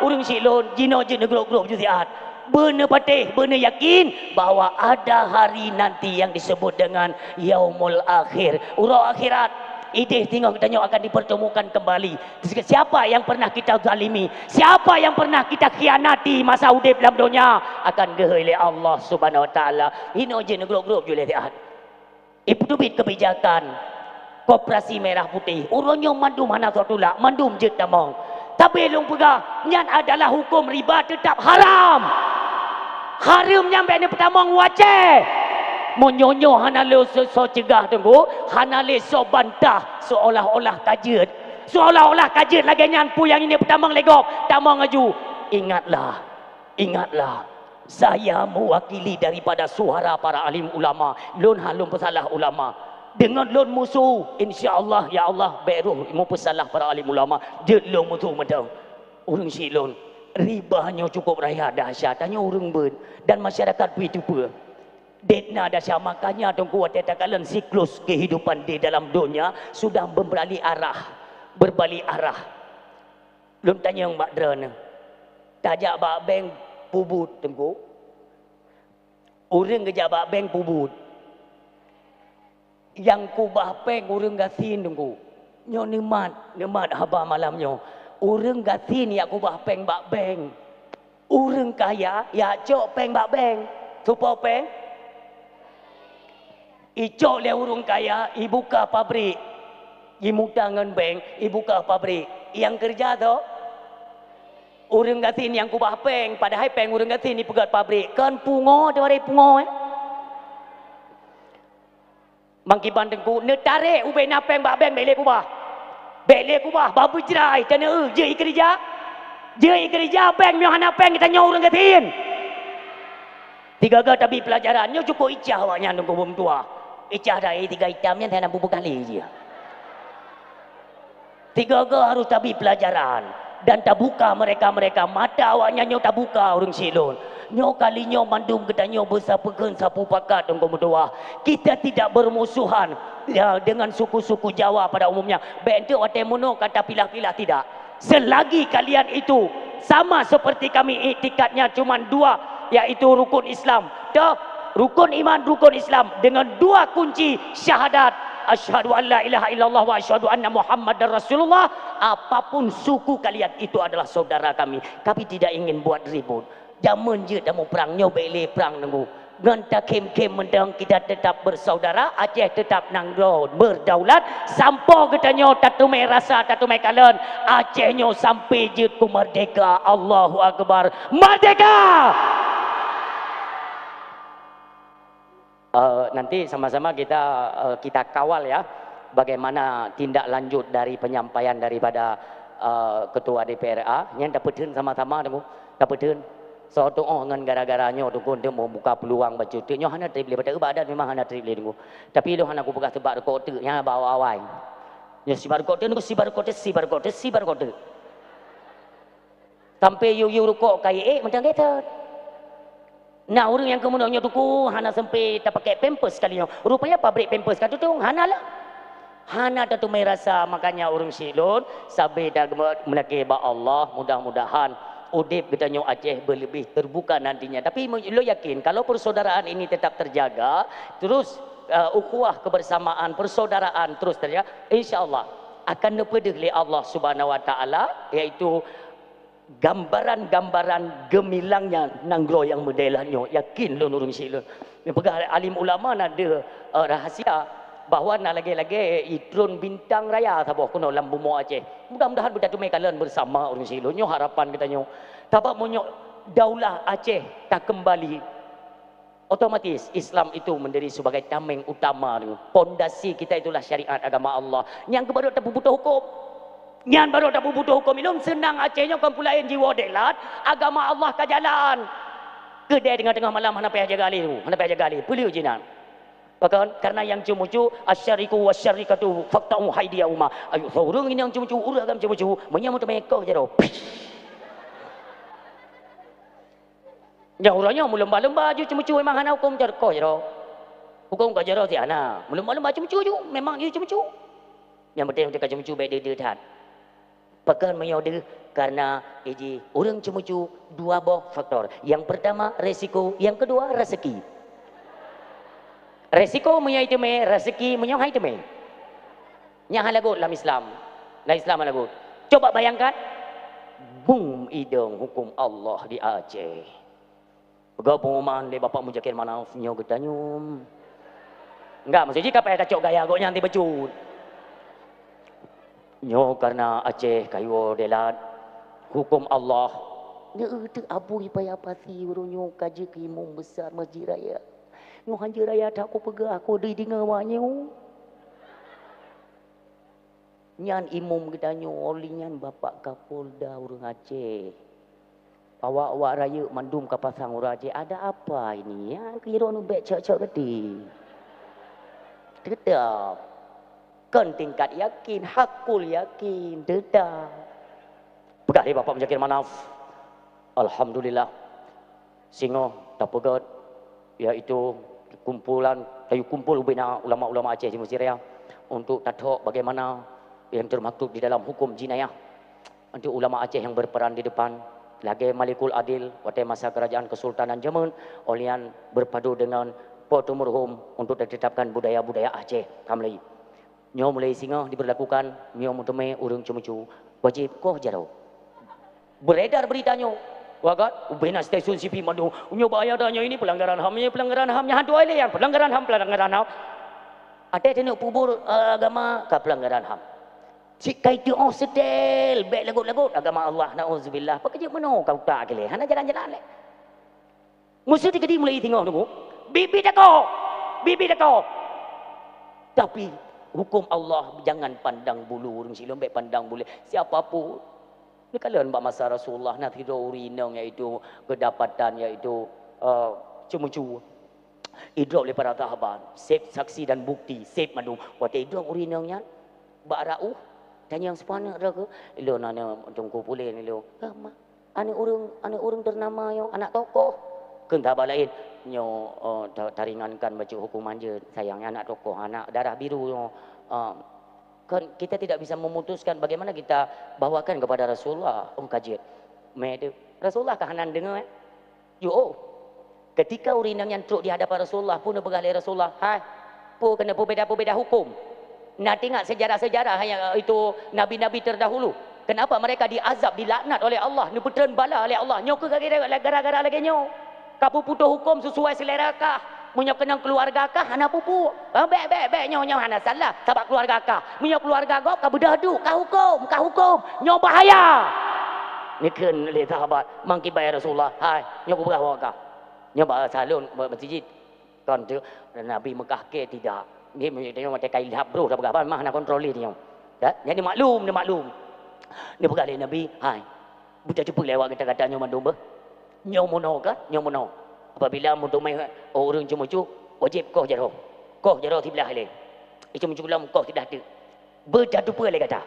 Ureueng syiek lôn, jinoe jeuet neugrôp-grôp ju siat. Beuneupatéh, beuneuyakin bahwa ada hari nanti yang disebut dengan yaumul akhir, uroe akhirat. Idéh singoh geutanyoe akan dipertemukan kembali. Siapa yang pernah kita zalimi, siapa yang pernah kita khianati masa udép lam donya, akan geuhôi lé Allah Subhanahu wa Taala. Inoe jeuet neugrôp-grôp ju lé siat. Ipeuteubiet keubijakan koperasi merah putih. Uroe nyoe mandum hana soe tulak, mandum jeuet tamong. Tapi lôn peugah, nyan adalah huköm riba teutap haram. Hareuem nyan bèk neupeutamong u Aceh. Meunyoe nyoe hana lé soe, soe ceugah, Teungku, hana lé soe bantah, seolah-olah ka jeuet. Seolah-olah ka jeuet lagèe nyan peue nyang neupeutamong lé gob, tamong aju. Ingatlah, ingatlah, saya mewakili daripada suara para alim ulama. Lôn han lôn peusalah ulama. Deungon lôn musu, insya Allah, ya Allah, bèk roh meupeusalah para alim ulama. Jeuet lôn musu mantong. Ureueng syiek lôn, riba nyoe cukup raya dahsyat, tanyoe ureueng beuet dan masyarakat pih teupeue. Dèt na dahsyat, makanya Teungku watèe takalon siklus kehidupan di dalam donya sudah berbalik arah, berbalik arah. Lôn tanyong bak droeneuh, tajak bak bank peubuet, Teungku? Ureueng geujak bak bank peubuet. Nyang kubah péng ureueng gasien, Teungku. Nyoe neumat, neumat haba malam nyoe. Ureueng gasien jak kubah péng bak bank. Ureueng kaya jak cok péng bak bank. Soe po péng? Icok lé ureueng kaya, ibuka pabrik. Jimuta ngon bank, ibuka pabrik. Nyang keureuja soe? Ureueng gasien nyang kubah péng, padahai péng ureueng gasien ipeugöt pabrik. Kon pungo, teuh barô pungo, eh? Mangkiban Teungku, neutarek ubé na péng bak bank, bèk lé kubah. Bèk lé kubah, bah beujrai, teuneuk jeuet ikeureuja. Jeuet ikeureuja bank, meunyoe hana péng, geutanyoe ureueng gasien. Tiga-tiga tabi peulajaran, nyoe cukôp icah awaknyan Teungku beumeuntuah. Icah dai tiga itam nyan hana bubuk kali jih. Tiga-tiga harôh tabi peulajaran dan tabuka mereka-mereka, mata awaknyan nyoe tabuka ureueng syiek lôn. Nyoe kali nyoe mandum geutanyoe beusapeukeuen sapeue pakat Teungku meutuah. Kita tidak bermusuhan, ya, dengan suku-suku Jawa pada umumnya. Bèk enteuk watèe meunoe ka tapilah-pilah, tidak. Selagi kalian itu sama seperti kami, iktikadnya cuma dua, yaitu rukun Islam. Toh, rukun iman, rukun Islam dengan dua kunci syahadat, asyhadu an la ilaha illallah wa asyhadu anna Muhammadar Rasulullah. Apapun suku kalian, itu adalah saudara kami. Kami tidak ingin buat ribut. Jameun jeuet tamuprang, nyoe bèk lé prang Teungku. Ngon takhém-khém mantong kita tetap bersaudara, Aceh tetap nanggroe berdaulat, sampoe geutanyoe tateumé rasa, tateumé kalon, Aceh nyoe sampai jeuet keu merdeka. Allahu Akbar. Merdeka! Eh, nanti sama-sama kita, eh, kita kawal ya, bagaimana tindak lanjut dari penyampaian daripada, eh, Ketua D P R A. Nyan tapeutheun sama-sama Teungku, tapeutheun. Soe tu'oh ngon gara-gara nyoe Teungku untuk membuka peluang bacut. Nyoe hana trép lé, bak adat memang hana trép lé Teungku. Tapi lôn hana kupeugah seubab rukok teuk, nyan bak awai-awai. Nyoe sibat rukok teuk, sibat rukok teuk, sibat rukok teuk, sibat rukok teuk. Sampai yue-yue rukok kayèe, eh, mantong gèt. Na ureueng nyang keumeunong nyoe Teungku hana sampai tapakèk pampers kali nyoe. Rupanya pabrik pampers ka tutong, hana lah. Hana tateumé rasa, makanya ureuëng syiek lôn, sabe tameulakée bak Allah, mudah-mudahan udeb geutanyoe Aceh beuleubeh teubuka nantinya. Tapi lôn yakin, kalau persaudaraan ini tetap terjaga, terus, eh, ukhuwah kebersamaan, persaudaraan terus terjaga, insya Allah akan neupeudeuh lé Allah Subhanahu Wa Taala, yaitu gambaran-gambaran geumilangnya nanggroe nyang meudèh nyoe, yakin lôn ureuëng syiek lôn. Nyang peugah alim ulama na deuh, eh, rahasia bahwa na lagée-lagée itron bintang raya saboh keunoe lam bumoe Aceh. Mudah-mudahan beutateumé kalon beusama ureuëng syiek lôn. Nyoe harapan geutanyoe. Sabab meunyoe daulah Aceh takeumbali, otomatis Islam itu menjadi sebagai tameng utama, pondasi kita itulah syariat agama Allah. Nyang keuh barô tapeubutoh huköm. Nyan barô tapeubutoh huköm. Ilôn seunang Aceh nyoe kon peulaén jiwoe dèk lat, agama Allah ka jalan. Keudè teungoh-teungoh malam hana payah jaga lé, hana payah jaga lé. Peuleueh jinan. Pakon? Karena nyang ceumeucue, "Asyariku wasyarikatu faqta'u haidiyahuma." Ayo, ureuëng inong ceumeucue, ureuëng agam ceumeucue, meunyoe meuteumé koh jaroe. Nyang uroe nyoe meulumba-lumba aju ceumeucue, memang hana huköm jar-, koh jaroe. Huköm koh jaroe ti hana. Meulumba-lumba ceumeucue aju, memang aju ceumeucue. Nyang penting teuka ceumeucue bèk deuh-deuh that. Pakon meunyoe deuh? Karena iji ureuëng ceumeucue dua boh faktor. Yang pertama resiko, yang kedua rezeki. Resiko meunyoe iteumé, rezeki meunyoe hai teumé. Nyan hana lagot lam Islam. Lam Islam hana lagot. Coba bayangkan, bum idong huköm Allah di Aceh. Peugah pengumuman lé Bapak Muzakir Manaf nyoe geutanyoe. Enggak, maksud jih ka payah tacok gaya gobnyan ti bacut. Nyoe karena Aceh kayue delat huköm Allah. Nyoe teuk Abu Ripaya Pasi uroe nyoe ka jeuet keu imum besar Masjid Raya. Nyoe hanjeuet raya that kupeugah, ku deuh deungoe awak nyoe. Nyan imum geutanyoe, oli nyan Bapak Kapolda ureuëng Aceh. Awak-awak rayeuk mandum ka pasang ureuëng Aceh, ada apa ini? Ya, kiro nu bèk cok-cok geuti. Teutap. Kon tingkat yakin, hakul yakin, teutap. Peugah lé Bapak Muzakir Manaf. Alhamdulillah. Singoh tapeugét, yaitu kumpulan, tayue kumpul ubena ulama-ulama Aceh di Mesir ya, untuk tathok bagaimana yang termaktub di dalam hukum jinayah. Untuk ulama Aceh yang berperan di depan, lagée Malikul Adil, watée masa kerajaan Kesultanan jameun, olian berpadu dengan Po Teumeureuhom untuk ditetapkan budaya-budaya Aceh. Ka mulai. Nyoe mulai singoh diberlakukan, nyoe meuteumé ureuëng ceumeucue, wajéb koh jaroe. Beredar berita nyoe, wagat, ubena stasiun TV mandum, nyoe bahaya dah nyoe ini pelanggaran HAM, nyoe pelanggaran HAM, nyan hantu ai lé nyang pelanggaran HAM, pelanggaran HAM. Até teuneuk peubuet, eh, agama ka pelanggaran HAM. Cit kai teuoh seudel, bék lagot-lagot agama Allah, naudzubillah. Pakon jeuet meunoe ka utak keu lé, hana jalan-jalan lé. Meuseuti keudéh mulai singoh nunggu, biet-biet takot, biet-biet takot. Tapi hukum Allah jangan pandang bulu, ureuëng silom bék pandang bulu. Siapa pun. Neukalon bak masa Rasulullah na sidroe ureuëng inong yaitu kedapatan yaitu, eh, ceumeucue. Idrop lé para sahabat, sép saksi dan bukti, sép mandum. Watée idrop ureuëng inong nyan, bak rauh, tanyong sipa aneuk droe keuh, "Lôn aneuk Teungku Pulen lôn." "Hah, ma?" "Aneuk ureuëng, aneuk ureuëng ternama nyoe, anak tokoh." Kheun sahabat laén, "Nyoe, eh, ta-, taringankan bacut hukuman jeuet, sayang, anak tokoh, anak darah biru nyoe." Eh, kan kita tidak bisa memutuskan bagaimana kita bawakan kepada Rasulullah, oh, ka jeuet. Mé teuh. Rasulullah ka hana deungoe, eh? Yo, oh. Ketika ureuëng inong nyan trok di hadapan Rasulullah, peue neupeugah lé Rasulullah, "Hai, peue keuneuk peubeda-peubeda hukum?" Na teuingat sejarah-sejarah yang itu nabi-nabi terdahulu. Kenapa mereka diazab, dilaknat oleh Allah, neupeutreun bala oleh Allah? Nyoe keuh gara-gara lagée nyoe. Ka peuputôh hukum sesuai selera kah. Meunyoe keunong keuluwarga kah, hana peue-peue. Ah, bék, bék, bék, nyoe, nyoe hana salah. Sabab keuluwarga kah. Meunyoe keuluwarga gob ka beudôh duek, ka hukum, ka hukum. Nyoe bahaya. Neukheun lé sahabat, mangkibai Rasulullah, "Hai, nyoe kupeugah bak kah." Nyoe bak salon, bak meuseujid. Kon tu, Nabi Mekah ke tidak. Nyoe, nyoe, nyoe watée ka ilhab broh dah peugah ban, mah hana kontrol lé nyoe. Ya, jadi maklum, dia maklum. Dia peugah lé Nabi, "Hai, beuteupeue lé awak gata-gata nyoe mandum beuh. Nyoe meunoe kan? Nyoe meunoe. Apabila meuteumé ureuëng ceumeucue, wajéb koh jaroe. Koh jaroe siblah ilée. Ceumeucue lom koh siblah teuk." Beuteupeue lé gata.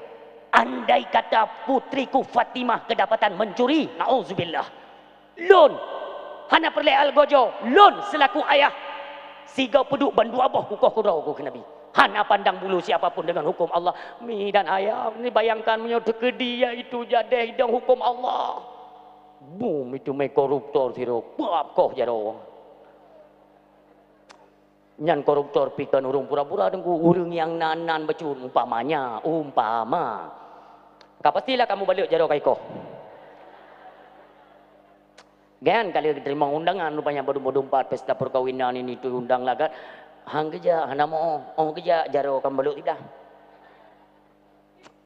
Andai kata putriku Fatimah kedapatan mencuri, naudzubillah. Lôn hana peureulée algojo, lôn seulaku ayah sigoe peuduek bandua boh kukoh keudroe ku keu Nabi. Hana pandang bulu siapa pun dengan hukum Allah. Mi dan ayah, ni bayangkan meunyoe teukeudi yaitu jadeh idong hukum Allah. Bum, itu mé koruptor sidroe, pap koh jaroe. Nyan koruptor pih kon ureuëng pura-pura Teungku, ureuëng nyang nan-nan bacut, umpamanya, umpama. Ka pastilah kamu balek jaroe ka ikoh. Gan kali teurimong undangan rupanya badum-badum pat pesta perkawinan ini tu undang lagat. Han geujak, hana meuoh, oh geujak, jaroe ka balek tidak.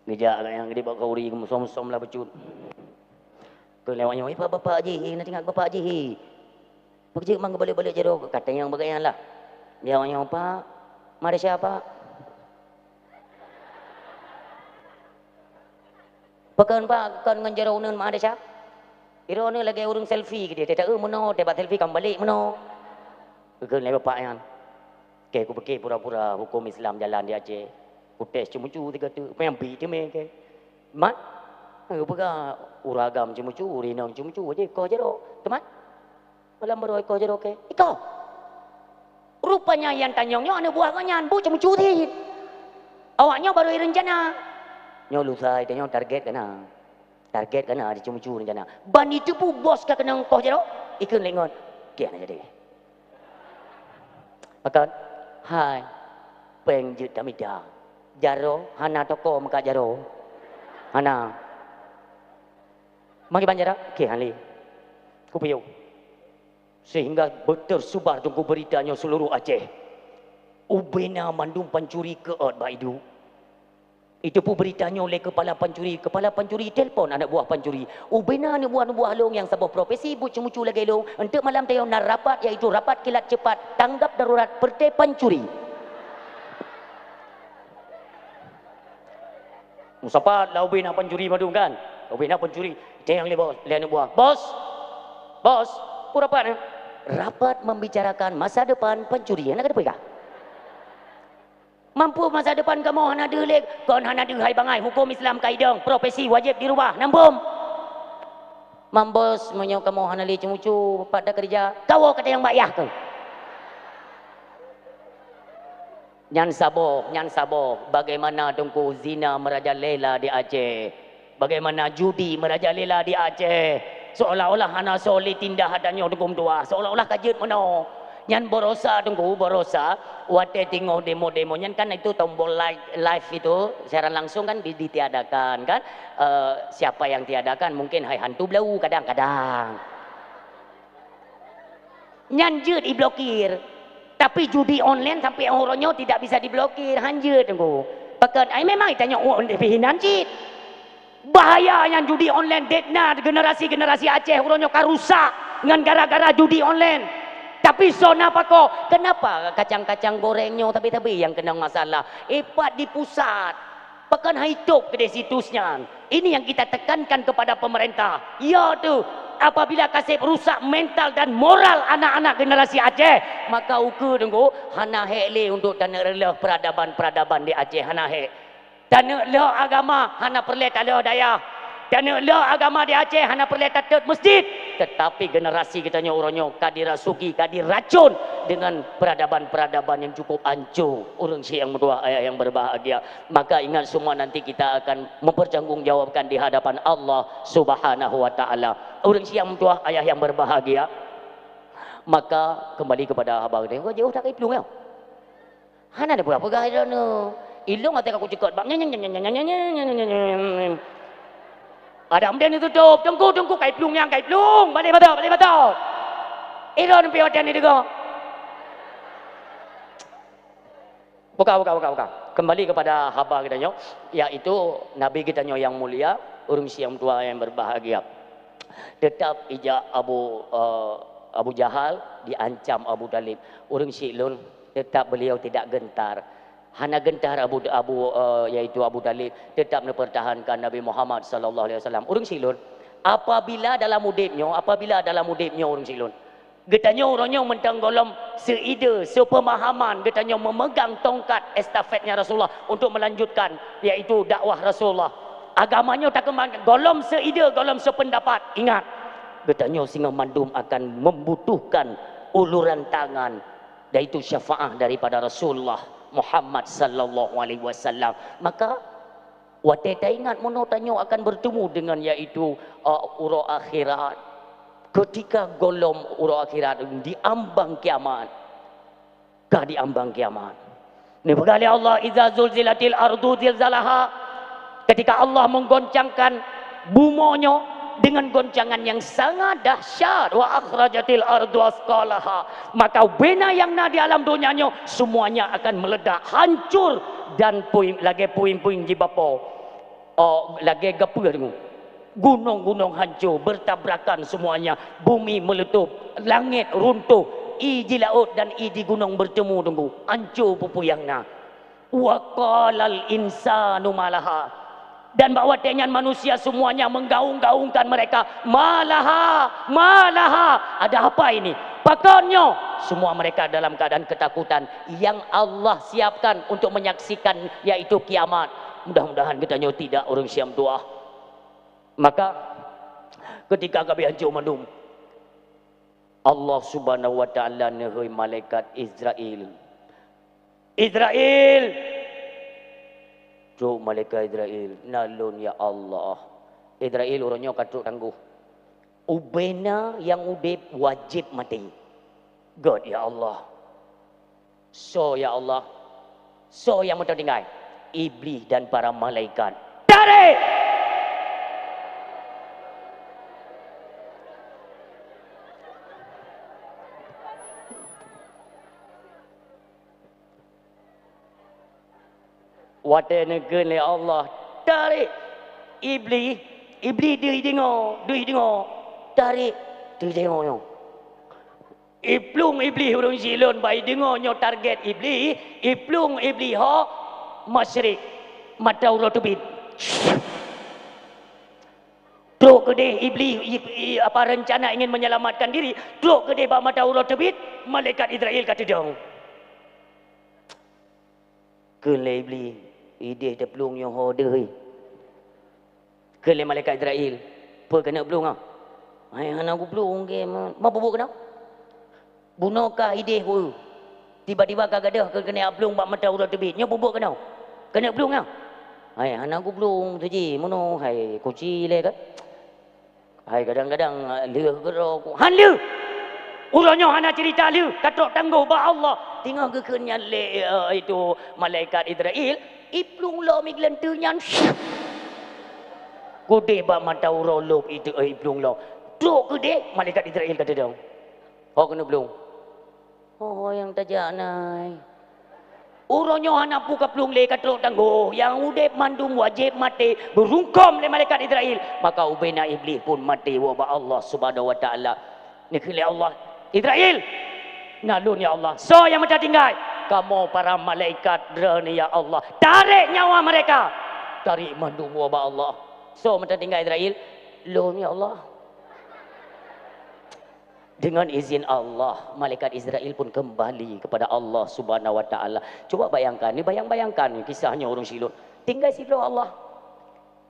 Geujak lah nyang geude bak khauri, geumeusom-som lah bacut. Keu lewat nyoe, "Eh, Pak, bapak jih, na teuingat bapak jih." Peujeuet mang geubalek-balek jaroe, kata nyang bagaian lah. Dia awak nyoe, "Pak, madrasah, Pak?" "Pakon, Pak, kon ngon jaroe uneun madrasah?" "Droeneuh lagèe ureueng selfie," geudeh, "teuta eu meunoe, teubat selfie ka meubalek meunoe." Geukheun lé bapak nyan. Oke, kupike pura-pura huköm Islam jalan di Aceh. Kutés ceumucu sigoe teuk, peunyang bi teumé ke. Mat, geupeugah ureueng agam ceumucu, ureueng inong ceumucu, aja koh jaroe. Teumat. Malam baroe ikoh jaroe ke. Ikoh. Rupanya nyang tanyong nyoe aneuk buah gobnyan, bu ceumucu cit. Awak nyoe baru irencana. Nyoe lusa, tanyoe target kana. Target kana, ada ceumucu rencana. Ban iteupeue bos ka keunong koh jaroe, ikheun lé ngon. Kian jadi. Pakon, hai, péng jeuet tamita. Jaroe, hana toko meukat jaroe. Hana. Magi ban jaroe, oke, hali. Kupiôh. Sehingga be-, tersebar Teungku berita nyoe seluruh Aceh. Ubena mandum pancuri keuot bak idup. Iteupeue berita nyoe lé keupala pancuri. Keupala pancuri telepon aneuk buah pancuri. Ubena aneuk buah-aneuk buah lôn nyang saboh profesi buet ceumucu lagèe lôn, eunteuk malam tanyoe na rapat, yaitu rapat kilat cepat tanggap darurat peureté pancuri. Meusapat lah ubena pancuri mandum kan? Ubena pancuri. Tanyong lé bos, lé aneuk buah. "Bos! Bos! Peue rapat, eh?" "Rapat membicarakan masa depan pancuri." Hana ka teupeue kah? Mampu masa depan kamoe hana deuh lé, kon hana deuh hai bangai, huköm Islam ka idong, profesi wajéb dirubah, nambom. Mambos, meunyoe kamoe hana lé ceumucu, pat takeureuja, kawoe ka tanyong bak yah keuh. Nyan saboh, nyan saboh, bagaimana Teungku zina merajalela di Aceh. Bagaimana judi merajalela di Aceh? Seolah-olah hana soe lé tindah ata nyoe dukung tuha, seolah-olah ka jeuet meunoe. Nyan barosa Teungku, barosa watèe teungoh demo-demo nyan kan itu tombol like, live itu, siaran langsung kan di-, ditiadakan kan. Eh, siapa yang tiadakan? Mungkin hai hantu blau kadang-kadang. Nyan jeuet iblokir. Tapi judi online sampai uroe nyoe tidak bisa diblokir, han jeuet Teungku. Pakon, ai memang tanyoe, oh, pih inan cit. Bahaya nyan judi online, dek na generasi-generasi Aceh uroe nyoe ka rusak ngon gara-gara judi online. Tapi soe na pakoe, kenapa kacang-kacang goreng nyoe tapi-tapi nyang keunong masalah? Eh, pat di pusat. Pakon han itôp keudeh situs nyan. Ini yang kita tekankan kepada pemerintah. Ya tu, apabila kaseb rusak mental dan moral anak-anak generasi Aceh, maka ukeue Teungku hana hék lé untuk taneuk reuloh peradaban-peradaban di Aceh, hana hék. Taneuk lhok agama hana peureulée talhok dayah. Taneuk lhok agama di Aceh hana peureulée tatot masjid. Tetapi generasi geutanyoe uroe nyoe ka dirasuki, ka diracun dengan peradaban-peradaban yang cukup anco. Ureuëng syik nyang meutuwah, ayah yang berbahagia. Maka ingat semua, nanti kita akan mempertanggungjawabkan di hadapan Allah Subhanahu wa Ta'ala. Ureuëng syik nyang meutuwah, ayah yang berbahagia. Maka kembali kepada haba tadi. Kok jauh tak kai plueng ya? Hana dipeugah-peugah droeneuh. Ilong até ka kucukot bak nyeng, nyeng, nyeng. Ada meudan neututôp, teungku, teungku, kai plueng nyang, kai plueng. Balik mata, balik mata. Ilong pih watèe ni deungoe. Buka, buka, buka, buka. Kembali kepada haba geutanyoe, yaitu Nabi geutanyoe yang mulia, ureuëng syik nyang meutuwah yang berbahagia. Tetap ijak Abu, eh, Abu Jahal diancam Abu Thalib. Ureuëng syik lôn, tetap beliau tidak gentar. Hana gentar Abu, Abu, eh, yaitu Abu Thalib tetap neupertahankan Nabi Muhammad sallallahu alaihi wasallam. Ureuëng syik lôn, apabila dalam udeb nyoe, apabila dalam udeb nyoe ureuëng syik lôn, geutanyoe uroe nyoe mantong gohlom seuide, seupeumahaman, geutanyoe memegang tongkat estafetnya Rasulullah untuk melanjutkan, yaitu dakwah Rasulullah. Agama nyoe takeumbangkan, gohlom seuide, gohlom seupeundapat. Ingat, geutanyoe singoh mandum akan membutuhkan uluran tangan, yaitu syafaah daripada Rasulullah. Muhammad sallallahu alaihi wasallam. Maka, watée taingat meunoe tanyoe akan bertemu dengan yaitu, uh, uroe akhirat. Ketika gohlom uroe akhirat diambang kiamat, ka diambang kiamat. Neupeugah lé Allah, "Idza zulzilatil ardu zilzalaha." Ketika Allah menggoncangkan bumoe nyoe dengan goncangan yang sangat dahsyat, "Wa akhrajatil ardu asqalaha," maka ubena nyang na di alam donya nyoe semuanya akan meledak, hancur dan puing, lagée puing-puing jibapo. Oh, lagée gapeue deungoe. Gunong-gunong hancô, bertabrakan semuanya. Bumi meuleutôb, langét runtoh, ie di laôt dan ie di gunong bertemu deungoe. Hancô peue-peue nyang na. "Wa qalal insanu ma laha." Dan bak watée nyan manusia semuanya menggaung-gaungkan mereka, "Ma laha, ma laha." Ada apa ini? Pakon nyoe? Semua mereka dalam keadaan ketakutan. Yang Allah siapkan untuk menyaksikan yaitu kiamat. Mudah-mudahan geutanyoe tidak ureuëng siam tuah. Maka, ketika ka habéh hancô mandum, Allah Subhanahu wa Ta'ala neuhôi malaikat Izrail. "Izrail!" Trok malaikat Izrail, "Na lôn, ya Allah." Izrail uroe nyoe ka trok tanggoh. Ubena nyang udeb wajéb maté. "Göt, ya Allah." "Soe, ya Allah?" "Soe nyang meutateutinggai?" "Iblih dan para malaikat." "Tarek!" Watée neukheun lé Allah, "Tarek!" Iblih, Iblih deuh ideungoe, deuh ideungoe. "Tarek!" Deuh ideungoe nyoe. Iplueng Iblih ureuëng jih lôn bak ideungoe nyoe target Iblih, iplueng Iblih ho masyrik, mata uroe teubiet. Trok keudeh Iblih, i, i, apa, rencana ingin menyelamatkan diri, trok keudeh bak mata uroe teubiet, malaikat Izrail ka teudong. Kheun lé Iblih, "Ideh teuplueng nyoe ho deuh, hei." Kheun lé malaikat Izrail, "Peue keuneuk plueng, ah?" "Hai, hana kuplueng, ge, ma, ma peubuet keunoe? Bunoe kah ideh ku, tiba-tiba ka gadôh keu keuneuk plueng bak mata uroe teubiet. Nyoe peubuet keunoe? Keuneuk plueng, ah?" "Hai, hana kuplueng, tuji, meunoe, hai, kuci lé kan." Hai, kadang-kadang, ah, lheueh keudroe ku, han lheueh. Uroe nyoe hana cerita lheueh, ka trok tanggoh bak Allah. Teungoh geukheun nyan lé, eh, itu malaikat Izrail, iplueng lom igleueng teunyan. Keudeh bak mata uroe lom itu, eh, iplueng lom. Trok keudeh, malaikat Izrail ka teudong. Ho keuneuk plueng. Ho nyang tajak nai. Uroe nyoe hana peue ka plueng lé ka trok tanggoh, nyang udeb mandum wajéb maté, beurungkôm lé malaikat Izrail. Maka ubena Iblih pun maté woe bak Allah Subhanahu wa Taala. Neukheun lé Allah, "Izrail, na lôn ya Allah. Soe nyang meutateutinggai?" "Kamoe para malaikat Droeneuh ya Allah." "Tarek nyawa mereka." Tarek mandum woe bak Allah. "Soe meutateutinggai Izrail?" "Lôn ya Allah." Dengan izin Allah, malaikat Izrail pun kembali kepada Allah Subhanahu wa Taala. Coba bayangkan, ni bayang-bayangkan ni kisah nyoe ureuëng silot. Tinggai sidroe Allah.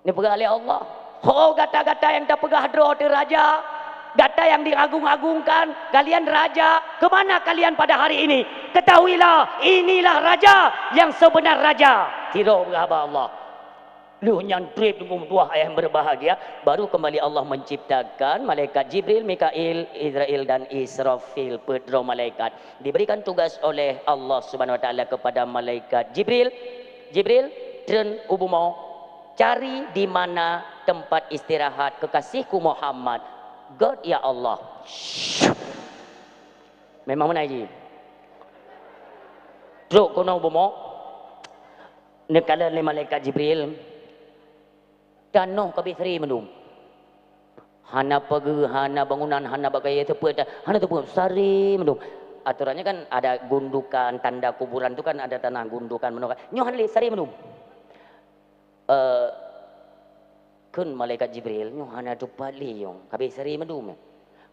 Ni peugah lé Allah, "Ho gata-gata nyang tapeugah droe teuh raja, gata nyang diagung-agungkan, kalian raja, ke mana kalian pada hari ini? Ketahuilah, inilah raja yang sebenar raja." Sidroe peugah bak Allah. Lheueh nyan treb teungku meutuah ayah berbahagia, baru kembali Allah menciptakan malaikat Jibril, Mikail, Izrail dan Israfil, peuet droe malaikat. Diberikan tugas oleh Allah Subhanahu wa Taala kepada malaikat Jibril, "Jibril, treun u bumoe, cari di mana tempat istirahat kekasihku Muhammad." "Göt ya Allah." Memang meunan jih. Trok keunoe u bumoe, neukalon lé malaikat Jibril, tanoh ka abéh saré mandum. Hana pageue, hana bangunan, hana bak kayée teupeu, hana teupeu, saré mandum. Atorannya kan ada gundukan, tanda kuburan tu kan ada tanah gundukan, meunoe kan. Nyoe hana lé, saré mandum. Eh, kheun malaikat Jibril, "Nyoe hana teumpat lé nyoe, ka abéh saré mandum."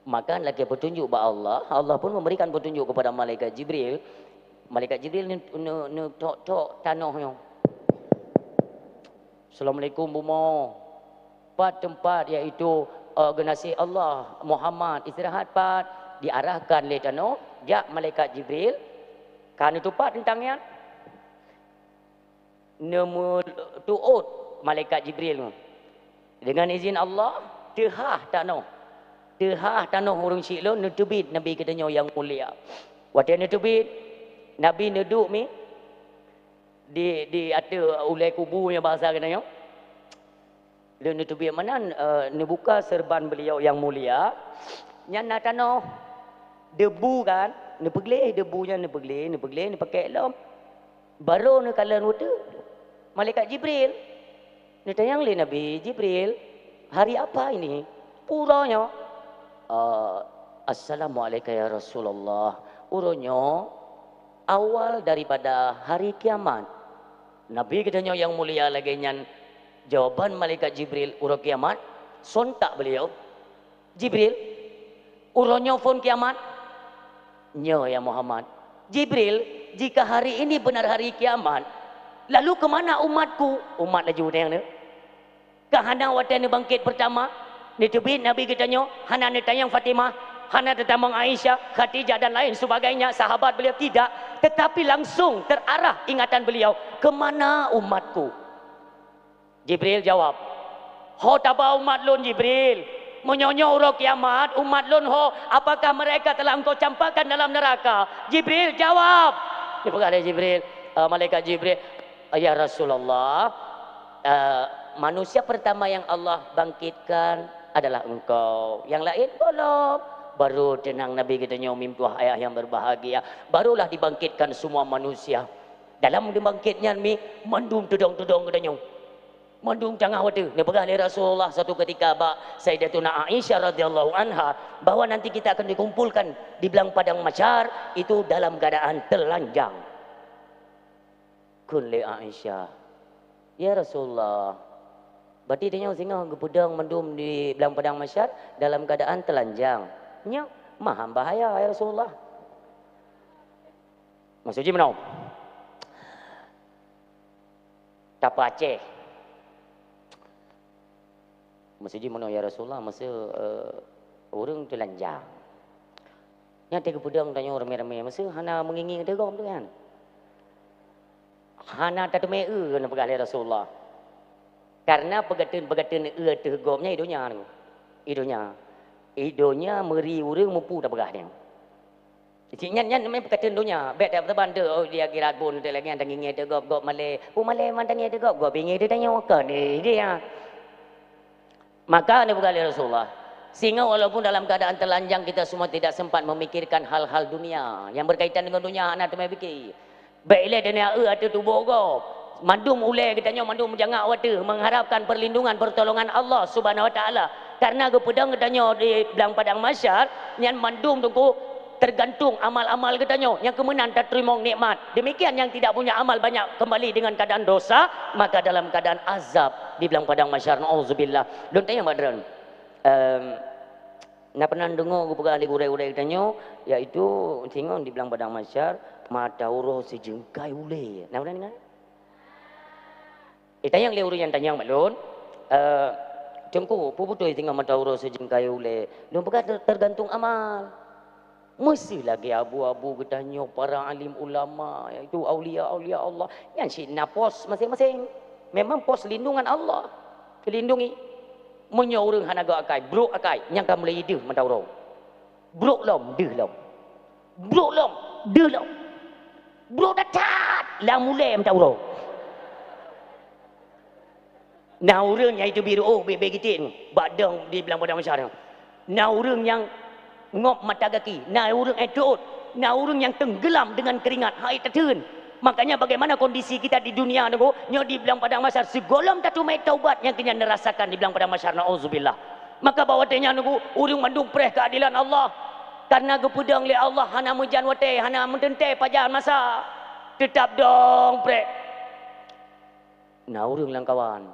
Maka lakée petunjuk bak Allah, Allah pun memberikan petunjuk kepada malaikat Jibril. Malaikat Jibril neu-, neu-, neutok-tok tanoh nyoe. "Assalamualaikum bumoe. Pat teumpat, yaitu, eh, geunaséh Allah, Muhammad, istirahat pat?" Diarahkan lé tanoh jak malaikat Jibril, ka neutupat teuntang nyan. Neumeutuot malaikat Jibril nyoe. Deungon izin Allah, teuhah tanoh. Teuhah tanoh ureuëng syiek lôn, neuteubiet Nabi geutanyoe nyang mulia. Watée neuteubiet, Nabi neuduek mi di, di ateueh ulée kubu nyang bahasa geutanyoe. Lheueh neuteubiet meunan, eh, neubuka seureuban beuliau nyang mulia, nyan na tanoh, debu kan, neupeugleh debu nyan, neupeugleh, neupeugleh, neupakèk lom. Barô neukalon uteuk malaikat Jibril. Neutanyong lé Nabi, "Jibril, hari apa ini? Peue uroe nyoe?" "Eh, assalamu'alaika ya Rasulullah. Uroe nyoe awal daripada hari kiamat." Nabi geutanyoe nyang mulia lagée nyan, jawaban malaikat Jibril, "Uroe kiamat?" Sontak beuliau, "Jibril, uroe nyoe phon kiamat?" "Nyoe, ya Muhammad." "Jibril, jika hari ini benar hari kiamat, lalu ke mana umatku?" Umat laju tanyong nyoe. Ka hana watée neubangkét peurtama, neuteubiet Nabi geutanyoe, hana neutanyong Fatimah, hana teutamong Aisyah, Khadijah dan lain sebagainya, sahabat beliau tidak, tetapi langsung terarah ingatan beliau, "Ke mana umatku?" Jibril jawab, "Ho taba umat lôn, Jibril. Meunyoe nyoe uroe kiamat, umat lôn ho, apakah mereka telah engkau campakkan dalam neraka?" Jibril jawab. Dipeugah lé Jibril, eh, malaikat Jibril, "Ya Rasulullah, eh, manusia pertama yang Allah bangkitkan adalah engkau. Yang lain belum." Baru teunang Nabi geutanyoe mimpuah ayah yang berbahagia. Barulah dibangkitkan semua manusia. Dalam dibangkit nyan mi mandum tudong-tudong geutanyoe. Mandum cangah watée. Neupeugah lé Rasulullah satu ketika bak Sayyidatuna Aisyah radhiyallahu anha, bahwa nanti kita akan dikumpulkan di blang padang mahsyar itu dalam keadaan telanjang. Kheun lé Aisyah, "Ya Rasulullah, berarti tanyoe singoh geupeudong mandum di blang padang mahsyar dalam keadaan telanjang. Nyoe maham bahaya, ya Rasulullah." Maksud jih meunoe. Tapa Aceh. Maksud jih meunoe, "Ya Rasulullah, masa, eh, ureuëng teulanja. Nyan teuh geupeudong tanyoe ramé-ramé, masa hana meungieng-ngieng teuh gob tu nyan. Hana tateumé eu," neupeugah lé Rasulullah. Karena peugateun-peugateun eu teuh gob nyan i donya nyoe. I donya. I donya meuri ureuëng mupu tapeugah nyoe. Cit nyan, nyan namanya peukateun donya. Bék that saban teuh, oh, di akhirat pun teuh lagée nyan tangieng teuh gob, gob malée. Peue malée man tangieng teuh gob, gob ingieng teuh tanyoe kon, eh, dia. Maka neupeugah lé Rasulullah, sehingga walaupun dalam keadaan telanjang kita semua tidak sempat memikirkan hal-hal dunia yang berkaitan dengan dunia, hana teumé pike. Bék ilée dunia eu ateueh tuboh gob. Mandum ulée geutanyoe mandum meujangak watée mengharapkan perlindungan pertolongan Allah Subhanahu wa Taala. Karena geupeudong geutanyoe di blang padang mahsyar, nyan mandum teungku tergantung amal-amal geutanyoe nyang keumeunan tateurimong nikmat. Demikian yang tidak punya amal banyak kembali dengan keadaan dosa, maka dalam keadaan azab di blang padang mahsyar. Nauzubillah. Lôn tanyong bak droen. Ehm, na pernah deungoe geupeugah lé gurée-gurée geutanyoe, yaitu singoh di blang padang mahsyar, mata uroe sijeungkai ulée. Na pernah deungoe? Itanyong lé ureuëng nyang tanyong bak lôn, eh, "Teungku, peue beutôi singoh mata uroe sijeungkai ulée?" Lôn peugah, "Ter-, tergantung amal." Meusé lagée abu-abu geutanyoe, para alim ulama, yaitu aulia-aulia Allah, nyan cit na pos maséng-maséng. Memang pos lindungan Allah, teulindungi. Meunyoe ureuëng hana geuakai, brok akai, nyang ka mulai deuh mata uroe. Brok lom, deuh lom. Brok lom, deuh lom. Brok that-that lam ulée mata uroe. Na ureuëng nyang itu biru, oh, bek-bek gitin bak dong di blang padang mahsyar. Na ureuëng nyang ngop mata gaki, na ureuëng éh teuôt, na ureuëng nyang tenggelam dengan keringat, hai tateun. Makanya bagaimana kondisi kita di dunia nyoe, nyoe di blang padang mahsyar, sigohlom tateumé taubat nyang keu nyan neurasakan di blang padang mahsyar, nauzubillah. Maka bak watée nyan nyoe, ureuëng mandum preh keuadilan Allah. Karena geupeudong lé Allah hana meujan watée, hana meuteuntée pajan masa. Teutab dong preh. Na ureuëng lamkawan.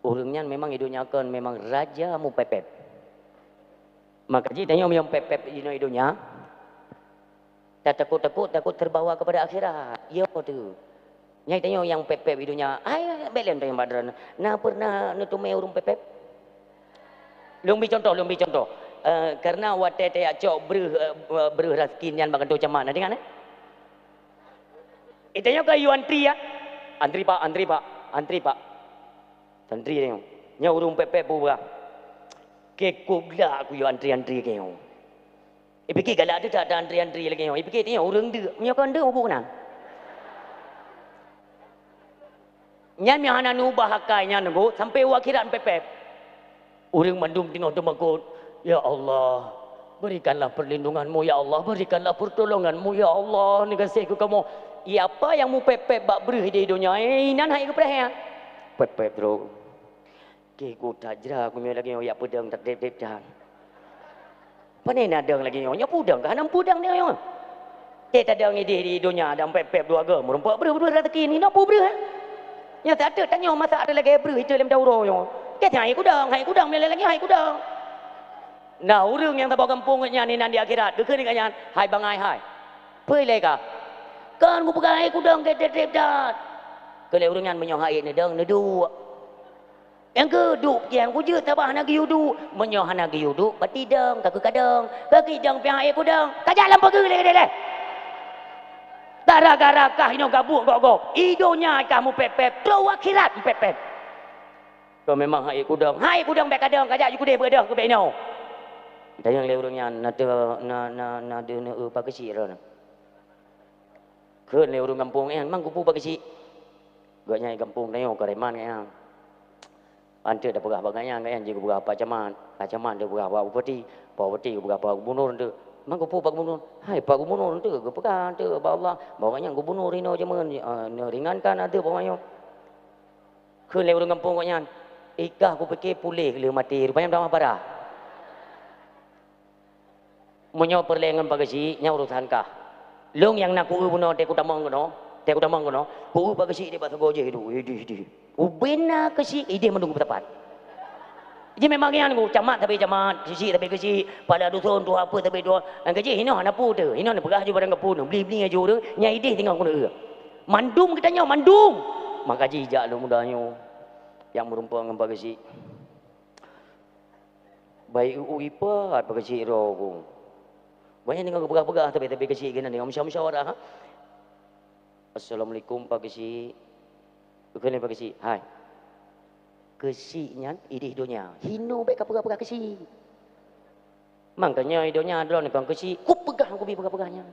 Ureuëng nyan memang i donya kon memang raja mupép-pép. Maka jih tanyoe meunyoe pép-pép inoe i donya, tatakot-takot, takot terbawa kepada akhirat. Yo teuh. Nyang tanyoe nyang pép-pép i donya, ai bék lé tanyoe bak droen. Na pernah neuteumé ureuëng pép-pép? Lôn bi contoh, lôn bi contoh. Eh, karena watée tajak cok breuh, eh, breuh raseuki nyan bak kantô camat, na teuingat, eh? Itanyoe ka yuan tri, ya. "Antri, Pak, antri, Pak, antri, Pak." Antri nyoe. Nyoe ureueng pép-pép peue bah. Keu kublak kuyue antri-antri keu nyoe. Ipike galak teuh that antri-antri lagèe nyoe. Ipike teuh nyoe ureueng deuk. Meunyoe kon deuk, ubuk nan. Nyan meuhana neubah akai nyan nunggu sampai u akhirat pép-pép. Ureueng mandum teungoh teumakot, "Ya Allah, berikanlah perlindungan-Mu, ya Allah, berikanlah pertolongan-Mu, ya Allah, neugaséh keu kamoe." Iya, apa nyang mupép-pép bak breuh di donya, eh, inan hai geupreh nyan. Pép-pép droe. Keu gota jra ku nyoe lagèe nyoe jak peudong that trép-trép that. Pane na dong lagèe nyoe, nyoe peudong ka hana peudong nyoe. Teuh tadong idéh di donya dan pép-pép dua goe, meurumpok breuh-breuh rezeki ni, na peue breuh, eh? Nyoe sateuk tanyoe masak lagèe breuh itu lem dauro nyoe. Keu hai kudong, hai kudong, meulé lagèe hai kudong. Na ureueng nyang saboh gampông nyan inan di akhirat, geukheun lé nyan, "Hai bangai hai. Peue ilèe kah?" "Kon kupeugah hai kudong keu trép-trép that." Kheun lé ureueng nyan, "Meunyoe hai neudong, neuduek." Nyang keuduek nyang kujeuet sabab hana geuyue duek. Meunyoe hana geuyue duek, berarti dong, ka keu kadong. Ka keu dong piah aé kudong. Kajak lam pageue lé keudeh lé. Gara-gara kah inoe gabuek gok-gok. I donya kah mupép-pép, trok u akhirat mupép-pép. Keu memang hai kudong. Hai kudong bèk kadong, kajak ju keudeh beudoh keu bèk inoe. Tanyong lé ureueng nyan, na teu, na, na, na deuh neu-eu pakeusi droeneuh. Kheun lé ureueng gampông nyan, "Mang kupeue pakeusi?" Gobnyan gampông tanyoe Kariman nyan. Anteuk tapeugah bak gobnyan, gobnyan jeuet geupeugah Pak Camat. Pak Camat jeuet geupeugah Pak Bupati. Pak Bupati geupeugah Pak Gubunur anteuk. "Mang kupeue Pak Gubunur?" "Hai Pak Gubunur anteuk geupeugah anteuk bak Allah. Bahwa gobnyan gubunur inoe jameun, eh, neuringankan ateueh bak gobnyan." Kheun lé ureueng gampông gobnyan, "Ikah kupike puléh lheueh maté, rupanya meutamah parah." Meunyoe peureulèe ngon pakeusi, nyan urosan kah. Lôn nyang na ku-eu bunoe teuh kutamong keunoe, teuh kutamong keunoe, ku-eu pakeusi di bak sagoe jih iduek, idih, idih. Ubena keusi, idih mandum geupeusapat. Ji memang nyan ku, camat sabe camat, keusi sabe keusi, pala duson tuha peue sabe tuha. Nyang keusi hinoe hana peue teuh, hinoe neupeugah ju barang kapeue, neubli-bli aju ureueng, nyang idih teungoh keuneuk eu. Mandum geutanyoe, mandum. Maka jijak lôn muda nyoe, nyang meurumpok ngon pakeusi. Bai u-u ipat pakeusi droe ku. Banyak deungoe geupeugah-peugah tapi, tapi keusi geunan deungoe musyawarah, musyawarah, ha? "Assalamualaikum pakeusi." Kheun lé pakeusi, "Hai. Keusi nyan idih donya. Hinoe bèk kapeugah-peugah keusi. Mangkanya i donya droeneuh kon keusi, kupeugah kubi peugah-peugah nyan."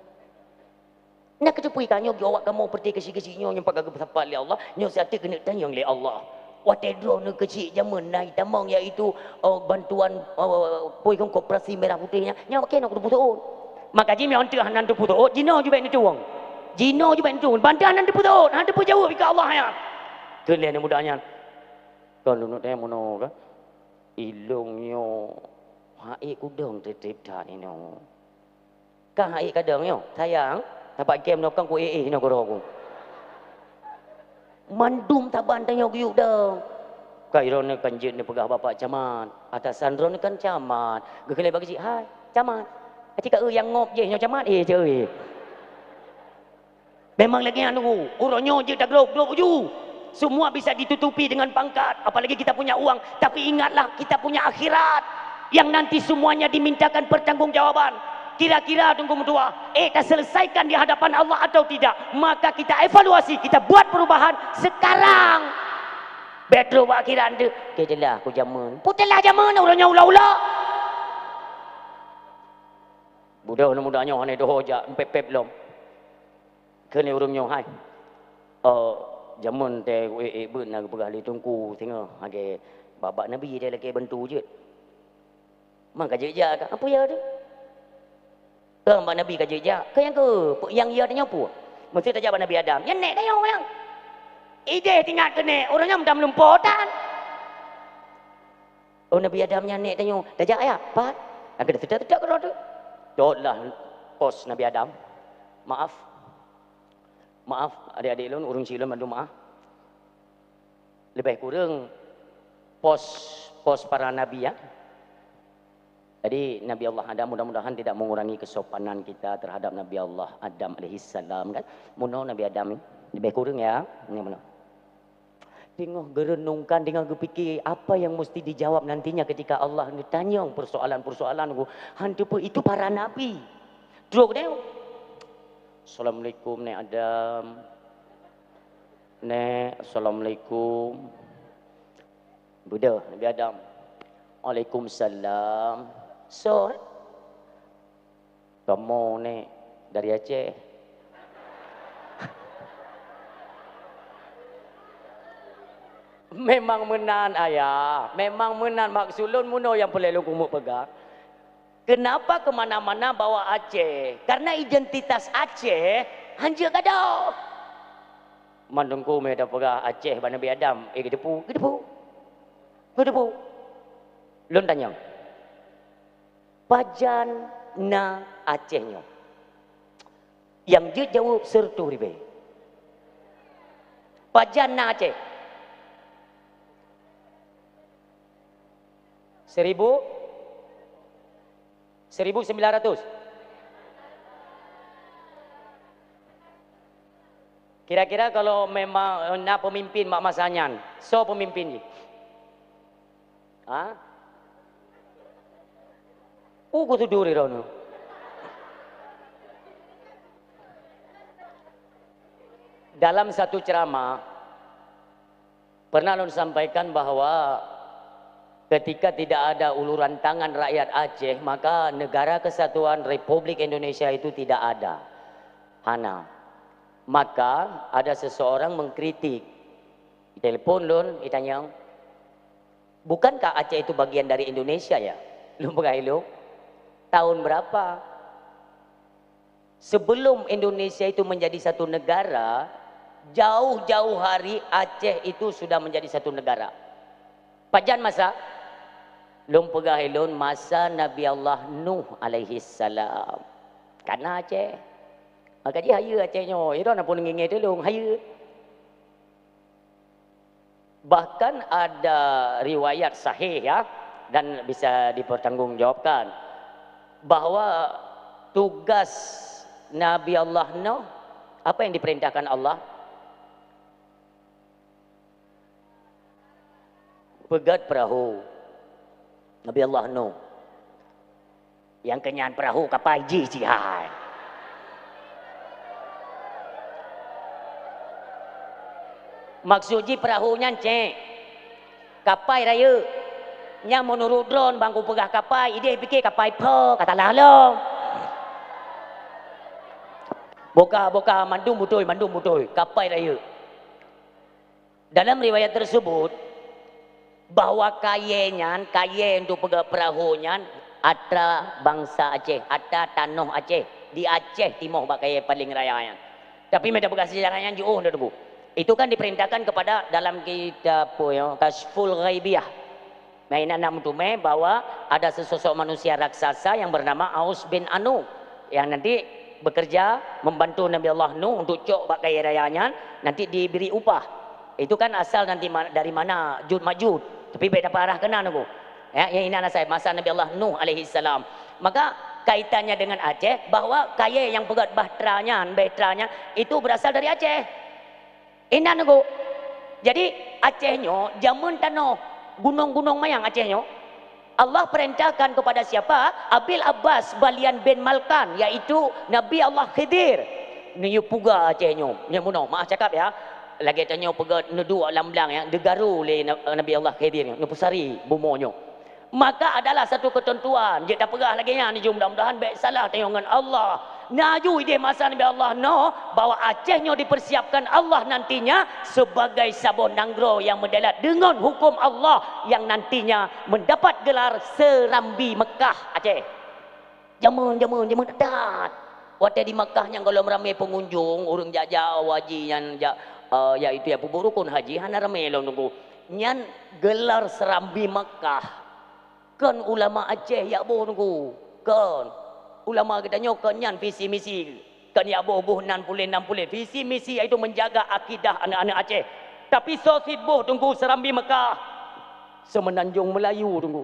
Na keuteupue ka nyoe geuawak kamoe peureute keusi-keusi nyoe nyang pat ka geupeusapat lé Allah, nyoe sateuk keuneuk tanyong lé Allah. Watèe droeneuh keuchik jameun na itamong, yaitu, oh, bantuan, oh, peue kheun, koperasi merah putih nyan, nyan watèe na kuteupeu seuôt. Maka jih meunan teuh hana teupeu seuôt, jinoe ju bèk neutueng. Jinoe ju bèk neutueng, ban teuh hana teupeu seuôt, hana teupeu jaweueb keu Allah nyan. Kheun lé aneuk muda nyan, "Kon lôn tanyong meunoe ka, ilôn nyoe hai kudong trép-trép that inoe." Kah hai kadang nyoe, sayang, tapak ikem nyoe kang ku éh-éh nyoe keudroe ku. Mandum saban tanyoe geuyue dong. Ka droeneuh kan jeuet neupeugah bapak camat, atasan droeneuh kan camat. Geukheun lé bak keuchik, "Hai, camat." Aci ka eu nyang ngop jih nyoe camat, éh, ceu éh. Memang lagèe nyan, uroe nyoe jeuet tagrôp-grôp uju. Semua bisa ditutupi dengan pangkat, apalagi kita punya uang. Tapi ingatlah, kita punya akhirat yang nanti semuanya dimintakan pertanggungjawaban. Kira-kira, Teungku Meutuah, eh, taselesaikan di hadapan Allah atau tidak? Maka kita evaluasi, kita buat perubahan sekarang. Bèk trôk bak akhirat tu. Oke, teulah aku jameun. Peue teulah jameun, uroe nyoe ula-ula. Budoe aneuk muda nyoe hana doho jak, pép-pép lom. Kheun lé ureueng nyoe, "Hai, eh, jameun teuh ék-ék beuet na geupeugah lé Teungku singoh, lagèe bak-bak Nabi teuh lakèe bantu jeuet. Man ka jeuet jak kah?" "Peue ya teuh?" "Kah bak Nabi ka jeuet jak?" "Keu nyang keu, nyang ya tanyoe peue?" "Meusé tajak bak Nabi Adam." "Nyan nèk tanyoe nyan." "Idéh teuingat keu nèk, ureueng nyan meutam lumpoe tan." "Oh, Nabi Adam nyan nèk tanyoe." "Tajak ya, pat." Akhé teutak-teutak keudroe teuh. Cot lah pos Nabi Adam. Maaf. Maaf, adék-adék lôn, ureueng chik lôn mandum maaf. Leubeh kureueng pos, pos para nabi, ya. Jadi, Nabi Allah Adam mudah-mudahan tidak mengurangi kesopanan kita terhadap Nabi Allah Adam alaihissalam, kan. Meunoe Nabi Adam ni, leubeh kureueng, ya. Ni meunoe. Teungoh geureunungkan, teungoh geupike, apa yang mesti dijawab nantinya ketika Allah neutanyong persoalan-persoalan ku, han teupeu itu para nabi. Trok deh. "Assalamualaikum, Nèk Adam." Nek, assalamualaikum. Beudôh, Nabi Adam. Waalaikumsalam. Soe? Kamoe, Nek, dari Aceh. Memang meunan, Ayah. Memang meunan, maksud lôn meunoe nyang peureulée lôn keumeung peugah. Kenapa ke mana-mana bawa Aceh? Karena identitas Aceh hanjeuet gadôh. Man Teungku meuh tapeugah Aceh bak Nabi Adam, eh, geuteupeue, geuteupeue. Geuteupeue. Lôn tanyong, pajan na Aceh nyoe? Nyang jeuet jaweueb seureutôh ribée. Pajan na Aceh? Seribu? Seribu sembilan ratus? Kira-kira kalau memang, eh, na pemimpin bak masa nyan, soe pemimpin jih? Ha? Uh, kutudu di droeneuh. Dalam satu ceramah, pernah lôn sampaikan bahwa ketika tidak ada uluran tangan rakyat Aceh, maka Negara Kesatuan Republik Indonesia itu tidak ada. Hana. Maka ada seseorang mengkritik. Telepon lôn, itanyong, "Bukankah Aceh itu bagian dari Indonesia, ya?" Lôn peugah ilôn, "Tahun berapa?" Sebelum Indonesia itu menjadi satu negara, jauh-jauh hari Aceh itu sudah menjadi satu negara. Pajan masa? Lôn peugah ilôn masa Nabi Allah Nuh alaihissalam. Ka na Aceh. Maka jih hayeue Aceh nyoe, i droeneuh pun ngingée tulông, hayeue. Bahkan ada riwayat sahih, ya, dan bisa dipertanggungjawabkan, bahwa tugas Nabi Allah Nuh, apa yang diperintahkan Allah? Peugét peurahô. Nabi Allah Nuh. Nyang keunyan peurahô kapai jih cit hai. Maksud jih peurahô nyan cék, kapai rayeuk. Nyang meunurot droen bang kupeugah kapai, idéh pike kapai pho, ka salah lom. Boka, boka, mandum beutôi, mandum beutôi, kapai rayeuk. Dalam riwayat tersebut, bahwa kayée nyan, kayée untuk peugét peurahô nyan, atra bansa Aceh, atra tanoh Aceh, di Aceh Timoh bak kayée paleng raya nyan. Tapi meunyo tapeugah seujarah nyan jiôh, Teungku. Itu kan diperintahkan kepada dalam kitab, apa ya, Kasyful Ghaibiyah. Nah, inan na meuteumé bahwa ada sesosok manusia raksasa yang bernama Aus bin Anu, yang nanti bekerja membantu Nabi Allah Nuh untuk cok bak kayée raya nyan, nanti diberi upah. Itu kan asal nanti ma-, dari mana, Jud Majud. Tapi bék tapeurah keunan, Teungku. Ya, nyang inan asai masa Nabi Allah Nuh alaihissalam. Maka kaitannya dengan Aceh, bahwa kayée nyang peugét bahtera nyan, bahtera nyan, itu berasal dari Aceh. Inan, Teungku. Jadi, Aceh nyoe jameun tanoh, gunong-gunong manyang Aceh nyoe. Allah perintahkan kepada siapa? Abil Abbas Balian bin Malkan, yaitu Nabi Allah Khidir. Neuyue puga Aceh nyoe. Nyoe meunoe, maaf cakap ya. Lagée tanyoe peugét neuduek lam blang ya, deugaru lé Na-, Nabi Allah Khidir nyoe, neupeusari bumoe nyoe. Maka adalah satu ketentuan, jeuet tapeugah lagée nyan, jeuet mudah-mudahan bék salah tanyoe ngon Allah. Na ju idéh masa Nabi Allah Nuh, bahwa Aceh nyoe dipersiapkan Allah nantinya sebagai saboh nanggroe nyang meudalat deungon huköm Allah nyang nantinya mendapat gelar Serambi Mekah Aceh. Jameun, jameun, jameun that. Watée di Mekah nyang gohlom ramé pengunjung, ureuëng jak-jak haji nyan jak, eh, yaitu nyang peubuet rukun haji, hana ramé lom, Teungku. Nyan gelar Serambi Mekah. Kon ulama Aceh jak boh, Teungku. Kon. Ulama geutanyoe kon nyan visi misi. Kon jak boh-boh nan pulen, nan pulen. Visi misi yaitu menjaga akidah aneuëk-aneuëk Aceh. Tapi soe cit boh, Teungku, Serambi Mekah? Semenanjung Melayu, Teungku.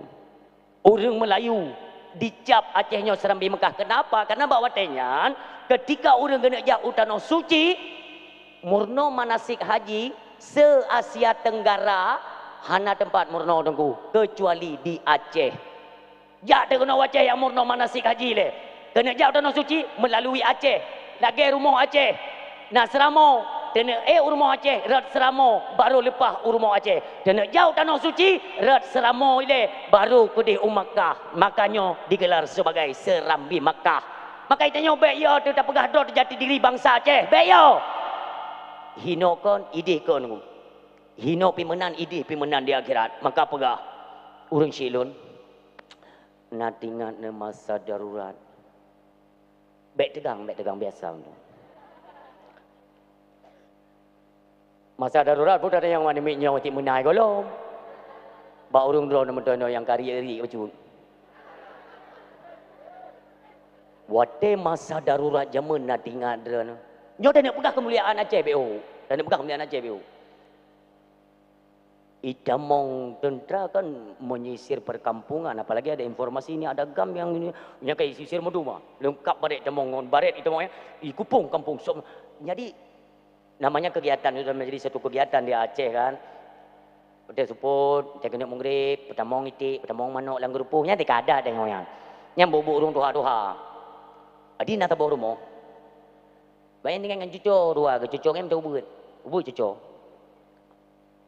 Ureuëng Melayu dicap Aceh nyoe Serambi Mekah. Kenapa? Karena bak watée nyan, ketika ureuëng keuneuk jak u Tanoh Suci, meurunoe manasik haji se-Asia Tenggara hana teumpat meurunoe, Teungku, keucuali di Aceh. Jak teurunoe u Aceh nyang meurunoe manasik haji lé. Keuneuk jak u Tanoh Suci meulalui Aceh. Lagée rumoh Aceh, na seuramoe. Teuneuk ék u rumoh Aceh, rot Seuramoe, barô leupah u rumoh Aceh. Teuneuk jak u Tanoh Suci, rot Seuramoe ilée, barô keudeh u Makkah. Makanyoe digelar sebagai Serambi Makkah. Maka tanyoe bék yo teupeugah droe jati diri bansa Aceh. Bék yo! Hino kon, ideh kon. Hino pih meunan, ideh pih meunan di akhirat. Maka peugah, ureuëng syiek lôn, na teuingat neuh masa darurat. Bék teugang, bék teugang, biasa. Masa darurat pun ada nyang wani miet nyoe cit meunai gohlom. Bak ureuëng droe meutono nyang ka riek-riek bacut. Watée masa darurat jameun na teuingat droe. Nyoe taneuk peugah keumuliaan Aceh B O. Taneuk peugah keumuliaan Aceh B O. Itamong teuntara kan menyisir perkampungan, apalagi ada informasi ini ada GAM yang ini, yang kayak sisir Maduma, lengkap barét tamong ngon barét itamong ya, ikupung kampung. So, jadi namanya kegiatan, sudah menjadi satu kegiatan di Aceh kan. Udah suput, cak keuneuk meugrib, peutamong iték, peutamong manok lam geurupôh, nyan tika adat deh ngon nyan. Nyan bubuk ureuëng tuha-tuha. Adi na saboh rumoh. Bayang dengan cuco dua, cuco nyan meutubuet. Ubuet cuco.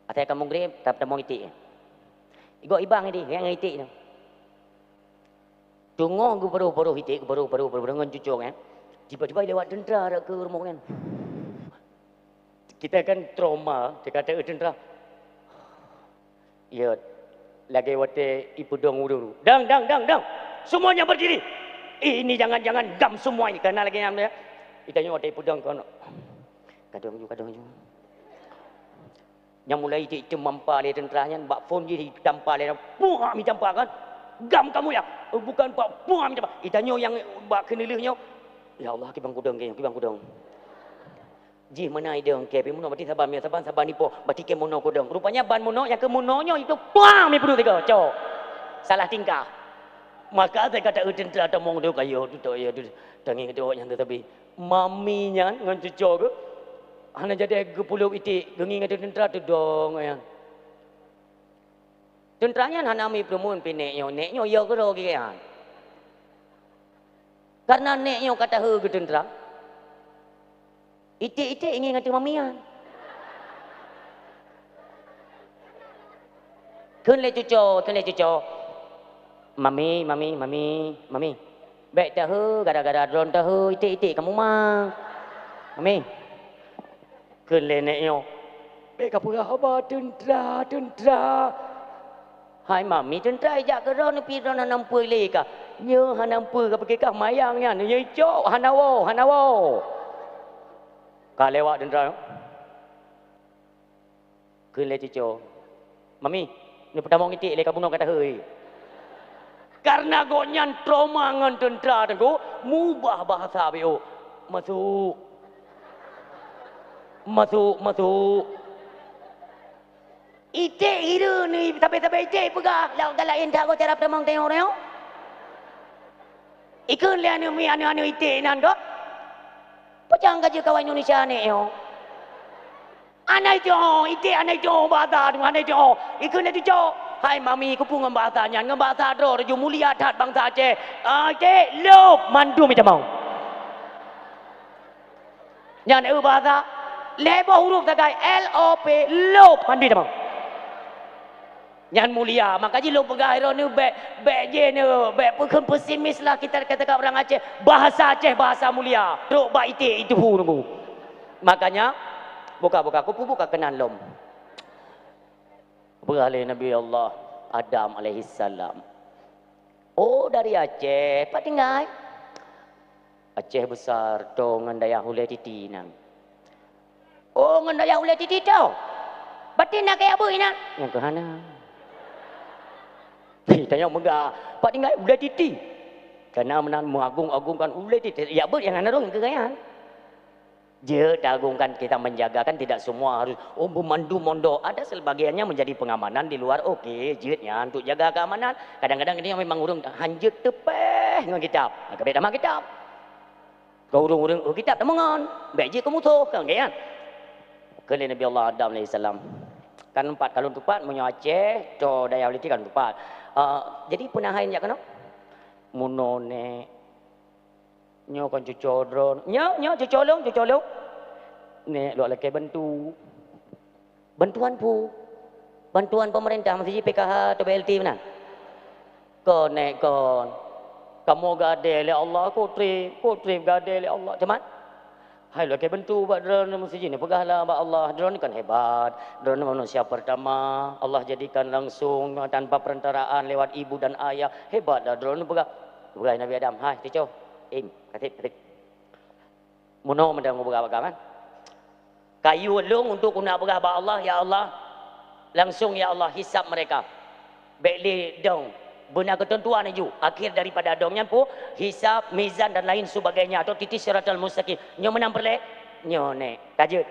Asai ka meugrib, ka peutamong iték. Igok ibang ideh, ngon iték nyoe. Teungoh geuparoh-paroh iték, geuparoh-paroh, paroh ngon cuco nyan. Tiba-tiba lewat teuntara rot keu rumoh nyan. Kita kan trauma, teuka teu teuntara. Ya, lagée watée ipeudong ureuëng. Dang, dang, dang, dang. Semuanya berdiri. Ini jangan-jangan GAM semua ini. Karena lagée nyan ya. Itanyoe watée ipeudong kon. Kadang ju, kadang ju. Nyang mulai iték-iték mampa lé teuntara nyan, bak phon jih ditampa lé, puah mi tampa kan. GAM kamu ya? Oh, bukan Pak, puah mi tampa. Itanyoe nyang bak keuneulheueh nyoe. Ya Allah, kibang kudong, kibang kudong. Jih meunan idong, ke pi meunoe, berarti saban, saban, saban ipoh, berarti ke meunoe kudong. Rupanya ban meunoe, nyang keu meunoe nyoe itu puah mi peuduek tiga, cok. Salah tingkah. Maka saya kata, "Eh, teuntara tamong tu kayo tu, tak ya tu, tangi tu awak nyan tu tapi." Mami nyan ngon cuco geuh hana jadi geupulop iték, geungieng ateueh teuntara teudong nyan. Teuntara nyan hana mi peureumeun pih nék nyoe, nék nyoe yo keudroe geuh nyan. Karena nék nyoe ka taheu geuh teuntara, iték-iték ingieng ateueh mami nyan. Kheun lé cuco, kheun lé cuco, "Mami, mami, mami, mami, bék taheu gara-gara droe taheu iték-iték kamu ma. Mami." Kheun lé nék nyoe, "Bék kapeugah haba teuntara, teuntara." "Hai mami, teuntara ijak keu droe neupi droe hana meupeue lé kah?" "Nyoe hana meupeue, kapike kah mayang nyan, nyoe icok hana woe, hana woe." Ka lewat teuntara. Kheun lé cuco, "Mami, neupeutamong iték lé kamoe nyoe ka taheu." Karena gobnyan trauma ngon teuntara teungku, mubah bahasa B O. "Masuk. Masuk, masuk." Iték hireuen ni, sabe-sabe iték peugah, lam galak intat goe cara peutamong teuh nyoe. Ikheun lé aneuk mi, aneuk-aneuk iték nan gob. Peue nyang ka jeuet kawan Indonesia nyoe. Hana itoe, iték hana itoe bahasa tu, hana itoe. Ikheun lé cuco, "Hai mami, keupeue ngon bahasa nyan, ngon bahasa droe ju mulia that bansa Aceh. Ah, iték, lop mandum itamong." Nyan eu bahasa, lhée boh huruf sagai, L O P, lop mandum itamong. Nyan mulia, maka jih lôn peugah droeneuh bék, bék jih neuh, bék peukheun pesimis lah kita kata-kata orang Aceh. Bahasa Aceh, bahasa mulia. Trok bak iték itu teungku. Makanya, buka-buka kupu, buka keunan lom. Peugah lé Nabi Allah Adam alaihissalam. "Oh, dari Aceh, pat tinggai?" "Aceh Besar, to ngon dayah Ulée Titi nan." "Oh, ngon dayah Ulée Titi to? Berarti na kaya bui nan?" "Nyang keuhana." Hei, tanyong meugah, "Pat tinggai Ulée Titi?" Karena meunan meuagung-agungkan Ulée Titi. Ya, beuet nyang hana rhung keu gaya. Jeuet taagungkan kita menjaga, kan tidak semua harus, oh, memandu mondok. Ada sebagiannya menjadi pengamanan di luar, oke, jeuet nyan untuk jaga keamanan. Kadang-kadang ini memang ureuëng hanjeuet teupeh ngon kitab. Maka bék tamah kitab. Keu ureuëng-ureuëng, oh, kitab tameungon. Bék jeuet keu musoh, kan, kan? Kheun lé Nabi Allah Adam alaihissalam. Kan empat kalon tupat, meunyoe Aceh, to dayah Ulée Titi kan tupat. Ah, jadi peunahan jak keunoe? Munoe nèk. Nyoe kon cuco droe. Nyoe, nyoe cuco lôn, cuco lôn. Nek lok lakée bantu. Bantuan peue? Bantuan pemerintah, meusti jih P K H atau B L T meunan. Kon, Nek, kon. Kamoe geuadée lé Allah, ku treb, ku treb geuadée lé Allah. Cuman, hai lok lakée bantu bak droeneuh, meusti jih neupeugah lah bak Allah, droeneuh kan hebat. Droeneuh manusia pertama Allah jadikan langsung tanpa perantaraan lewat ibu dan ayah. Hebat dah droeneuh peugah. Peugah Nabi Adam, "Hai, ticoh. Im, kateb, kateb." Meunoe mantong kupeugah bak kamoe. Kayue lôn untuk kuneuk peugah bak Allah, "Ya Allah, langsung, ya Allah, hisab mereka." Bék lé dong. Beuna keuteuntuan laju. Akhé daripada dong nyan peue? Hisab, mizan dan lain sebagainya, atau titis siratal mustaqim. Nyoe meunan peureulée? Nyoe, Nek. Ka jeuet.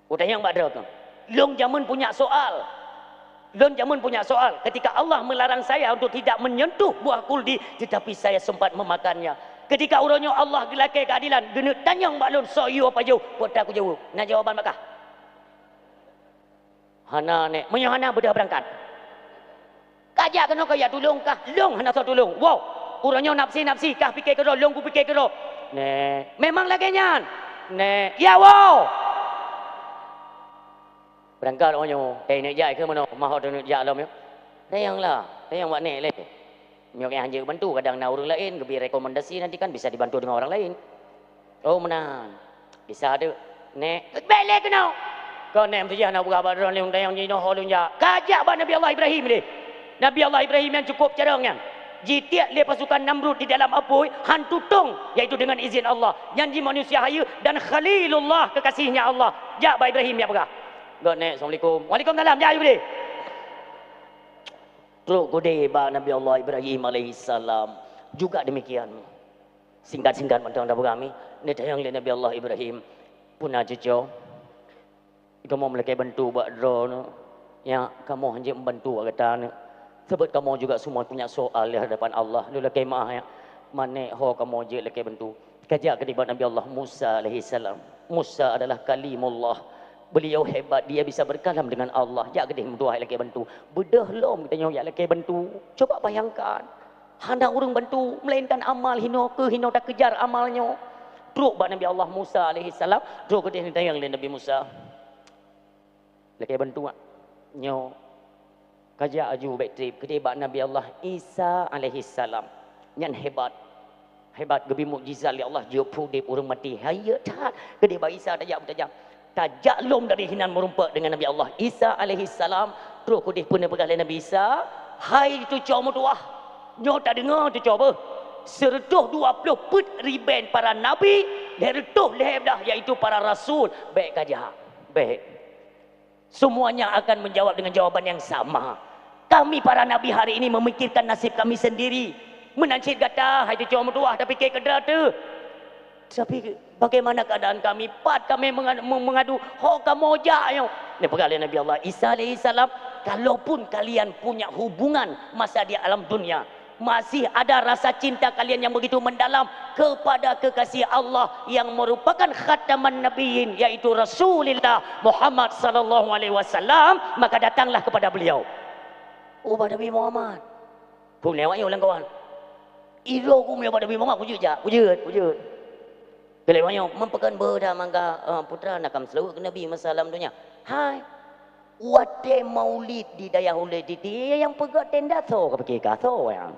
Kutanyong bak droe keuh, lôn jameun punya soal. Lôn jameun punya soal. Ketika Allah melarang saya untuk tidak menyentuh buah kuldi, tetapi saya sempat memakannya. Ketika uroe nyoe Allah geulakée keadilan, geuneuk tanyong bak lôn, soe yue pajoh, peue ta kujaweueb? Na jawaban bak kah? Hana, Nek. Meunyoe hana, beudôh beurangkat. Kajak keunoe kajak tulông kah? Lôn hana soe tulông. Wow! Uroe nyoe nafsi-nafsi kah pike keudroe, lôn kupike keudroe. Nè, memang lagèe nyan. Nè, ya wow! Beurangkat uroe nyoe, eh, neuk jak keu meunoe, mah neuk jak lom nyoe. Tayang lah, tayang wak nèk lé. Nyoe kayang hanjeuet bantu, kadang na ureueng laén geubri rekomendasi nanti kan bisa dibantu dengan orang lain. Oh, meunan. Bisa tu. Nèk, bèk lé keunoe. Kon nèk meuseujah na peugah bak droeneuh lôn tanyong jinoe ho lôn jak. Kajak bak Nabi Allah Ibrahim lé. Nabi Allah Ibrahim nyang cukup carông nyan. Jitiek lé pasukan Namrud di dalam apui, han tutông, yaitu dengan izin Allah. Nyan jih manusia hayeue dan Khalilullah, kekasihnya Allah. Jak bak Ibrahim jak peugah. Kon nèk, assalamualaikum. Waalaikumsalam, jak Ibrahim. Trok keudeh bak Nabi Allah Ibrahim alaihissalam. Juga demikian. Singkat-singkat mantong tapeugah mi, neutanyong lé Nabi Allah Ibrahim, "Peue na cucoe? Kamoe meulakèe bantu bak droeneuh, nyak, kamoe hanjeuet meubantu bak gata nyoe. Sabab kamoe juga semua punya soal di hadapan Allah. Lôn lakèe meu'ah, nyak, manèk ho kamoe jeuet lakèe bantu." Kajak keudeh bak Nabi Allah Musa alaihissalam. Musa adalah kalimullah. Beliau hebat, dia bisa berkalam dengan Allah. Jak keudeh meutuah lakèe bantu. Beudôh lom geutanyoe jak lakèe bantu. Coba bayangkan. Hana ureueng bantu, melainkan amal hinoe keuh hinoe takeujar amal nyoe. Trok bak Nabi Allah Musa alaihissalam, trok keudeh neutanyong lé Nabi Musa. Lakèe bantu, nyak. Nyoe. Kajak aju bèk trép keudeh bak Nabi Allah Isa alaihissalam. Nyan hebat. Hebat, geubri mukjizat lé Allah, jeuet peuudép ureueng maté. Hayeue that, keudeh bak Isa tajak beutajak. Tajak lom dari hinan meurumpok dengan Nabi Allah Isa alaihissalam, trok keudeh peuneuk peugah lé Nabi Isa, "Hai cucoe meutuah, nyoe tadeungoe cucoe beuh, sireutôh dua ploh peuet ribèe para nabi, lhèe reutôh lhèe blah, yaitu para rasul, bèk kajak, bèk." Semuanya akan menjawab dengan jawaban yang sama. Kami para nabi hari ini memikirkan nasib kami sendiri. Meunan cit gata, hai cucoe meutuah, tapike keu droe teuh. Tapi bagaimana keadaan kami? Pat kami menga-, me-, mengadu, ho kamoe jak nyoe. Neupeugah lé Nabi Allah Isa alaihissalam, kalaupun kalian punya hubungan masa di alam dunia, masih ada rasa cinta kalian yang begitu mendalam kepada kekasih Allah yang merupakan khataman nabiyyin, yaitu Rasulullah Muhammad sallallahu alaihi wasallam, maka datanglah kepada beliau. Ubah Nabi Muhammad. Keu lewat nyoe lam kawan. Idroe ku meunyoe bak Nabi Muhammad, kujeuet jak, kujeuet, kujeuet. Keu lewat nyoe, meupeukon beuda mangga, eh, putra nakam seulaweuet keu Nabi masa lam donya. Hai, watèe maulid di dayah ulèe titi, nyang peugöt tenda soe ka pike ka soe nyang.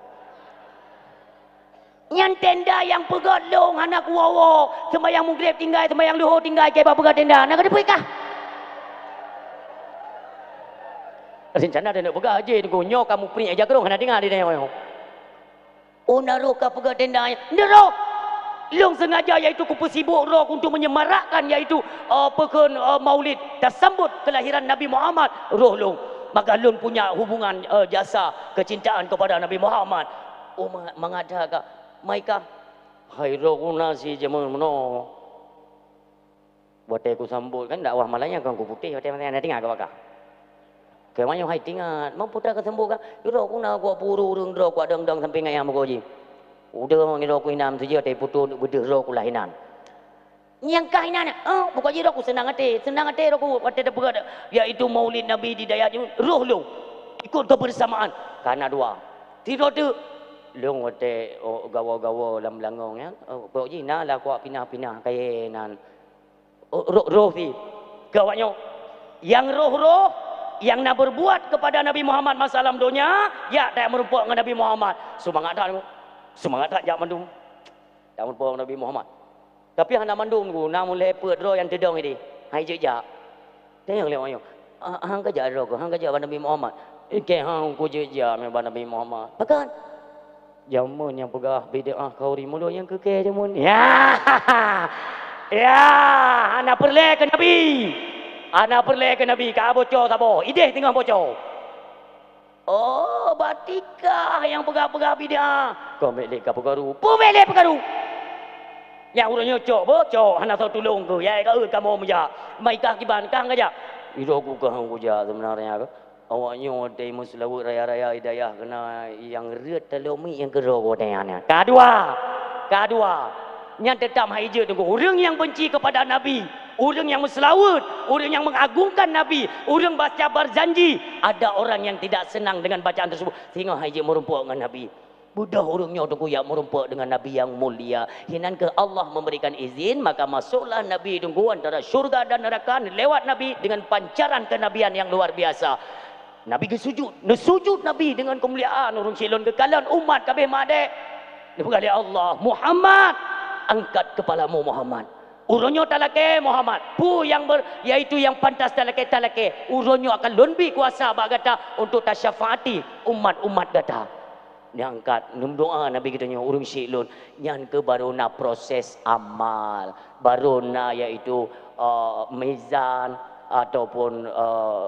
Nyan tenda nyang peugöt lôn hana kuwoe-woe, seumbahyang Maghrib tinggai, seumbahyang Luhur tinggai, kiban peugöt tenda, na ka teupeue kah? Rencana teuneuk peugah jih, nyoe ka mupriek aja keurong hana tinggai di dayah nyoe. Oh, na roh ka peugah tenda nyan. Nyan roh! Lôn sengaja, yaitu kupeusibok roh untuk menyemarakkan, yaitu, eh, peukon, eh, maulid, tasambot kelahiran Nabi Muhammad, roh lôn. Maka lôn punya hubungan, eh, jasa kecintaan kepada Nabi Muhammad. Oh, ma-, mangat that ka. Mai kah? Hai roh guna si jameun meunoe. Watèe kusambot kan dakwah malam nyan kon kuputéh, watèe malam nyan tinggai keu baka. Keu manyuh hai tingat, mampu that kusambot kan, droe kuna kupeureueng-reueng droe kuadong-dong sampoe ngon nyang meugoji. Udah ngon droe ku inan teuh watèe putôh beudeuh droe ku lah inan. Nyang kah inan, eh, buka jih droe ku seunang até, seunang até droe ku watèe tapeugah, yaitu Maulid Nabi di dayah roh lôn ikut kebersamaan. Kana dua. Sidroe teuk, lôn watèe, oh, gawa-gawa lam beulangong nyan, oh, pokok jih na lah kuat pinah-pinah kayèe nan. Oh, roh, roh pih. Keu awak nyoe. Nyang roh-roh nyang na berbuat kepada Nabi Muhammad masa lam donya, jak tajak meurumpok ngon Nabi Muhammad. Seumangat that, seumangat that jak mandum. Jak meurumpok ngon Nabi Muhammad. Tapi hana mandum, na mulai peuet droe nyang teudong ideh. Hai jeuet jak. Tanyong lé awak nyoe, "Ah, han kajak droe keuh, han kajak bak Nabi Muhammad." "Ikei han kujeuet jak meubat Nabi Muhammad." "Pakon?" "Jameun nyang peugah bid'ah khauri, mulod nyang keu kèe jameun." Ya! Ya! Hana peureulèe keu Nabi. Hana peureulèe keu Nabi, ka boco saboh. Ideh teungoh boco. Oh, batikah nyang peugah-peugah bid'ah. Kon bèk lé ka peukaru. Peue bèk lé peukaru? Nyang ureueng nyoe cok, boh, cok, hana soe tulông keuh. Ya, ka euet kamoe meujak. Mai kah kiban, kah han kajak? Idroe ku kah han kujak seubeunarnya keuh. Awak nyoe watèe meuseulaweuet raya-raya hidayah keunan nyang rhët taloe miet nyang keudroe watèe nyan. Ka dua. Ka dua. Nyan teutap hai jeuet teungku. Ureueng nyang benci kepada Nabi, ureueng nyang meuseulaweuet, ureueng nyang mengagungkan Nabi, ureueng baca berjanji, ada orang yang tidak senang dengan bacaan tersebut, singoh hai jeuet meurumpok ngon Nabi. Beudôh ureueng nyoe teungku jak meurumpok dengan Nabi nyang mulia. Hinan keuh Allah memberikan izin, maka masuklah Nabi teungku antara syurga dan neraka lewat Nabi dengan pancaran kenabian yang luar biasa. Nabi geusujut, neusujut Nabi dengan kemuliaan, ureueng syik lôn geukalon umat kabeh madé. Neupeugah lé Allah, "Muhammad, angkat kepalamu, Muhammad." Uroe nyoe talakée Muhammad, peue nyang ber-, yaitu nyang pantas talakée, talakée. Uroe nyoe akan lôn bi kuasa bak gata untuk tasyafaati umat-umat gata. Neuangkat, neumeudoa Nabi geutanyoe, ureueng syik lôn, nyan keuh barô na proses amal, barô na yaitu, eh, mizan ataupun, eh,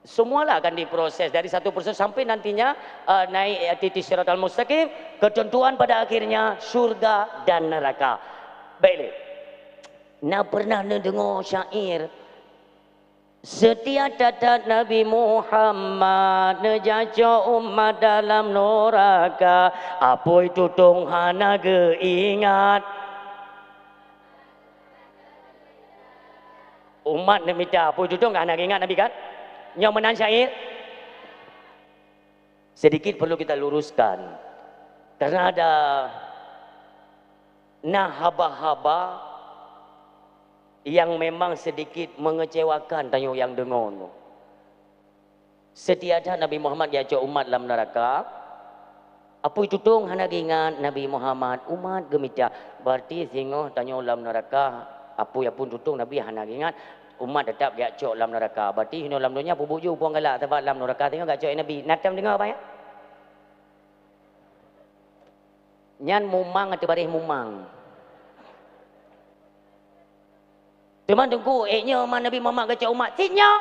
semualah akan diproses dari satu persatu sampai nantinya, eh, naik, eh, titi siratal mustaqim, ketentuan pada akhirnya syurga dan neraka. Baik lé. Na pernah neudeungoe syair, "Seutia that-that Nabi Muhammad, neujak cok umat dalam nuraka, apui tutong hana geuingat." Umat neumita, apui tutong hana geuingat Nabi kan? Nyoe meunan syair. Sedikit perlu kita luruskan. Karena ada, na haba-haba yang memang sedikit mengecewakan tanyoe nyang deungoe nyoe. Seutia that Nabi Muhammad jak cok umat lam neuraka, apui tutong hana geuingat Nabi Muhammad, umat geumita. Berarti singoh tanyoe lam neuraka, apui apun tutong Nabi hana geuingat, umat teutap jak cok lam neuraka. Berarti hinoe lam donya peubuet ju puang galak, sabab lam neuraka singoh jak cok Nabi. Na tom deungoe, Abang, ya? Nyan mumang ateueh baréh mumang. Teuma teungku, ék nyoe ma Nabi Muhammad geucok umat, cit nyoe.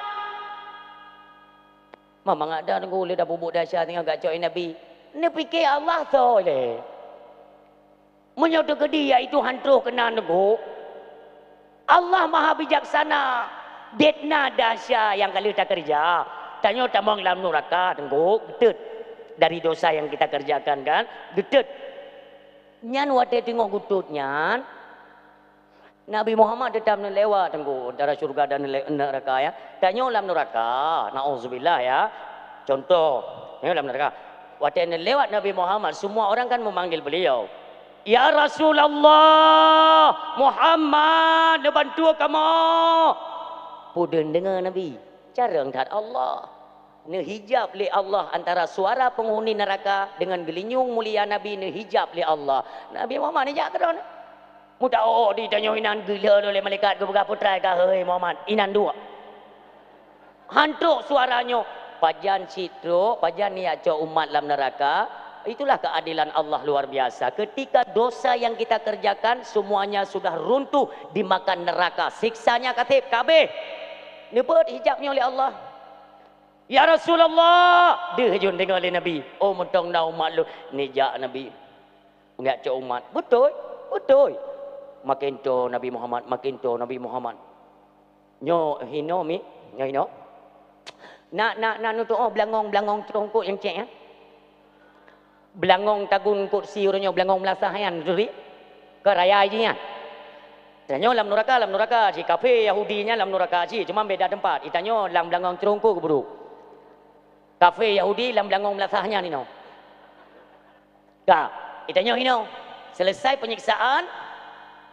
Ma mangat dah teungku, lé dah peubuet desya singoh geucok Nabi. Neupike Allah soe lé. Meunyoe teukeudi yaitu han troh keunan teungku, Allah Maha Bijaksana, det na desya nyang ka lheueh takeureuja. Tanyoe tamong lam nuraka teungku, geutot dari dosa nyang kita kerjakan kan, geutot. Nyan watée teungoh geutot nyan, Nabi Muhammad teutap neulewat teungku antara syurga dan nele-, neuraka, ya. Tanyoe lam neuraka, naudzubillah, ya. Contoh, tanyoe lam neuraka. Watée neulewat Nabi Muhammad, semua orang kan memanggil beliau, "Ya Rasulullah, Muhammad, neubantu kamoe!" Peue deungon deungoe Nabi, carông that Allah. Neuhijab lé Allah antara suara penghuni neraka dengan geulinyueng mulia Nabi neuhijab lé Allah. Nabi Muhammad neujak keudroe. Meuta-o-o di tanyoe inan geulheueh lé malaikat geupeugah peutrai ka, "Hei Muhammad, inan duek." Han trok suara nyoe, pajan cit trok, pajan neujak cok umat lam neuraka. Itulah keadilan Allah luar biasa. Ketika dosa yang kita kerjakan semuanya sudah runtuh dimakan neraka. Siksanya ka seb, ka abéh. Neubeuet hijab nyoe lé Allah. "Ya Rasulullah!" Deuh jeuet deungoe lé Nabi. Oh, mantong na umat lôn. Neujak Nabi. Neujak cok umat. Beutôi, beutôi. Makin toe Nabi Muhammad, makin toe Nabi Muhammad. Nyoe hinoe mi, nyoe hinoe. Na, na, na neutuoh beulangong-beulangong teurongkok nyang cék, ya. Beulangong tagun kursi uroe nyoe, beulangong meulasah nyan, turi. Keu raya jih nyan. Tanyoe lam nuraka, lam nuraka jih. Kafé Yahudi nyan lam nuraka jih, cuma beda teumpat. Itanyoe lam beulangong teurongkok geubrôk. Kafé Yahudi lam beulangong meulasah nyan inoe. Ka, itanyoe inoe. Selesai penyiksaan,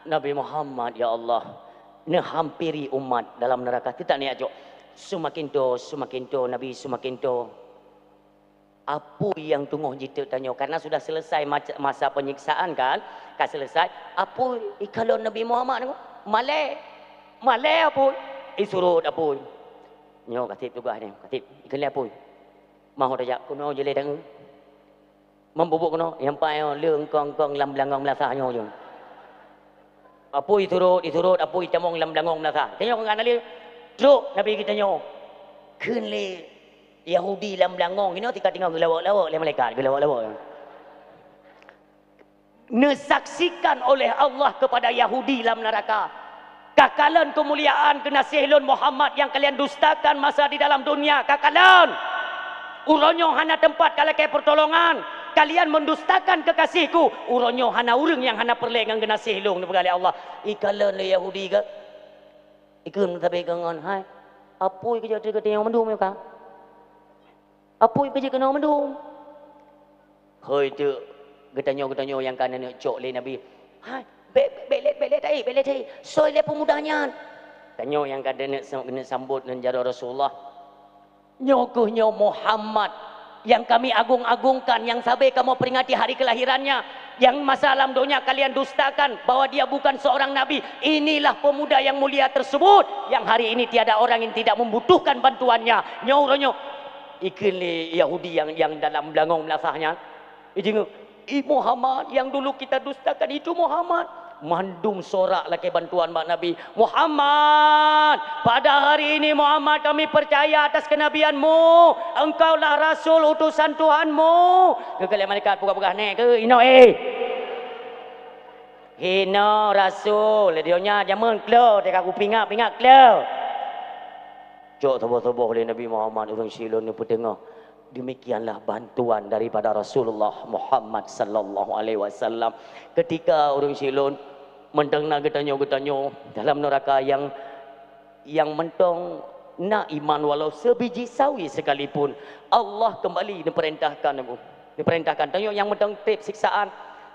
Nabi Muhammad, ya Allah. neuhampiri umat dalam neuraka. Teutak neujak cok. Seumaken toe, seumaken toe, Nabi seumaken toe. Apui nyang teungoh jiteuk tanyoe, karena sudah selesai mac-, masa penyiksaan kan? Ka selesai. Apui, ikalon Nabi Muhammad nyoe. Malée. Malée apui. Isurot apui. Nyoe kaseb tugaih nyoe. Kaseb. Ikalon apui. Maho tajak keunoe jilée tangieng. Meububuet keunoe, nyang paih nyoe leueng kong-kong lam beulangong meulasah nyoe jeuet. Apui isurot, isurot, apui itamong lam beulangong meulasah. Tanyoe ngon Nabi, trok Nabi geutanyoe. Kheun lé Yahudi lam beulangong, inoe tika teungoh geulawok-lawok lé malaikat, geulawok-lawok. Neusaksikan oleh Allah kepada Yahudi lam neuraka. Kakalon keumuliaan geunaséh lôn Muhammad nyang kalian dustakan masa di dalam dunia, kakalon! Uroe nyoe hana teumpat ka lakée peutulongan, kalian mendustakan kekasihku, uroe nyoe hana ureuëng nyang hana peureulée ngon geunaséh lôn, neupeugah lé Allah. Ikalon lé Yahudi ka, ikheun sabe keu ngon, "Hai, apui keujeuet teuka teungoh mandum nyoe ka?" Apui keujeuet keunoe mandum. Hôi teuk geutanyoe-geutanyoe nyang ka neuneuk cok lé Nabi. "Hai, bék, bék lé, bék lé taék, bék lé taék. Soe lé peumuda nyan?" Tanyoe nyang ka neuneuk sam-, neuneuk sambot ngon jaroe Rasulullah. "Nyoe kheueh nyoe Muhammad nyang kami agung-agungkan, nyang sabe kamoe peringati hari kelahirannya, nyang masa lam donya kalian dustakan bahwa dia bukan seorang nabi. Inilah pemuda yang mulia tersebut, yang hari ini tiada orang yang tidak membutuhkan bantuannya." Nyoe uroe nyoe. Ikheun lé Yahudi nyang, nyang dalam beulangong meulasah nyan, ideungoe, "I Muhammad, yang dulu kita dustakan itu Muhammad." Mandum sorak lakée bantuan bak Nabi. "Muhammad, pada hari ini Muhammad kami percaya atas kenabianmu. Engkaulah rasul utusan Tuhanmu." Keu lé malaikat peugah-peugah, "Nèk keu inoe, eh. Inoe rasul, di donya jameun kleu, teuka kupingat-pingat kleu." Cok saboh-saboh lé Nabi Muhammad ureuëng Silon neupeuteungoh. Demikianlah bantuan daripada Rasulullah Muhammad sallallahu alaihi wasallam. Ketika ureuëng Silon mantong na geutanyoe-geutanyoe dalam neuraka nyang, nyang mantong na iman walau sebiji sawi sekalipun, Allah kembali neupeurintahkan, neupeurintahkan tanyoe nyang mantong treb siksaan.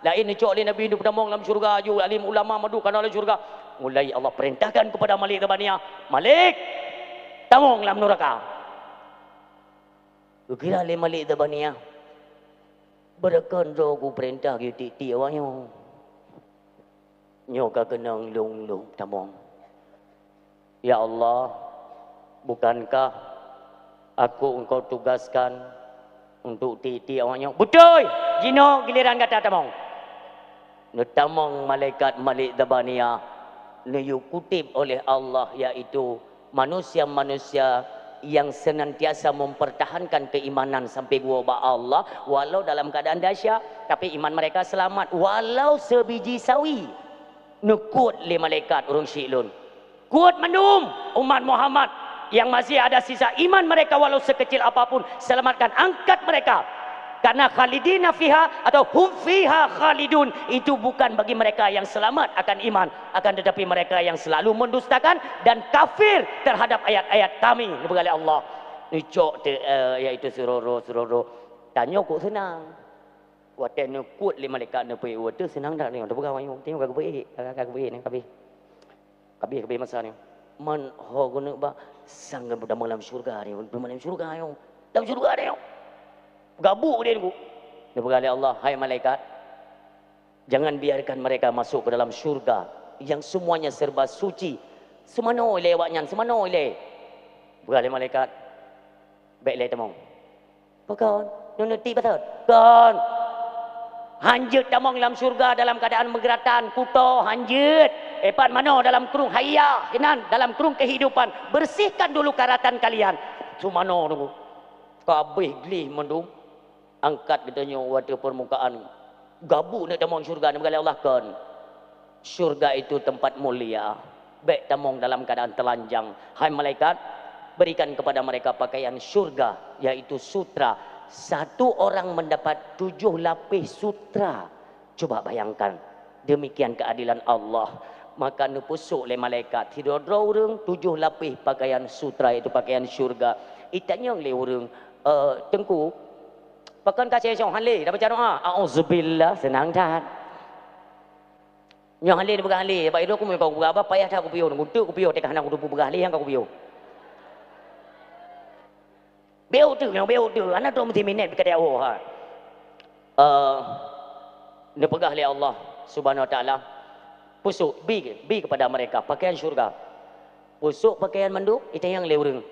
Laén neucok lé Nabi neupeutamong lam syeuruga, aju alim ulama mandum ka na lam syeuruga. Mulai Allah perintahkan kepada Malik Zabaniyah, "Malik, tamong lam neuraka." Geukira lé Malik Zabaniyah, "Beureukon droe kupeurintah geutiek-tiek awak nyoe. Nyoe ka keunong lôn-lôn tamong. Ya Allah, bukankah aku Engkau tugaskan untuk tiek-tiek awak nyoe?" "Beutôi! Jinoe giliran gata tamong." Neutamong malaikat Malik Zabaniyah, neuyue kuteb oleh Allah, yaitu manusia-manusia yang senantiasa mempertahankan keimanan sampai geuwoe bak Allah, walau dalam keadaan dahsyat, tapi iman mereka selamat, walau sebiji sawi. Neukot lé malaikat ureuëng syiek lôn. Kuat mandum umat Muhammad yang masih ada sisa iman mereka walau sekecil apapun, selamatkan, angkat mereka. Karena khalidina fiha atau hum fiha khalidun, itu bukan bagi mereka yang selamat akan iman, akan tetapi mereka yang selalu mendustakan dan kafir terhadap ayat-ayat Kami, neupeugah lé Allah. Neucok teu, eh, yaitu suroro-suroro. Tanyoe kok seunang. Watée neukot lé malaikat neupeuék, watée seunang that nyoe, teupeugah awak nyoe, "Tanyoe ka geupeuék, ka, ka geupeuék nyoe, ka habéh. Ka habéh, ka habéh masa nyoe." Man ho keuneuk ba, sang geupeutamong lam syeuruga nyoe, geupeutamong lam syeuruga nyoe. Lam syeuruga nyoe. Gabuk dia nunggu. Neupeugah lé Allah, "Hai malaikat, jangan biarkan mereka masuk ke dalam syurga yang semuanya serba suci. Seumanoe ilée awak nyan, seumanoe ilée." Peugah lé malaikat, "Bék lé tamong." "Pakon? Nyoe neuti patot?" "Kon! Hanjeuet tamong lam syeuruga dalam keuadaan meugeuratan, kuto hanjeuet. Epat manoe dalam krueng hayah, keunan dalam krueng kehidupan. Bersihkan dulu karatan kalian." Seumanoe nunggu. Ka habéh gleh mandum. Angkat geutanyoe u ateueh peurmukaan. Gabuk neuk tamong syeuruga, neupeugah lé Allah, "Kon. Syeuruga itu tempat mulia. Bék tamong dalam keuadaan teulanjang. Hai malaikat, berikan kepada mereka pakaian syeuruga, yaitu sutra. Satu orang mendapat tujuh lapis sutra." Cuba bayangkan, demikian keadilan Allah. Maka neupeusok lé malaikat sidroe-droe ureuëng tujoh lapéh pakaian sutra, yaitu pakaian syeuruga. Itanyong lé ureuëng, "Eh, Teungku, pakon ka cécong hán lé tabaca doa?" "Auzubillah, seunang that." Nyoe hale neupeugah hale, bak idong ku meunyoe ka kupeugah haba payah that kupiôh, nguntuk kupiôh, teuka hana kuteupeu peugah lé nyang ka kupiôh. Beu teuh, nyoe beu teuh, hana troh meusiminét beukeudeh woe, ha. Eh, neupeugah lé Allah Subhanahu Wa Taala, "Pusok, bi, bi kepada mereka pakaian syurga." Pusok pakaian mandum, itanyong lé ureuëng,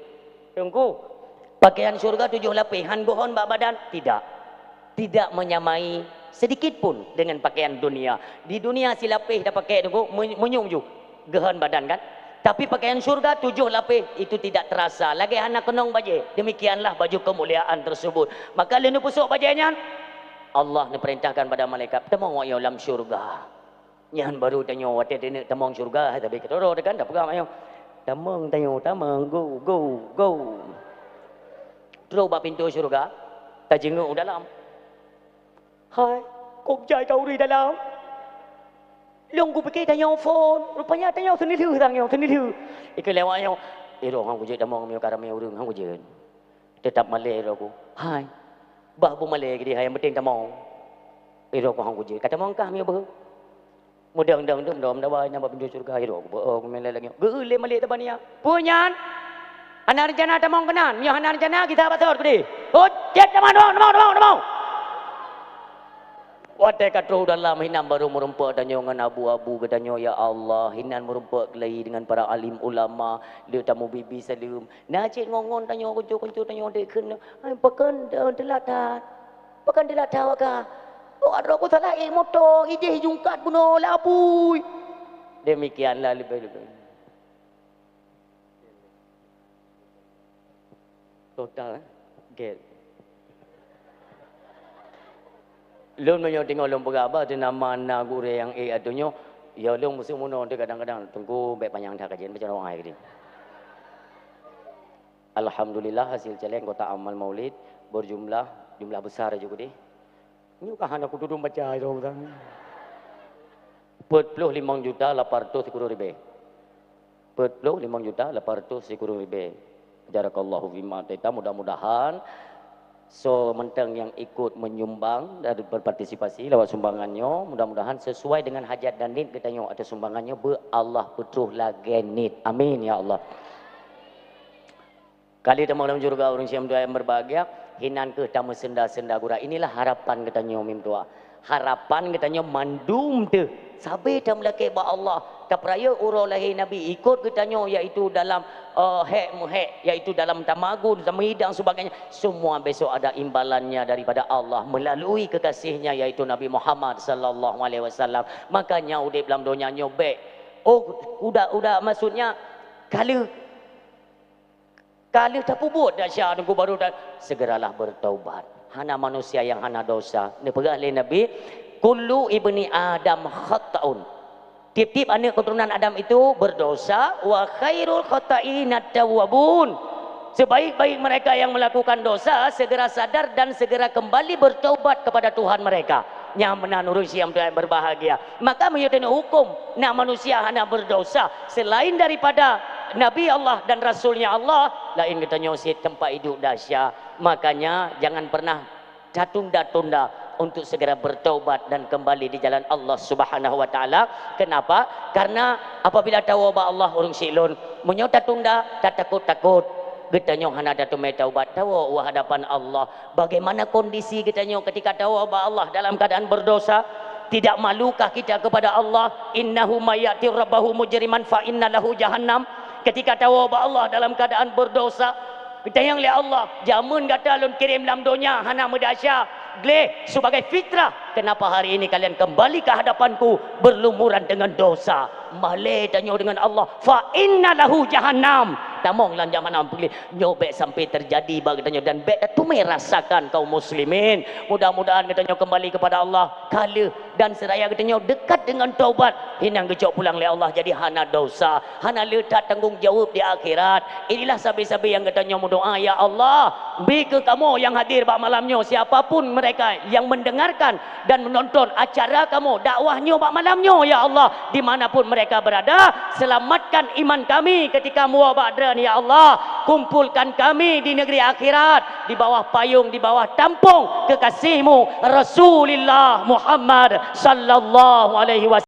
"Teungku, pakaian syurga tujoh lapéh, han geuhon bak badan?" "Tidak. Tidak menyamai sedikit pun dengan pakaian dunia. Di dunia silapéh tapakée, Teungku, me-, meunyoe ju geuhon badan, kan? Tapi pakaian syurga tujoh lapéh, itu tidak terasa, lagée hana keunong bajée. Demikianlah baju kemuliaan tersebut." Maka lheueh neupusok bajée nyan, Allah neupeurintahkan pada malaikat, "Tamong awak nyoe lam syurga." Nyan baru tanyoe watée taneuk tamong syeuruga, hai sabe keudroe-droe teuh kan, tapeugah awak nyoe, "Tamong tanyoe, tamong, go, go, go." Trok bak pintoe syeuruga, tajingeuk u dalam. "Hai, kok jai ka ureuëng dalam? Lôn kupike tanyoe phon, rupanya tanyoe seuneulheueh tanyoe, seuneulheueh." Ikeu lé awak nyoe, "Irong han kujeuet tamong, meunyoe ka ramé ureuëng, han kujeuet." Teutap malée droe ku. "Hai, bah bu malée keudeh hai, nyang penting tamong." Droe ku han kujeuet. Ka tamong kah meunyoe beuhe? Meudong-dong dum dom dawa nyang bak pintoe syeuruga, droe ku beuhe ku malée lagée nyoe. Geu lé malée tabania. "Peue nyan? Hana reuncana tamong keunan. Meunyoe hana reuncana, gisa bak sot keudeh. Hot, cit tamong, tamong, tamong, tamong, tamong." Watée ka troh u dalam, hinan baru meurumpok tanyoe ngon abu-abu geutanyoe, ya Allah. Hinan meurumpok lé dengan para alim ulama, lheueh tamubi-bi saleuem. Na cit ngon-ngon tanyoe, kuncu-kuncu tanyoe dek kheun, "Hai, pakon teulat that? Pakon teulat that awak ka? Oh, droe ku salah ék moto, ideh jungkat bunoe lé apui." Demikianlah leubeh-leubeh. Total, eh? Gel. Lôn meunyoe teungoh lôn peugah haba, teuh nama na gurée nyang ék ateueh nyoe, ya lôn meuseumeunyoe teuh kadang-kadang, "Teungku, bék panyang that kajian, baca doa keudeh." Alhamdulillah, hasil caleg anggota amal maulid berjumlah, jumlah besar juga deh. Nyoe ka hana kutudong baca, ya Allah. Peuet ploh limong juta lapan ratus sikureueng ribée. Peuet ploh limong juta lapan ratus sikureueng ribée. Barakallahu fima ataita. Mudah-mudahan soe mantong nyang ikut menyumbang dan berpartisipasi lewat sumbangan nyoe, mudah-mudahan sesuai dengan hajat dan nit geutanyoe atau sumbangan nyoe, beu Allah peutroh lagée nit. Amin, ya Allah. Kali tamong lam syeuruga ureuëng siam dua yang berbahagia, hinan kheueh tameusenda-senda gura. Inilah harapan geutanyoe mim tuha. Harapan geutanyoe mandum teuh sabe tameulakée bak Allah. Tapeurayeuk uroe lahé Nabi, ikot geutanyoe, yaitu dalam, eh, hék meuhék, yaitu dalam tamagun, tameuidang sebagainya. Semua besok ada imbalannya daripada Allah melalui kekasihnya, yaitu Nabi Muhammad sallallahu alaihi wasallam. Makanya udeb lam donya nyoe bék, oh, uda-uda, maksudnya, ka lheueh Ka lheueh tapeubuet desya teungku baru ta-, segeralah bertaubat. Hana manusia yang hana dosa. Neupeugah lé Nabi, "Kullu ibni Adam khatta'un." Tiep-tiep aneuëk keuturonan Adam itu berdosa, "Wa khairul khatta'ina tawwabun." Sebaik-baik mereka yang melakukan dosa segera sadar dan segera kembali bertaubat kepada Tuhan mereka. Nyang meunan ureuëng siam tuan berbahagia. Maka meunyoe teuneuk huköm na manusia hana berdosa selain daripada Nabi Allah dan Rasulnya Allah, laén geutanyoe cit teumpat idup desya. Makanya jangan pernah tatunda-tunda untuk segera bertaubat dan kembali di jalan Allah Subhanahu wa Taala. Kenapa? Karena apabila tawoe bak Allah ureuëng syiek lôn, meunyoe tatunda, tatakot-takot, geutanyoe hana tateumé taubat, tawoe u hadapan Allah. Bagaimana kondisi geutanyoe ketika tawoe bak Allah dalam keadaan berdosa? Tidak malukah kita kepada Allah? "Innahu may ya'ti rabbahu mujriman fa inna lahu jahannam." Ketika tawoe bak Allah dalam keadaan berdosa, geutanyong lé Allah, "Jameun gata lôn kirém lam donya hana meudesya, gleh sebagai fitrah, kenapa hari ini kalian kembali ke hadapan-Ku berlumuran dengan dosa?" Malée tanyoe dengan Allah, "Fa inna lahu jahannam." Tamong lam jahannam peugléh. Nyoe bék sampai terjadi bak geutanyoe dan bék tateumé rasakan kaum muslimin. Mudah-mudahan geutanyoe kembali kepada Allah ka lheueh dan seraya geutanyoe dekat dengan taubat. Hinan geucok pulang lé Allah jadi hana dosa, hana le that tanggong jaweueb di akhirat. Inilah sabe-sabe nyang geutanyoe meudoa, "Ya Allah, bri keu kamoe nyang hadir bak malam nyoe, siapa pun mereka yang mendengarkan dan menonton acara kamoe, dakwah nyoe bak malam nyoe, ya Allah, di mana pun mereka berada, selamatkan iman kami ketika muwoe bak Droen, ya Allah. Kumpulkan kami di negeri akhirat, di bawah payung, di bawah tampong kekasih-Mu, Rasulullah Muhammad sallallahu alaihi wasallam."